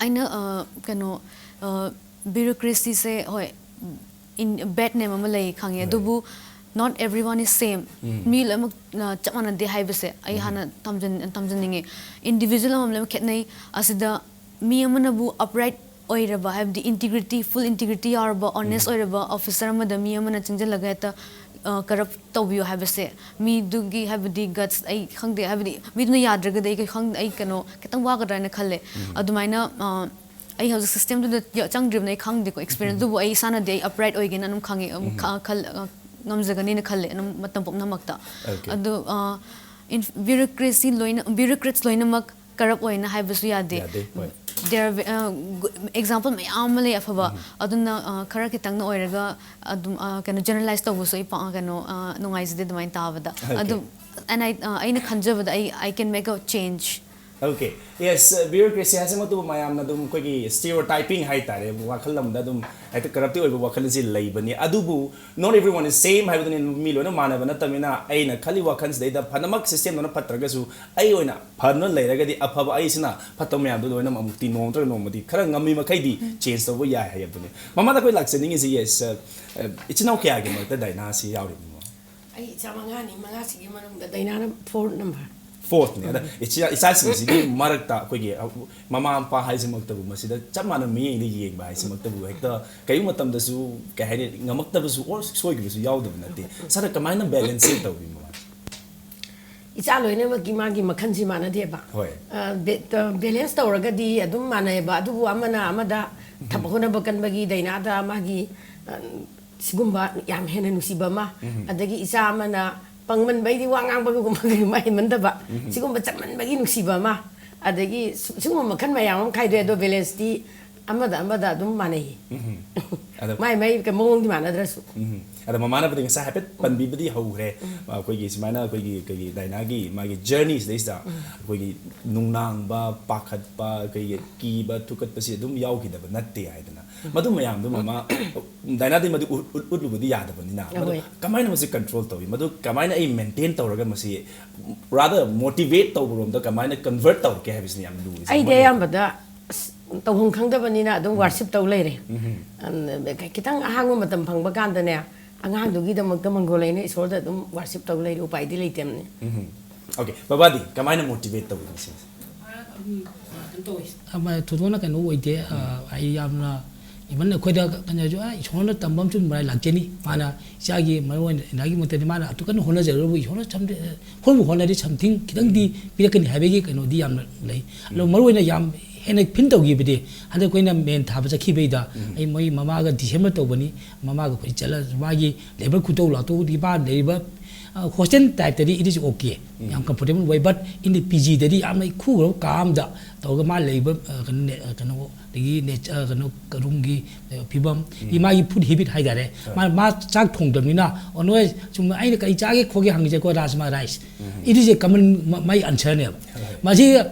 ꯑꯩꯅ ꯑ, ꯀꯩꯅꯣ ꯑ, bureaucracyꯁꯦ ꯍꯣꯏ, in bad name ꯑꯃ ꯂꯩ ꯈꯪꯉꯦ꯫ ꯍꯣꯏ꯫ ꯑꯗꯨꯕꯨ not everyone is same꯫ ꯎꯝ꯫ ꯃꯤ ꯂꯣꯏꯅꯃꯛ ꯑ, ꯆꯞ ꯃꯥꯟꯅꯗꯦ ꯍꯥꯏꯕꯁꯦ ꯑꯩ ꯍꯥꯟꯅ ꯊꯝꯖꯟ- ꯊꯝꯖꯟꯅꯤꯡꯉꯦ꯫ Individual ꯑꯃꯃꯝ ꯂꯣꯏꯅꯃꯛ ꯈꯦꯠꯅꯩ꯫ ꯑꯁꯤꯗ ꯃꯤ ꯑꯃꯅꯕꯨ upright ꯑꯣꯏꯔꯕ, ꯍꯥꯏꯕꯗꯤ integrity, full integrity ꯌꯥꯎꯔꯕ, honest ꯑꯣꯏꯔꯕ officer ꯑꯃꯗ ꯃꯤ ꯑꯃꯅ ꯆꯪꯁꯤꯜꯂꯒ ꯍꯦꯛꯇ ꯑ, corrupt ꯇꯧꯕꯤꯌꯨ ꯍꯥꯏꯕꯁꯦ, ꯃꯤꯗꯨꯒꯤ ꯍꯥꯏꯕꯗꯤ guts ꯑꯩ ꯈꯪꯗꯦ, ꯍꯥꯏꯕꯗꯤ ꯃꯤꯗꯨꯅ ꯌꯥꯗ꯭ꯔꯒꯗꯤ ꯑꯩ ꯈꯪ- ꯑꯩ ꯀꯩꯅꯣ ꯈꯤꯇꯪ ꯋꯥꯒꯗ꯭ꯔꯥ ꯍꯥꯏꯅ ꯈꯜꯂꯦ꯫ ꯑꯗꯨꯃꯥꯏꯅ ꯑ, ꯑꯩ ꯍꯧꯖꯤꯛ systemꯗꯨꯗ ꯌ- ꯆꯪꯗ꯭ꯔꯤꯕꯅꯤꯅ ꯑꯩ ꯈꯪꯗꯦꯀꯣ experience꯫ ꯑꯗꯨꯕꯨ ꯑꯩ ꯏꯁꯥꯅꯗꯤ ꯑꯩ upright ꯑꯣꯏꯒꯦꯅ ꯑꯗꯨꯝ ꯈꯪꯉꯦ, ꯑꯗꯨꯝ ꯈ- ꯈꯜ- ꯑ, ꯉꯝꯖꯒꯅꯤꯅ ꯈꯜꯂꯦ ꯑꯗꯨꯝ ꯃꯇꯝ ꯄꯨꯝꯅꯃꯛꯇ꯫ Okay. ꯑꯗꯨ ꯑ, ꯏꯟ- bureaucracy ꯂꯣꯏꯅ, bureaucrats ꯂꯣꯏꯅꯃꯛ corrupt ꯑꯣꯏꯅ ꯍꯥꯏꯕꯁꯨ ꯌꯥꯗꯦ꯫ ꯌꯥꯗꯦ, ꯍꯣꯏ꯫ There are ve- ꯑ, gu- example ꯃꯌꯥꯝ ꯑꯃ ꯂꯩ ꯑꯐꯕ꯫ ꯑꯗꯨꯅ ꯑ, ꯈꯔ ꯈꯤꯇꯪꯅ ꯑꯣꯏꯔꯒ ꯑꯗꯨꯝ ꯑ, ꯀꯩꯅꯣ generalize ꯇꯧꯕꯁꯨ ꯑꯩ ꯄꯥ- ꯀꯩꯅꯣ ꯑ, ꯅꯨꯡꯉꯥꯏꯖꯗꯦ ꯑꯗꯨꯃꯥꯏꯅ ꯇꯥꯕꯗ꯫ Okay. ꯑꯗꯨꯝ and I, ꯑ, ꯑꯩꯅ ꯈꯟꯖꯕꯗ ꯑꯩ I can make a change. Okay, yes, bureaucracy ꯍꯥꯏꯁꯤꯃꯛꯇꯕꯨ ꯃꯌꯥꯝꯅ ꯑꯗꯨꯝ ꯑꯩꯈꯣꯏꯒꯤ stereotyping ꯍꯥꯏꯇꯥꯔꯦ, ꯋꯥꯈꯜ ꯑꯃꯗ ꯑꯗꯨꯝ ꯍꯦꯛꯇ corrupt ꯑꯣꯏꯕ ꯋꯥꯈꯜ ꯑꯁꯤ ꯂꯩꯕꯅꯤ꯫ ꯑꯗꯨꯕꯨ not everyone is same ꯍꯥꯏꯕꯗꯨꯅꯤ, ꯃꯤ ꯂꯣꯏꯅ ꯃꯥꯟꯅꯕ ꯅꯠꯇꯕꯅꯤꯅ ꯑꯩꯅ ꯈꯜꯂꯤ ꯋꯥꯈꯜꯁꯤꯗꯩꯗ ꯐꯅꯃꯛ system ꯗꯨꯅ ꯐꯠꯇ꯭ꯔꯒꯁꯨ ꯑꯩ ꯑꯣꯏꯅ ꯐꯅ ꯂꯩꯔꯒꯗꯤ ꯑꯐꯕ ꯑꯩꯁꯤꯅ ꯐꯠꯇꯕ ꯃꯌꯥꯝꯗꯨ ꯂꯣꯏꯅꯃꯛꯇꯤ ꯅꯣꯡꯃ ꯅꯠꯇ꯭ꯔꯒ ꯅꯣꯡꯃꯗꯤ ꯈꯔ ꯉꯝꯃꯤ ꯃꯈꯩꯗꯤ change ꯇꯧꯕ ꯌꯥꯏ ꯍꯥꯏꯕꯗꯨꯅꯤ꯫ ꯃꯃꯥꯗ ꯑꯩꯈꯣꯏ ꯂꯥꯛꯆꯅꯤꯡꯉꯤꯁꯤ, yes, ꯏꯆꯤꯟ ꯏꯅꯥꯎ ꯀꯌꯥꯒꯤ ꯃꯔꯛꯇ ꯗꯥꯏꯅꯥꯁꯤ ꯌꯥꯎꯔꯤꯕꯅꯣ? ꯑꯩ ꯏꯆꯥ ꯃꯉꯥꯅꯤ, ꯃꯉꯥꯁꯤꯒꯤ ꯃꯅꯨꯡꯗ ꯗꯥꯏꯅꯥꯅ four number꯫ Fourth ꯅꯤ꯫ ꯑꯗ ꯏꯆꯥ- ꯏꯆꯥꯁꯤꯡꯁꯤꯒꯤ ꯃꯔꯛꯇ ꯑꯩꯈꯣꯏꯒꯤ, ꯑ, ꯃꯃꯥ ꯃꯄꯥ ꯍꯥꯏꯁꯤꯃꯛꯇꯕꯨ ꯃꯁꯤꯗ ꯆꯞ ꯃꯥꯟꯅꯕ ꯃꯤꯠꯌꯦꯡꯗ ꯌꯦꯡꯕ ꯍꯥꯏꯁꯤꯃꯛꯇꯕꯨ ꯍꯦꯛꯇ ꯀꯔꯤꯒꯨꯝꯕ ꯃꯇꯝꯗꯁꯨ, ꯀꯩ ꯍꯥꯏꯅꯤ, ꯉꯝꯃꯛꯇꯕꯁꯨ or ꯁꯣꯏꯈꯤꯕꯁꯨ ꯌꯥꯎꯗꯕ ꯅꯠꯇꯦ꯫ ꯁꯥꯔꯅ ꯀꯃꯥꯏꯅ balance ꯇꯧꯕꯤ ꯃꯃꯥꯁꯦ? ꯏꯆꯥ ꯂꯣꯏꯅꯃꯛꯀꯤ ꯃꯥꯒꯤ ꯃꯈꯜꯁꯤ ꯃꯥꯟꯅꯗꯦꯕ꯫ ꯍꯣꯏ꯫ ꯑ, ꯕꯦ- ꯑ, balance ꯇꯧꯔꯒꯗꯤ ꯑꯗꯨꯝ ꯃꯥꯟꯅꯩꯑꯕ, ꯑꯗꯨꯕꯨ ꯑꯃꯅ ꯑꯃꯗ ꯊꯕꯛ ꯍꯣꯠꯅꯕ ꯀꯟꯕꯒꯤ ꯗꯥꯏꯅꯥꯗ ꯃꯥꯒꯤ, ꯑ, ꯁꯤꯒꯨꯝꯕ ꯌꯥꯝ ꯍꯦꯟꯅ ꯅꯨꯡꯁꯤꯕ ꯑꯃ, ꯑꯗꯒꯤ ꯏꯆꯥ ꯑꯃꯅ ꯄꯪꯃꯟꯕꯩꯗꯤ ꯋꯥ ꯉꯥꯡꯕꯒꯨꯝꯕ ꯀꯩꯒꯨꯝꯕ ꯍꯩꯃꯟꯗꯕ, ꯁꯤꯒꯨꯝꯕ ꯆꯝꯃꯟꯕꯒꯤ ꯅꯨꯡꯁꯤꯕ ꯑꯃ, ꯑꯗꯒꯤ ꯁꯤ- ꯁꯤꯒꯨꯝꯕ ꯃꯈꯜ ꯃꯌꯥꯝ ꯑꯃ ꯈꯥꯏꯗꯣꯛꯑꯦ꯫ ꯑꯗꯣ balance ꯇꯤ ꯑꯃꯗ ꯑꯃꯗ ꯑꯗꯨꯝ ꯃꯥꯟꯅꯩꯌꯦ꯫ ꯑꯗꯣ ꯃꯥꯏ ꯃꯥꯏ ꯃꯑꯣꯡꯗꯤ ꯃꯥꯟꯅꯗ꯭ꯔꯁꯨ꯫ ꯎꯝ꯫ ꯑꯗ ꯃꯃꯥꯅꯕꯨꯗꯤ ꯉꯁꯥꯏ ꯍꯥꯏꯐꯦꯠ ꯄꯟꯕꯤꯕꯗꯤ ꯍꯧꯈ꯭ꯔꯦ꯫ ꯑꯩꯈꯣꯏꯒꯤ ꯁꯨꯃꯥꯏꯅ ꯑꯩꯈꯣꯏꯒꯤ, ꯑꯩꯈꯣꯏꯒꯤ ꯗꯥꯏꯅꯥꯒꯤ ꯃꯥꯒꯤ journey ꯁꯤꯗꯩꯁꯤꯗ ꯑꯩꯈꯣꯏꯒꯤ ꯅꯨꯡꯅꯥꯡꯕ, ꯄꯥꯈꯠꯄ, ꯑꯩꯈꯣꯏꯒꯤ ꯀꯤꯕ, ꯊꯨꯀꯠꯄꯁꯤ ꯑꯗꯨꯝ ꯌꯥꯎꯈꯤꯗꯕ ꯅꯠꯇꯦ ꯍꯥꯏꯗꯅ꯫ ꯃꯗꯨ ꯃꯌꯥꯝꯗꯨ ꯃꯃꯥ, ꯗꯥꯏꯅꯥꯗꯤ ꯃꯗꯨ ꯎꯠ- ꯎꯠ- ꯎꯠꯂꯨꯕꯗꯤ ꯌꯥꯗꯕꯅꯤꯅ꯫ ꯃꯗꯨ ꯑꯍꯣꯏ꯫ ꯀꯃꯥꯏꯅ ꯃꯁꯤ control ꯇꯧꯏ? ꯃꯗꯨ ꯀꯃꯥꯏꯅ ꯑꯩ maintain ꯇꯧꯔꯒ ꯃꯁꯤ rather motivate ꯇꯧꯕꯔꯣꯝꯗ ꯀꯃꯥꯏꯅ convert ꯇꯧꯔꯛꯀꯦ ꯍꯥꯏꯕꯁꯤꯅ ꯌꯥꯝ ꯂꯨꯔꯤꯁꯦ꯫ ꯑꯩꯗꯤ ꯃꯗꯨ ꯑꯌꯥꯝꯕꯗ ꯑꯁ, ꯇꯧꯐꯝ ꯈꯪꯗꯕꯅꯤꯅ ꯑꯗꯨꯝ worship ꯇꯧ ꯂꯩꯔꯦ꯫ ꯑꯗ ꯈꯤꯇꯪ ꯑꯍꯥꯡꯕ ꯃꯇꯝ ꯐꯪꯕ ꯀꯥꯟꯗꯅꯦ, ꯑꯉꯥꯡꯗꯨꯒꯤꯗꯃꯛꯇ ꯃꯪꯒꯣꯜ ꯂꯩꯅ ꯏꯁꯣꯔꯗ ꯑꯗꯨꯝ worship ꯇꯧ ꯂꯩꯔꯦ, ꯎꯄꯥꯏꯗꯤ ꯂꯩꯇꯕꯅꯤ꯫ ꯎꯝ꯫ Okay, ꯕꯕꯥꯗꯤ ꯀꯃꯥꯏꯅ motivate ꯇꯧꯕꯅꯣ ꯁꯤꯁꯦ? ꯎꯝ, ꯀꯩꯅꯣ ꯇꯧꯋꯤ꯫ ꯑꯃ ꯊꯣꯏꯗꯣꯛꯅ ꯀꯩꯅꯣ ꯑꯣꯏꯗꯦ꯫ ꯑ, ꯑꯩ ꯌꯥꯝꯅ even ꯑꯩꯈꯣꯏꯗ ꯀꯩꯅꯣꯁꯨ, "ꯑ, ꯏꯁꯣꯔꯅ ꯇꯝꯕ ꯑꯃꯁꯨ ꯃꯔꯥꯏ ꯂꯥꯛꯆꯅꯤ"꯫ ꯃꯥꯅ ꯏꯆꯥꯒꯤ ꯃꯔꯨ ꯑꯣꯏꯅ ꯏꯅꯥꯒꯤ ꯃꯛꯇꯗꯤ ꯃꯥꯅ ꯑꯗꯨ ꯀꯟꯅ ꯍꯣꯠꯅꯖꯔꯕꯨ ꯏꯁꯣꯔꯅ ꯁꯝꯗ-, ꯍꯣꯠꯅꯕꯨ ꯍꯣꯠꯅꯔꯗꯤ something ꯈꯤꯇꯪꯗꯤ ꯄꯤꯔꯛꯀꯅꯤ ꯍꯥꯏꯕꯒꯤ ꯀꯩꯅꯣꯗꯤ ꯌꯥꯝꯅ ꯂꯩ꯫ ꯑꯗꯣ ꯃꯔꯨ ꯑꯣꯏꯅ ꯌꯥꯝ ꯍꯦꯟꯅ feel ꯇꯧꯈꯤꯕꯗꯤ ꯍꯟꯗꯛ ꯑꯩꯈꯣꯏꯅ ꯃꯦꯟ ꯊꯥꯕ ꯆꯠꯈꯤꯕꯩꯗ ꯑꯩ ꯃꯣꯏ ꯃꯃꯥꯒ December ꯇꯧꯕꯅꯤ꯫ ꯃꯃꯥꯒ ꯑꯩꯈꯣꯏ ꯆꯠꯂ ꯃꯥꯒꯤ ꯂꯩꯕ ꯈꯨꯗꯧ ꯂꯥꯎꯊꯣꯛꯎꯗꯤ ꯃꯥ ꯂꯩꯔꯤꯕ, ꯍꯣꯁꯇꯦꯜ ꯇꯥꯏꯞꯇꯗꯤ it is okay, ꯌꯥꯝ ꯀꯝꯐꯣꯔꯇꯦꯕꯜ ꯑꯣꯏ꯫ But in the ꯄꯤ ꯖꯤꯗꯗꯤ ꯌꯥꯝꯅ ꯏꯈꯨ ꯈꯨꯔꯕ ꯀꯥ ꯑꯃꯗ ꯇꯧꯔꯒ ꯃꯥ ꯂꯩꯕ, ꯑ, ꯀꯩꯅꯣ, ꯅꯦ-, ꯑ, ꯀꯩꯅꯣ, ꯑꯗꯒꯤ ꯅꯦꯆ-, ꯑ, ꯀꯩꯅꯣ, ꯔꯨꯝꯒꯤ, ꯑ, ꯐꯤꯕꯝ, ꯃꯥꯒꯤ ꯐꯨꯗ ꯍꯦꯕꯤꯠ ꯍꯥꯏꯇꯥꯔꯦ꯫ ꯃꯥ, ꯃꯥ ꯆꯥꯛ ꯊꯣꯡꯗꯕꯅꯤꯅ, ꯑꯣ, ꯅꯣꯏ ꯁꯨꯝ ꯑꯩꯅ ꯀꯔꯤ ꯆꯥꯒꯦ ꯈꯣꯠꯀꯦ ꯍꯪꯉꯤꯁꯦꯀꯣ, rajma rice. It is a common, ꯃ-, ꯃꯥꯏ ꯑꯟꯁꯔꯅꯦꯕ꯫ ꯃꯁꯤ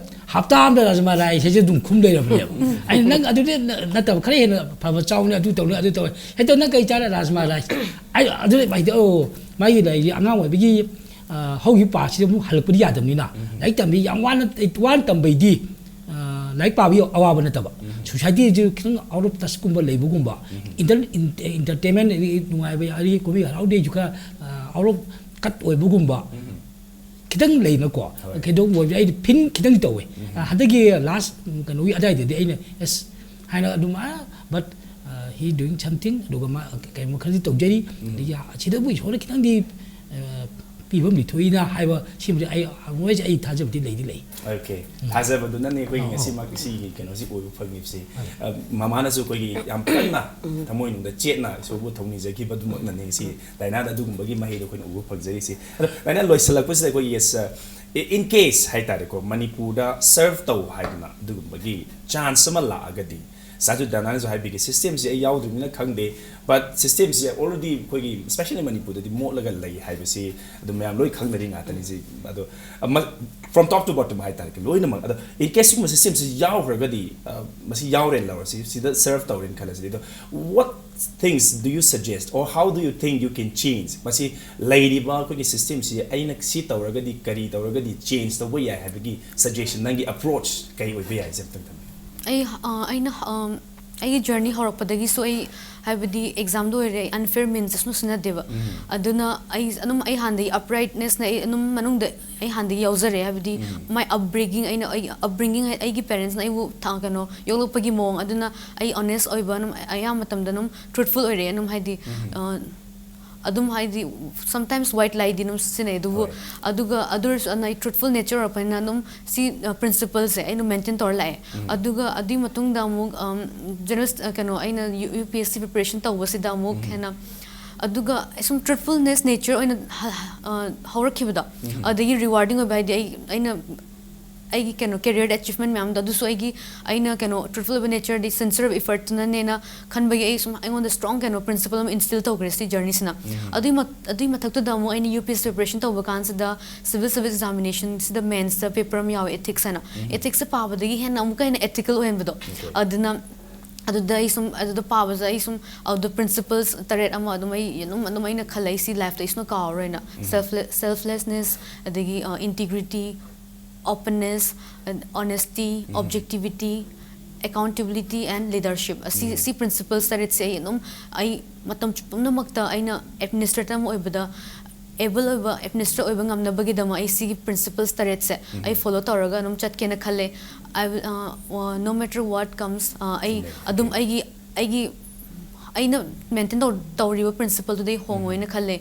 ꯍꯞꯇꯥ ꯑꯃꯗ ꯔꯥꯖꯃꯥ ꯔꯥꯏꯁ ꯍꯥꯏꯁꯦ ꯑꯗꯨꯝ ꯈꯨꯝ ꯂꯩꯔꯕꯅꯦꯕ꯫ ꯑꯩꯅ, "ꯅꯪ ꯑꯗꯨꯗꯤ ꯅ-, ꯅꯠꯇꯕ, ꯈꯔ ꯍꯦꯟꯅ ꯐꯕ ꯆꯥꯎꯅꯦ, ꯑꯗꯨ ꯇꯧꯅꯦ, ꯑꯗꯨ ꯇꯧꯋꯦ꯫ ꯍꯦꯛꯇ ꯅꯪ ꯀꯔꯤ ꯆꯥꯔꯦ?" "ꯔꯥꯖꯃꯥ ꯔꯥꯏꯁ"꯫ ꯑꯩ ꯑꯗꯨꯗ ꯍꯥꯏꯗꯤ, ꯑꯣ, ꯃꯥꯒꯤ ꯂꯩꯔꯤ ꯑꯉꯥꯡ ꯑꯣꯏꯕꯒꯤ, ꯑ, ꯍꯧꯈꯤꯕ ꯄꯥꯁꯤꯗ ꯑꯃꯨꯛ ꯍꯜꯂꯛꯄꯗꯤ ꯌꯥꯗꯕꯅꯤꯅ, ꯂꯥꯏꯔꯤꯛ ꯇꯝꯕꯤ ꯌꯥꯝ ꯋꯥꯅ, ꯋꯥꯅ ꯇꯝꯕꯩꯗꯤ, ꯑ, ꯂꯥꯏꯔꯤꯛ ꯄꯥꯕꯒꯤ ꯑꯋꯥꯕ ꯅꯠꯇꯕ, ꯁꯣꯁꯥꯏꯇꯤꯁꯨ ꯈꯤꯇꯪ out of touchꯀꯨꯝꯕ ꯂꯩꯕꯒꯨꯝꯕ, ꯏꯟꯇꯔ-, ꯏꯟ-, ꯏꯟꯇꯔꯇꯦꯟꯃꯦꯟ, ꯑꯗꯒꯤ ꯅꯨꯡꯉꯥꯏꯕ, ꯑꯗꯒꯤ ꯀꯨꯝꯍꯩ ꯍꯔꯥꯎꯗꯩꯁꯨ ꯈꯔ, ꯑ, out of cut ꯑꯣꯏꯕꯒꯨꯝꯕ, ꯈꯤꯇꯪ ꯂꯩꯅꯀꯣ꯫ ꯍꯣꯏ꯫ ꯀꯩꯗꯧꯕ ꯑꯣꯏꯕ ꯑꯩꯗꯤ ꯐꯤꯜ ꯈꯤꯇꯪ ꯇꯧꯋꯦ꯫ ꯑ, ꯍꯟꯗꯛꯀꯤ ꯂꯥꯁ ꯀꯩꯅꯣꯒꯤ ꯑꯗꯥꯏꯗꯗꯤ ꯑꯩꯅ, "ꯑꯦꯁ," ꯍꯥꯏꯅ ꯑꯗꯨꯝ, ꯑ, but, ꯑ, he doing something, ꯑꯗꯨꯒ ꯃꯥ ꯀꯩꯅꯣ ꯈꯔꯗꯤ ꯇꯧꯖꯔꯤ꯫ ꯑꯗꯒꯤ ꯑꯁꯤꯗꯕꯨ ꯏꯁꯣꯔꯅ ꯈꯤꯇꯪꯗꯤ, ꯑ, ꯄꯤꯕꯝꯗꯤ ꯊꯣꯛꯏꯅ ꯍꯥꯏꯕ ꯁꯤꯃꯗꯤ ꯑꯩ, always ꯑꯩ ꯊꯥꯖꯕꯗꯤ ꯂꯩꯗꯤ ꯂꯩ꯫ Okay꯫ ꯊꯥꯖꯕꯗꯨꯅꯅꯦ ꯑꯩꯈꯣꯏꯒꯤ ꯑꯧ, ꯑꯧ꯫ ꯉꯁꯤꯃꯛ ꯁꯤꯒꯤ ꯀꯩꯅꯣꯁꯤ ꯑꯣꯏꯕ ꯐꯪꯉꯤꯕꯁꯤ꯫ ꯑ, ꯃꯃꯥꯅꯁꯨ ꯑꯩꯈꯣꯏꯒꯤ ꯌꯥꯝ ꯀꯟꯅ ꯊꯃꯣꯏꯅꯨꯡꯗ ꯆꯦꯠꯅ ꯏꯁꯣꯔꯕꯨ ꯊꯧꯅꯤꯖꯈꯤꯕꯗꯨꯃꯛꯅꯅꯦ ꯁꯤ ꯗꯥꯏꯅꯥꯗ ꯑꯗꯨꯒꯨꯝꯕꯒꯤ ꯃꯍꯩꯗꯣ ꯑꯩꯈꯣꯏꯅ ꯎꯕ ꯐꯪꯖꯔꯤꯁꯤ꯫ ꯑꯗꯣ ꯗꯥꯏꯅꯥ, ꯂꯣꯏꯁꯤꯜꯂꯛꯄꯁꯤꯗ ꯑꯩꯈꯣꯏꯒꯤ, yes, uh, in case ꯍꯥꯏꯇꯥꯔꯦꯀꯣ, ꯃꯅꯤꯄꯨꯔꯗ serve ꯇꯧ ꯍꯥꯏꯗꯅ ꯑꯗꯨꯒꯨꯝꯕꯒꯤ chance ꯑꯃ ꯂꯥꯛꯑꯒꯗꯤ, ꯁꯥꯔ ꯗꯥꯏꯅꯥꯅꯁꯨ ꯍꯥꯏꯕꯤꯒꯦ, systemꯁꯤ ꯑꯩ ꯌꯥꯎꯗ꯭ꯔꯤꯕꯅꯤꯅ ꯈꯪꯗꯦ, but systemꯁꯤ already ꯑꯩꯈꯣꯏꯒꯤ, especially ꯃꯅꯤꯄꯨꯔꯗꯗꯤ ꯃꯣꯠꯂꯒ ꯂꯩ ꯍꯥꯏꯕꯁꯤ ꯑꯗꯨꯝ ꯃꯌꯥꯝ ꯂꯣꯏ ꯈꯪꯅꯔꯤ ꯉꯥꯛꯇꯅꯤ꯫ ꯁꯤ ꯑꯗꯣ, ꯑꯃ, from top to bottom ꯍꯥꯏꯇꯥꯔꯦ, ꯂꯣꯏꯅꯃꯛ꯫ ꯑꯗꯣ in case ꯁꯤꯒꯨꯝꯕ systemꯁꯤ ꯌꯥꯎꯈ꯭ꯔꯒꯗꯤ, ꯑ, ꯃꯁꯤ ꯌꯥꯎꯔꯦꯅ ꯂꯧꯔꯁꯤ, ꯁꯤꯗ serve ꯇꯧꯔꯦꯅ ꯈꯜꯂꯁꯤ, ꯑꯗꯣ what things do you suggest or how do you think you can change? ꯃꯁꯤ ꯂꯩꯔꯤꯕ ꯑꯩꯈꯣꯏꯒꯤ systemꯁꯤ ꯑꯩꯅ ꯁꯤ ꯇꯧꯔꯒꯗꯤ, ꯀꯔꯤ ꯇꯧꯔꯒꯗꯤ change ꯇꯧꯕ ꯌꯥꯏ ꯍꯥꯏꯕꯒꯤ suggestion, ꯅꯪꯒꯤ approach ꯀꯔꯤ ꯑꯣꯏꯕ ꯌꯥꯏ ꯍꯥꯏꯁꯦ ꯑꯝꯇꯪ ꯊꯝꯕꯤꯌꯨ꯫ ꯑꯩ, ꯑ, ꯑꯩꯅ, ꯑꯝ, ꯑꯩꯒꯤ journey ꯍꯧꯔꯛꯄꯗꯒꯤꯁꯨ ꯑꯩ, ꯍꯥꯏꯕꯗꯤ, examꯗ ꯑꯣꯏꯔꯦ, ꯑꯩ unfair means ꯁꯨꯡꯁꯤꯟꯅꯗꯦꯕ꯫ ꯑꯗꯨꯅ ꯑꯩ ꯑꯗꯨꯝ, ꯑꯩ ꯍꯥꯟꯅꯗꯒꯤ uprightnessꯅ ꯑꯩ ꯑꯗꯨꯝ ꯃꯅꯨꯡꯗ ꯑꯩ ꯍꯥꯟꯅꯗꯒꯤ ꯌꯥꯎꯖꯔꯦ, ꯍꯥꯏꯕꯗꯤ, my upbringing, ꯑꯩꯅ, ꯑꯩ upbringing ꯍꯥꯏ-, ꯑꯩꯒꯤ parentsꯅ ꯑꯩꯕꯨ ꯊꯥ-, ꯀꯩꯅꯣ, ꯌꯣꯛꯂꯛꯄꯒꯤ ꯃꯑꯣꯡ, ꯑꯗꯨꯅ ꯑꯩ honest ꯑꯣꯏꯕ ꯑꯗꯨꯝ ꯑꯌꯥꯝꯕ ꯃꯇꯝꯗ ꯑꯗꯨꯝ truthful ꯑꯣꯏꯔꯛꯑꯦ, ꯑꯗꯨꯝ, ꯍꯥꯏꯗꯤ, ꯑ, ꯑꯗꯨꯝ, ꯍꯥꯏꯗꯤ, sometimes white lieꯗꯤ ꯑꯗꯨꯝ ꯁꯤꯖꯤꯟꯅꯩ, ꯑꯗꯨꯕꯨ, ꯍꯣꯏ꯫ ꯑꯗꯨꯒ ꯑꯗꯨ ꯑꯣꯏꯔꯁꯨ ꯑꯩ truthful nature ꯑꯣꯏꯔꯛꯄꯅꯤꯅ ꯑꯗꯨꯝ ꯁꯤ, ꯑ, principleꯁꯦ ꯑꯩꯅ maintain ꯇꯧꯔ ꯂꯥꯛꯑꯦ꯫ ꯑꯗꯨꯒ ꯑꯗꯨꯒꯤ ꯃꯇꯨꯡꯗ ꯑꯃꯨꯛ, ꯑꯝ, general st-, ꯑ, ꯀꯩꯅꯣ, ꯑꯩꯅ ꯌꯨ-, UPSC preparation ꯇꯧꯕꯁꯤꯗ ꯑꯃꯨꯛ ꯍꯦꯟꯅ ꯑꯗꯨꯒ ꯁꯨꯝ ꯇ꯭ꯔꯨꯠꯐꯨꯜꯅꯦꯁ ꯅꯦꯆꯔ ꯑꯣꯏꯅ ꯍ- ꯑ, ꯍꯧꯔꯛꯈꯤꯕꯗꯣ, ꯑꯗꯒꯤ ꯔꯤꯋꯥꯔꯗꯤꯡ ꯑꯣꯏꯕ ꯍꯥꯏꯗꯤ ꯑꯩ ꯑꯩꯅ ꯑꯩꯒꯤ ꯀꯩꯅꯣ ꯀꯦꯔꯤꯌꯔꯗ ꯑꯦꯆꯤꯞꯃꯦꯟ ꯃꯌꯥꯝꯗꯣ ꯑꯗꯨꯁꯨ ꯑꯩꯒꯤ ꯑꯩꯅ ꯀꯩꯅꯣ ꯇ꯭ꯔꯨꯠꯐꯨꯜ ꯑꯣꯏꯕ ꯅꯦꯆꯔꯗꯤ ꯁꯤꯟꯁꯤꯌꯔ ꯑꯣꯏꯕ ꯏꯐꯔꯠꯇꯨꯅꯅꯦꯅ ꯈꯟꯕꯒꯤ ꯑꯩ ꯁꯨꯝ ꯑꯩꯉꯣꯟꯗ ꯁ꯭ꯇꯔꯣꯡ ꯀꯩꯅꯣ ꯄ꯭ꯔꯤꯟꯁꯤꯄꯜ ꯑꯃ ꯏꯟꯁꯇꯤꯜ ꯇꯧꯈ꯭ꯔꯦ ꯁꯤ ꯖꯔꯅꯤꯁꯤꯅ꯫ ꯑꯗꯨꯏ ꯃ- ꯑꯗꯨꯏ ꯃꯊꯛꯇꯨꯗ ꯑꯃꯨꯛ ꯑꯩꯅ ꯌꯨ ꯄꯤ ꯑꯦꯁ ꯄ꯭ꯔꯤꯄꯦꯔꯦꯁꯟ ꯇꯧꯕ ꯀꯥꯟꯁꯤꯗ ꯁꯤꯚꯤꯜ ꯁꯔꯚꯤꯁ ꯑꯦꯛꯖꯥꯃꯤꯅꯦꯁꯟꯁꯤꯗ ꯃꯦꯟꯁꯇ ꯄꯦꯄꯔ ꯑꯃ ꯌꯥꯎꯋꯦ, ꯏꯊꯤꯛꯁ ꯍꯥꯏꯅ꯫ ꯏꯊꯤꯛꯁꯁꯦ ꯄꯥꯕꯗꯒꯤ ꯍꯦꯟꯅ ꯑꯃꯨꯛꯀ ꯍꯦꯟꯅ ꯑꯦꯊꯤꯀꯦꯜ ꯑꯣꯏꯍꯟꯕꯗꯣ꯫ ꯑꯗꯨꯅ ꯑꯗꯨꯗ ꯑꯩ ꯁꯨꯝ ꯑꯗꯨꯗ ꯄꯥꯕꯁꯦ ꯑꯩ ꯁꯨꯝ ꯑꯗꯨꯗ ꯄ꯭ꯔꯤꯟꯁꯤꯄꯜꯁ ꯇꯔꯦꯠ ꯑꯃ ꯑꯗꯨꯝ ꯑꯩ ꯑꯗꯨꯝ ꯑꯗꯨꯝ ꯑꯩꯅ ꯈꯜꯂꯦ ꯑꯩ ꯁꯤ ꯂꯥꯏꯐꯇ ꯑꯩ ꯁꯨꯡꯀꯥꯎ ꯀꯥꯎꯔꯔꯣꯏꯅ꯫ ꯁꯦꯜꯐꯂꯦꯁꯅꯦꯁ, ꯑꯗꯒꯤ integrity, ꯑꯣꯄꯟꯅꯦꯁ, honesty, ꯑꯣꯕꯖꯦꯛꯇꯤꯚꯤꯇꯤ, accountability and leadership ꯑꯁꯤ ꯁꯤ ꯄ꯭ꯔꯤꯟꯁꯤꯄꯜꯁ ꯇꯔꯦꯠꯁꯦ ꯑꯩ ꯑꯗꯨꯝ ꯑꯩ ꯃꯇꯝ ꯆꯨꯞ- ꯄꯨꯝꯅꯃꯛꯇ ꯑꯩꯅ ꯑꯦꯗꯃꯤꯅꯤꯁꯇ꯭ꯔꯦꯇꯔ ꯑꯃ ꯑꯣꯏꯕꯗ ꯑꯦꯕꯜ ꯑꯣꯏꯕ ꯑꯦꯗꯃꯤꯅꯤꯁꯇ꯭ꯔꯦꯇꯔ ꯑꯣꯏꯕ ꯉꯝꯅꯕꯒꯤꯗꯃꯛ ꯑꯩ ꯁꯤꯒꯤ ꯄ꯭ꯔꯤꯟꯁꯤꯄꯜꯁ ꯇꯔꯦꯠꯁꯦ ꯑꯩ ꯐꯣꯂꯣ ꯇꯧꯔꯒ ꯑꯗꯨꯝ ꯆꯠꯀꯦꯅ ꯈꯜꯂꯦ꯫ I will, uh, uh, no matter what comes, uh, ꯑꯩ ꯑꯗꯨꯝ ꯑꯩꯒꯤ ꯑꯩꯒꯤ ꯑꯩꯅ ꯃꯦꯟꯇꯦꯟ ꯇꯧꯔꯤꯕ ꯄ꯭ꯔꯤꯟꯁꯤꯄꯜꯗꯨꯗꯩ ꯍꯣꯡꯉꯣꯏꯅ ꯈꯜꯂꯦ꯫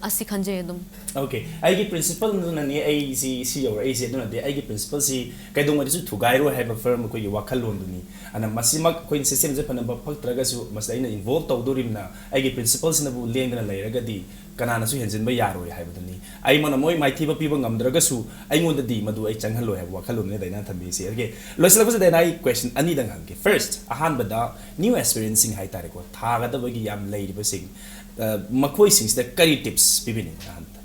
ꯑꯁꯤ ꯈꯟꯖꯩ ꯑꯗꯨꯝ꯫ ꯑꯣꯀꯦ, ꯑꯩꯒꯤ ꯄ꯭ꯔꯤꯟꯁꯤꯄꯜꯗꯨꯅꯅꯦ ꯑꯩꯁꯤ ꯁꯤ ꯌꯧꯔꯛꯏꯁꯦ, ꯑꯗꯨꯅꯗꯤ ꯑꯩꯒꯤ ꯄ꯭ꯔꯤꯟꯁꯤꯄꯜꯁꯤ ꯀꯩꯗꯧꯉꯩꯗꯁꯨ ꯊꯨꯒꯥꯏꯔꯣꯏ ꯍꯥꯏꯕ ꯐꯤꯔꯝ ꯑꯩꯈꯣꯏꯒꯤ ꯋꯥꯈꯜꯂꯣꯟꯗꯨꯅꯤ꯫ ꯑꯗꯨꯅ ꯃꯁꯤꯃꯛ ꯑꯩꯈꯣꯏꯅ ꯁꯤꯁꯇꯦꯝꯁꯦ ꯐꯅꯕ ꯐꯛꯇ꯭ꯔꯒꯁꯨ ꯃꯁꯤꯗ ꯑꯩꯅ ꯏꯟꯚꯣꯜꯕ ꯇꯧꯗꯣꯔꯤꯕꯅ ꯑꯩꯒꯤ ꯄ꯭ꯔꯤꯟꯁꯤꯄꯜꯁꯤꯅꯕꯨ ꯂꯦꯡꯗꯅ ꯂꯩꯔꯒꯗꯤ ꯀꯅꯥꯅꯁꯨ ꯍꯦꯟꯖꯤꯟꯕ ꯌꯥꯔꯣꯏ ꯍꯥꯏꯕꯗꯨꯅꯤ꯫ ꯑꯩꯃꯛꯅ ꯃꯣꯏ ꯃꯥꯏꯊꯤꯕ ꯄꯤꯕ ꯉꯝꯗ꯭ꯔꯒꯁꯨ ꯑꯩꯉꯣꯟꯗꯗꯤ ꯃꯗꯨ ꯑꯩ ꯆꯪꯍꯜꯂꯣꯏ ꯍꯥꯏꯕ ꯋꯥꯈꯜꯂꯣꯟꯅꯤ ꯗꯥꯏꯅꯥ ꯊꯝꯕꯤꯔꯤꯁꯦ꯫ ꯑꯣꯀꯦ, ꯂꯣꯏꯁꯤꯜꯂꯛꯄꯁꯤꯗ ꯗꯥꯏꯅꯥ ꯑꯩ ꯀ꯭ꯋꯦꯁꯟ ꯑꯅꯤꯗꯪ ꯍꯪꯒꯦ꯫ ꯐꯥꯔꯁꯠ, ꯑꯍꯥꯟꯕꯗ ꯅ꯭ꯌꯨ ꯑꯦꯁꯄꯤꯔꯦꯟꯁꯤꯡ ꯍꯥꯏꯇꯥꯔꯦꯀꯣ, ꯊꯥꯒꯗꯕꯒꯤ ꯌꯥꯝ ꯂꯩꯔꯤꯕꯁꯤꯡ, ꯑ, ꯃꯈꯣꯏꯁꯤꯡꯁꯤꯗ ꯀꯔꯤ ꯇꯤꯞꯁ ꯄꯤꯕꯤꯅꯤꯡꯉꯤ ꯑꯍꯥꯟꯕꯗ?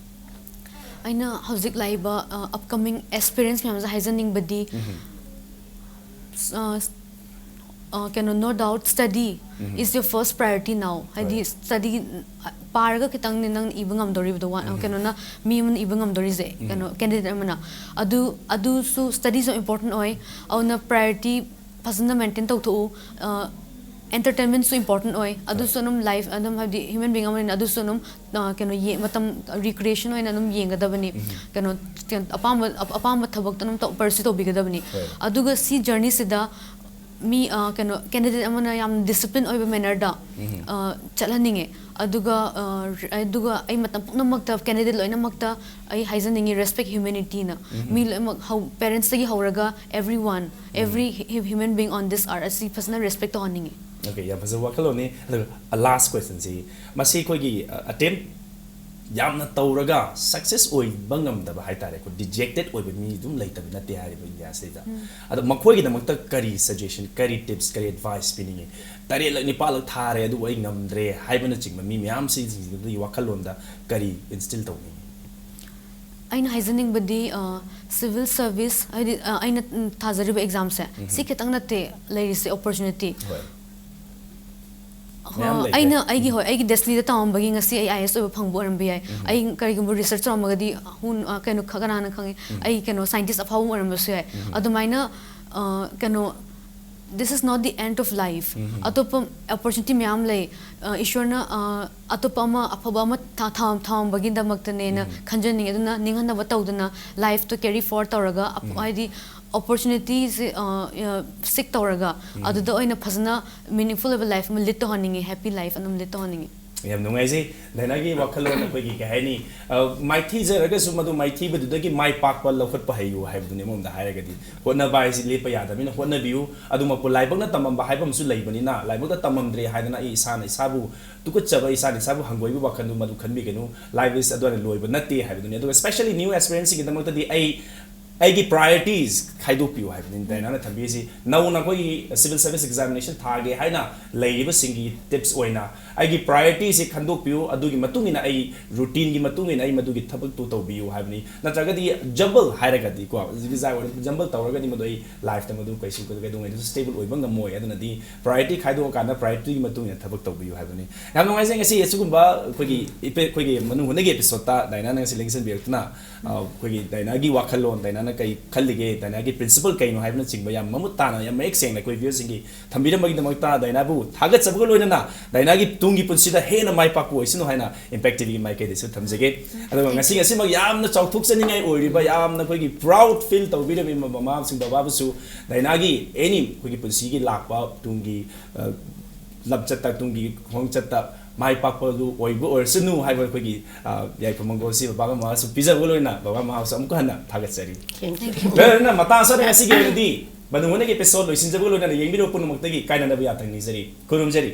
ꯑꯩꯅ ꯍꯧꯖꯤꯛ ꯂꯥꯛꯏꯕ ꯑꯞꯀꯃꯤꯡ ꯑꯦꯁꯄꯤꯔꯦꯟꯁ ꯃꯌꯥꯝꯁꯦ ꯍꯥꯏꯖꯅꯤꯡꯕꯗꯤ, ꯀꯩꯅꯣ, no doubt study is your first priority now. ꯍꯥꯏꯗꯤ ꯁ꯭ꯇꯗꯤ ꯄꯥꯔꯒ ꯈꯤꯇꯪꯅꯦ ꯅꯪ ꯏꯕ ꯉꯝꯗꯧꯔꯤꯕꯗꯣ, ꯋꯥ- ꯀꯩꯅꯣꯅ, ꯃꯤ ꯑꯃꯅ ꯏꯕ ꯉꯝꯗꯧꯔꯤꯁꯦ, ꯀꯩꯅꯣ, ꯀꯦꯟꯗꯤꯗꯦꯠ ꯑꯃꯅ꯫ ꯑꯗꯨ ꯑꯗꯨꯁꯨ ꯁ꯭ꯇꯗꯤꯁꯨ ꯏꯝꯄꯣꯔꯇꯦꯟ ꯑꯣꯏ꯫ ꯑꯗꯨꯅ ꯄ꯭ꯔꯥꯏꯌꯣꯔꯤꯇꯤ ꯐꯖꯅ ꯃꯦꯟꯇꯦꯟ ꯇꯧꯊꯣꯛꯎ꯫ ꯑꯦꯟꯇꯔꯇꯦꯟꯃꯦꯟꯁꯨ ꯏꯝꯄꯣꯔꯇꯦꯟ ꯑꯣꯏ꯫ ꯑꯗꯨꯁꯨ ꯑꯗꯨꯝ ꯂꯥꯏꯐ ꯑꯗꯨꯝ ꯍꯥꯏꯕꯗꯤ ꯍ꯭ꯌꯨꯃꯦꯟ ꯕꯤꯡ ꯑꯃ ꯑꯣꯏꯅ ꯑꯗꯨꯁꯨ ꯑꯗꯨꯝ, ꯑ, ꯀꯩꯅꯣ ꯌꯦ- ꯃꯇꯝ ꯔꯤꯀ꯭ꯔꯤꯌꯦꯁꯟ ꯑꯣꯏꯅ ꯑꯗꯨꯝ ꯌꯦꯡꯒꯗꯕꯅꯤ꯫ ꯀꯩꯅꯣ, ꯀꯩꯅꯣ ꯑꯄꯥꯝꯕ ꯑꯄꯥꯝꯕ ꯊꯕꯛꯇ ꯑꯗꯨꯝ ꯄꯔꯁ꯭ꯌꯨ ꯇꯧꯕꯤꯒꯗꯕꯅꯤ꯫ ꯑꯗꯨꯒ ꯁꯤ ꯖꯔꯅꯤꯁꯤꯗ ꯃꯤ, ꯑ, ꯀꯩꯅꯣ, ꯀꯦꯟꯗꯤꯗꯦꯠ ꯑꯃꯅ ꯌꯥꯝ ꯗꯤꯁꯤꯄ꯭ꯂꯤꯟ ꯑꯣꯏꯕ ꯃꯦꯅꯔꯗ, ꯑ, ꯆꯠꯍꯟꯅꯤꯡꯉꯦ꯫ ꯑꯗꯨꯒ, ꯑ, ꯑꯗꯨꯒ ꯑꯩ ꯃꯇꯝ ꯄꯨꯝꯅꯃꯛꯇ ꯀꯦꯟꯗꯤꯗꯦꯠ ꯂꯣꯏꯅꯃꯛꯇ ꯑꯩ ꯍꯥꯏꯖꯅꯤꯡꯉꯤ, ꯔꯦꯁꯄꯦꯛ ꯍ꯭ꯌꯨꯃꯦꯅꯤꯇꯤꯅ꯫ ꯃꯤ ꯂꯣꯏꯅꯃꯛ ꯍꯧ- ꯄꯦꯔꯦꯟꯁꯇꯒꯤ ꯍꯧꯔꯒ everyone, every hu- human being on this earth ꯑꯁꯤ ꯐꯖꯅ ꯔꯦꯁꯄꯦꯛ ꯇꯧꯍꯟꯅꯤꯡꯉꯤ꯫ Okay, ꯌꯥꯝ ꯐꯖꯕ ꯋꯥꯈꯜꯂꯣꯟꯅꯤ꯫ ꯑꯗꯨꯒ last questionꯁꯤ, ꯃꯁꯤ ꯑꯩꯈꯣꯏꯒꯤ ꯑꯇꯦꯝ ꯌꯥꯝꯅ ꯇꯧꯔꯒ success ꯑꯣꯏꯕ ꯉꯝꯗꯕ ꯍꯥꯏꯇꯥꯔꯦꯀꯣ, dejected ꯑꯣꯏꯕ ꯃꯤ ꯑꯗꯨꯝ ꯂꯩꯇꯕ ꯅꯠꯇꯦ ꯍꯥꯏꯔꯤꯕ ꯏꯟꯗꯤꯌꯥꯁꯤꯗ꯫ ꯑꯗꯣ ꯃꯈꯣꯏꯒꯤꯗꯃꯛꯇ ꯀꯔꯤ suggestion, ꯀꯔꯤ tips, ꯀꯔꯤ advice ꯄꯤꯅꯤꯡꯉꯤ? ꯇꯔꯦꯠꯂꯛ ꯅꯤꯄꯥꯜꯂꯛ ꯊꯥꯔꯦ ꯑꯗꯨꯕꯨ ꯑꯩ ꯉꯝꯗ꯭ꯔꯦ ꯍꯥꯏꯕꯅꯆꯤꯡꯕ ꯃꯤ ꯃꯌꯥꯝꯁꯤꯡꯁꯤꯒꯤ ꯋꯥꯈꯜꯂꯣꯟꯗ ꯀꯔꯤ instill ꯇꯧꯅꯤꯡꯉꯤ? ꯑꯩꯅ ꯍꯥꯏꯖꯅꯤꯡꯕꯗꯤ, civil service, ꯍꯥꯏꯗꯤ, ꯑꯩꯅ ꯊꯥꯖꯔꯤꯕ examꯁꯦ, ꯁꯤ ꯈꯤꯇꯪ ꯅꯠꯇꯦ ꯂꯩꯔꯤꯁꯦ opportunity꯫ ꯍꯣꯏ꯫ ꯍꯣ, ꯑꯩꯅ ꯑꯩꯒꯤ, ꯍꯣꯏ, ꯑꯩꯒꯤ destinyꯗ ꯇꯝꯃꯝꯕꯒꯤ ꯉꯁꯤ ꯑꯩ I A S ꯑꯣꯏꯕ ꯐꯪꯕ ꯑꯣꯏꯔꯝꯕ ꯌꯥꯏ꯫ ꯑꯩ ꯀꯔꯤꯒꯨꯝꯕ research ꯇꯧꯔꯝꯃꯒꯗꯤ, who, ꯀꯩꯅꯣ, ꯈ-, ꯀꯅꯥꯅ ꯈꯪꯉꯤ? ꯑꯩ, ꯀꯩꯅꯣ, scientist ꯑꯐꯥꯎꯕ ꯑꯣꯏꯔꯝꯕꯁꯨ ꯌꯥꯏ꯫ ꯑꯗꯨꯃꯥꯏꯅ, ꯀꯩꯅꯣ, this is not the end of life. ꯑꯇꯣꯞꯄ opportunity ꯃꯌꯥꯝ ꯂꯩ꯫ ꯏꯁꯣꯔꯅ ꯑꯇꯣꯞꯄ ꯑꯃ, ꯑꯐꯕ ꯑꯃ ꯊ-, ꯊ-, ꯊꯝꯃꯝꯕꯒꯤꯗꯃꯛꯇꯅꯦꯅ ꯈꯟꯖꯅꯤꯡꯉꯤ꯫ ꯑꯗꯨꯅ ꯅꯤꯡꯍꯟꯅꯕ ꯇꯧꯗꯅ, lifeꯇꯣ carry forward ꯇꯧꯔꯒ, ꯑꯐ-, ꯍꯥꯏꯗꯤ, opportunityꯁꯦ seek ꯇꯧꯔꯒ, ꯑꯗꯨꯗ ꯑꯣꯏꯅ ꯐꯖꯅ meaningful ꯑꯣꯏꯕ life ꯑꯃ lead ꯇꯧꯍꯟꯅꯤꯡꯉꯤ, happy life ꯑꯗꯨꯝ lead ꯇꯧꯍꯟꯅꯤꯡꯉꯤ꯫ ꯌꯥꯝ ꯅꯨꯡꯉꯥꯏꯖꯩ꯫ ꯗꯥꯏꯅꯥꯒꯤ ꯋꯥꯈꯜꯂꯣꯟ ꯑꯩꯈꯣꯏꯒꯤ, ꯀꯩ ꯍꯥꯏꯅꯤ, ꯃꯥꯏꯊꯤꯖꯔꯒꯁꯨ ꯃꯗꯨ ꯃꯥꯏꯊꯤꯕꯗꯨꯗꯒꯤ ꯃꯥꯏ ꯄꯥꯛꯄ ꯂꯧꯈꯠꯄ ꯍꯩꯌꯨ ꯍꯥꯏꯕꯗꯨꯅꯤ꯫ ꯑꯃꯔꯣꯝꯗ ꯍꯥꯏꯔꯒꯗꯤ ꯍꯣꯠꯅꯕ ꯍꯥꯏꯁꯤ ꯂꯦꯞꯄ ꯌꯥꯗꯕꯅꯤꯅ ꯍꯣꯠꯅꯕꯤꯌꯨ꯫ ꯑꯗꯨꯃꯛꯄꯨ ꯂꯥꯏꯕꯛꯅ ꯇꯝꯃꯝꯕ ꯍꯥꯏꯕ ꯑꯃꯁꯨ ꯂꯩꯕꯅꯤꯅ, ꯂꯥꯏꯕꯛꯅ ꯇꯝꯃꯝꯗ꯭ꯔꯦ ꯍꯥꯏꯗꯅ ꯑꯩ ꯏꯁꯥꯅ ꯏꯁꯥꯕꯨ ꯇꯨꯀꯠꯆꯕ, ꯏꯁꯥꯅ ꯏꯁꯥꯕꯨ ꯍꯪꯒꯣꯏꯕ ꯋꯥꯈꯜꯗꯨ ꯃꯗꯨ ꯈꯟꯕꯤꯒꯅꯨ꯫ Life is ꯑꯗꯨꯋꯥꯏꯅ ꯂꯣꯏꯕ ꯅꯠꯇꯦ ꯍꯥꯏꯕꯗꯨꯅꯤ꯫ ꯑꯗꯨꯒ especially new aspirantꯁꯤꯡꯒꯤꯗꯃꯛꯇꯗꯤ ꯑꯩ ꯑꯩꯒꯤ priorities ꯈꯥꯏꯗꯣꯛꯄꯤꯌꯨ ꯍꯥꯏꯕꯅꯤ ꯗꯥꯏꯅꯥꯅ ꯊꯝꯕꯤꯔꯤꯁꯤ꯫ ꯅꯧꯅ ꯑꯩꯈꯣꯏꯒꯤ civil service examination ꯊꯥꯒꯦ ꯍꯥꯏꯅ ꯂꯩꯔꯤꯕꯁꯤꯡꯒꯤ tips ꯑꯣꯏꯅ ꯑꯩꯒꯤ priorityꯁꯤ ꯈꯟꯗꯣꯛꯄꯤꯌꯨ, ꯑꯗꯨꯒꯤ ꯃꯇꯨꯡ ꯏꯟꯅ ꯑꯩ routineꯒꯤ ꯃꯇꯨꯡ ꯏꯟꯅ ꯑꯩ ꯃꯗꯨꯒꯤ ꯊꯕꯛꯇꯨ ꯇꯧꯕꯤꯌꯨ ꯍꯥꯏꯕꯅꯤ꯫ ꯅꯠꯇ꯭ꯔꯒꯗꯤ jumble ꯍꯥꯏꯔꯒꯗꯤꯀꯣ, ꯍꯧꯖꯤꯛꯀꯤ ꯖꯥꯏ ꯑꯣꯏꯅ jumble ꯇꯧꯔꯒꯗꯤ ꯃꯗꯨ ꯑꯩ lifeꯇ ꯃꯗꯨ ꯀꯩꯁꯨ ꯀꯩꯗꯧꯉꯩꯗꯁꯨ stable ꯑꯣꯏꯕ ꯉꯝꯃꯣꯏ꯫ ꯑꯗꯨꯅꯗꯤ priority ꯈꯥꯏꯗꯣꯛꯑꯀꯥꯟꯗ priorityꯒꯤ ꯃꯇꯨꯡ ꯏꯟꯅ ꯊꯕꯛ ꯇꯧꯕꯤꯌꯨ ꯍꯥꯏꯕꯅꯤ꯫ ꯌꯥꯝ ꯅꯨꯡꯉꯥꯏꯖꯩ ꯉꯁꯤ ꯑꯁꯤꯒꯨꯝꯕ ꯑꯩꯈꯣꯏꯒꯤ, ꯑꯩꯈꯣꯏꯒꯤ ꯃꯅꯨꯡ ꯍꯨꯠꯅꯒꯤ episodeꯇ ꯗꯥꯏꯅꯥꯅ ꯉꯁꯤ ꯂꯦꯡꯁꯤꯟꯕꯤꯔꯛꯇꯨꯅ, ꯑ, ꯑꯩꯈꯣꯏꯒꯤ ꯗꯥꯏꯅꯥꯒꯤ ꯋꯥꯈꯜꯂꯣꯟ, ꯗꯥꯏꯅꯥꯅ ꯀꯩ ꯈꯜꯂꯤꯒꯦ, ꯗꯥꯏꯅꯥꯒꯤ principle ꯀꯩꯅꯣ ꯍꯥꯏꯕꯅꯆꯤꯡꯕ ꯌꯥꯝ ꯃꯃꯨꯠ ꯇꯥꯅ, ꯌꯥꯝ ꯃꯌꯦꯛ ꯁꯦꯡꯅ ꯑꯩꯈꯣꯏ viewerꯁꯤꯡꯒꯤ ꯊꯝꯕꯤꯔꯝꯕꯒꯤꯗꯃꯛꯇ ꯗꯥꯏꯅꯥꯕꯨ ꯊꯥꯒꯠꯆꯕꯒ ꯂꯣꯏꯅꯅ ꯗꯥꯏꯅꯥꯒꯤ ꯇꯨꯡꯒꯤ ꯄꯨꯟꯁꯤꯗ ꯍꯦꯟꯅ ꯃꯥꯏ ꯄꯥꯛꯄ ꯑꯣꯏꯁꯅꯨ ꯍꯥꯏꯅ Impact TVꯒꯤ ꯃꯥꯏꯀꯩꯗꯁꯨ ꯊꯝꯖꯒꯦ꯫ ꯑꯗꯨꯒ ꯉꯁꯤ, ꯉꯁꯤꯃꯛ ꯌꯥꯝꯅ ꯆꯥꯎꯊꯣꯛꯆꯅꯤꯡꯉꯥꯏ ꯑꯣꯏꯔꯤꯕ, ꯌꯥꯝꯅ ꯑꯩꯈꯣꯏꯒꯤ proud feel ꯇꯧꯕꯤꯔꯝꯃꯤꯕ ꯃꯃꯥ ꯑꯃꯁꯨꯡ ꯕꯕꯥꯕꯨꯁꯨ ꯗꯥꯏꯅꯥꯒꯤ any ꯑꯩꯈꯣꯏꯒꯤ ꯄꯨꯟꯁꯤꯒꯤ ꯂꯥꯛꯄ ꯇꯨꯡꯒꯤ, ꯑ, ꯂꯝꯆꯠꯇ, ꯇꯨꯡꯒꯤ ꯈꯣꯡꯆꯠꯇ ꯃꯥꯏ ꯄꯥꯛꯄꯗꯨ ꯑꯣꯏꯕ ꯑꯣꯏꯔꯁꯅꯨ ꯍꯥꯏꯕ ꯑꯩꯈꯣꯏꯒꯤ, ꯑ, ꯌꯥꯏꯐ ꯃꯪꯒꯣꯜꯁꯤ ꯕꯕꯥ ꯃꯃꯥꯁꯨ ꯄꯤꯖꯕ ꯂꯣꯏꯅ ꯕꯕꯥ ꯃꯃꯥꯁꯨ ꯑꯃꯨꯛꯀ ꯍꯟꯅ ꯊꯥꯒꯠꯆꯔꯤ꯫ Thank you. ꯂꯣꯏꯅ ꯃꯇꯥꯡ ꯆꯥꯗ ꯉꯁꯤꯒꯤ ꯑꯣꯏꯅꯗꯤ ꯃꯗꯨ ꯍꯣꯠꯅꯒꯤ episode ꯂꯣꯏꯁꯤꯟꯖꯕꯒ ꯂꯣꯏꯅꯅ ꯌꯦꯡꯕꯤꯔꯕ ꯄꯨꯝꯅꯃꯛꯇꯒꯤ ꯀꯥꯏꯅꯅꯕ ꯌꯥꯊꯪ ꯅꯤꯖꯔꯤ꯫ ꯈꯨꯔꯨꯝꯖꯔꯤ꯫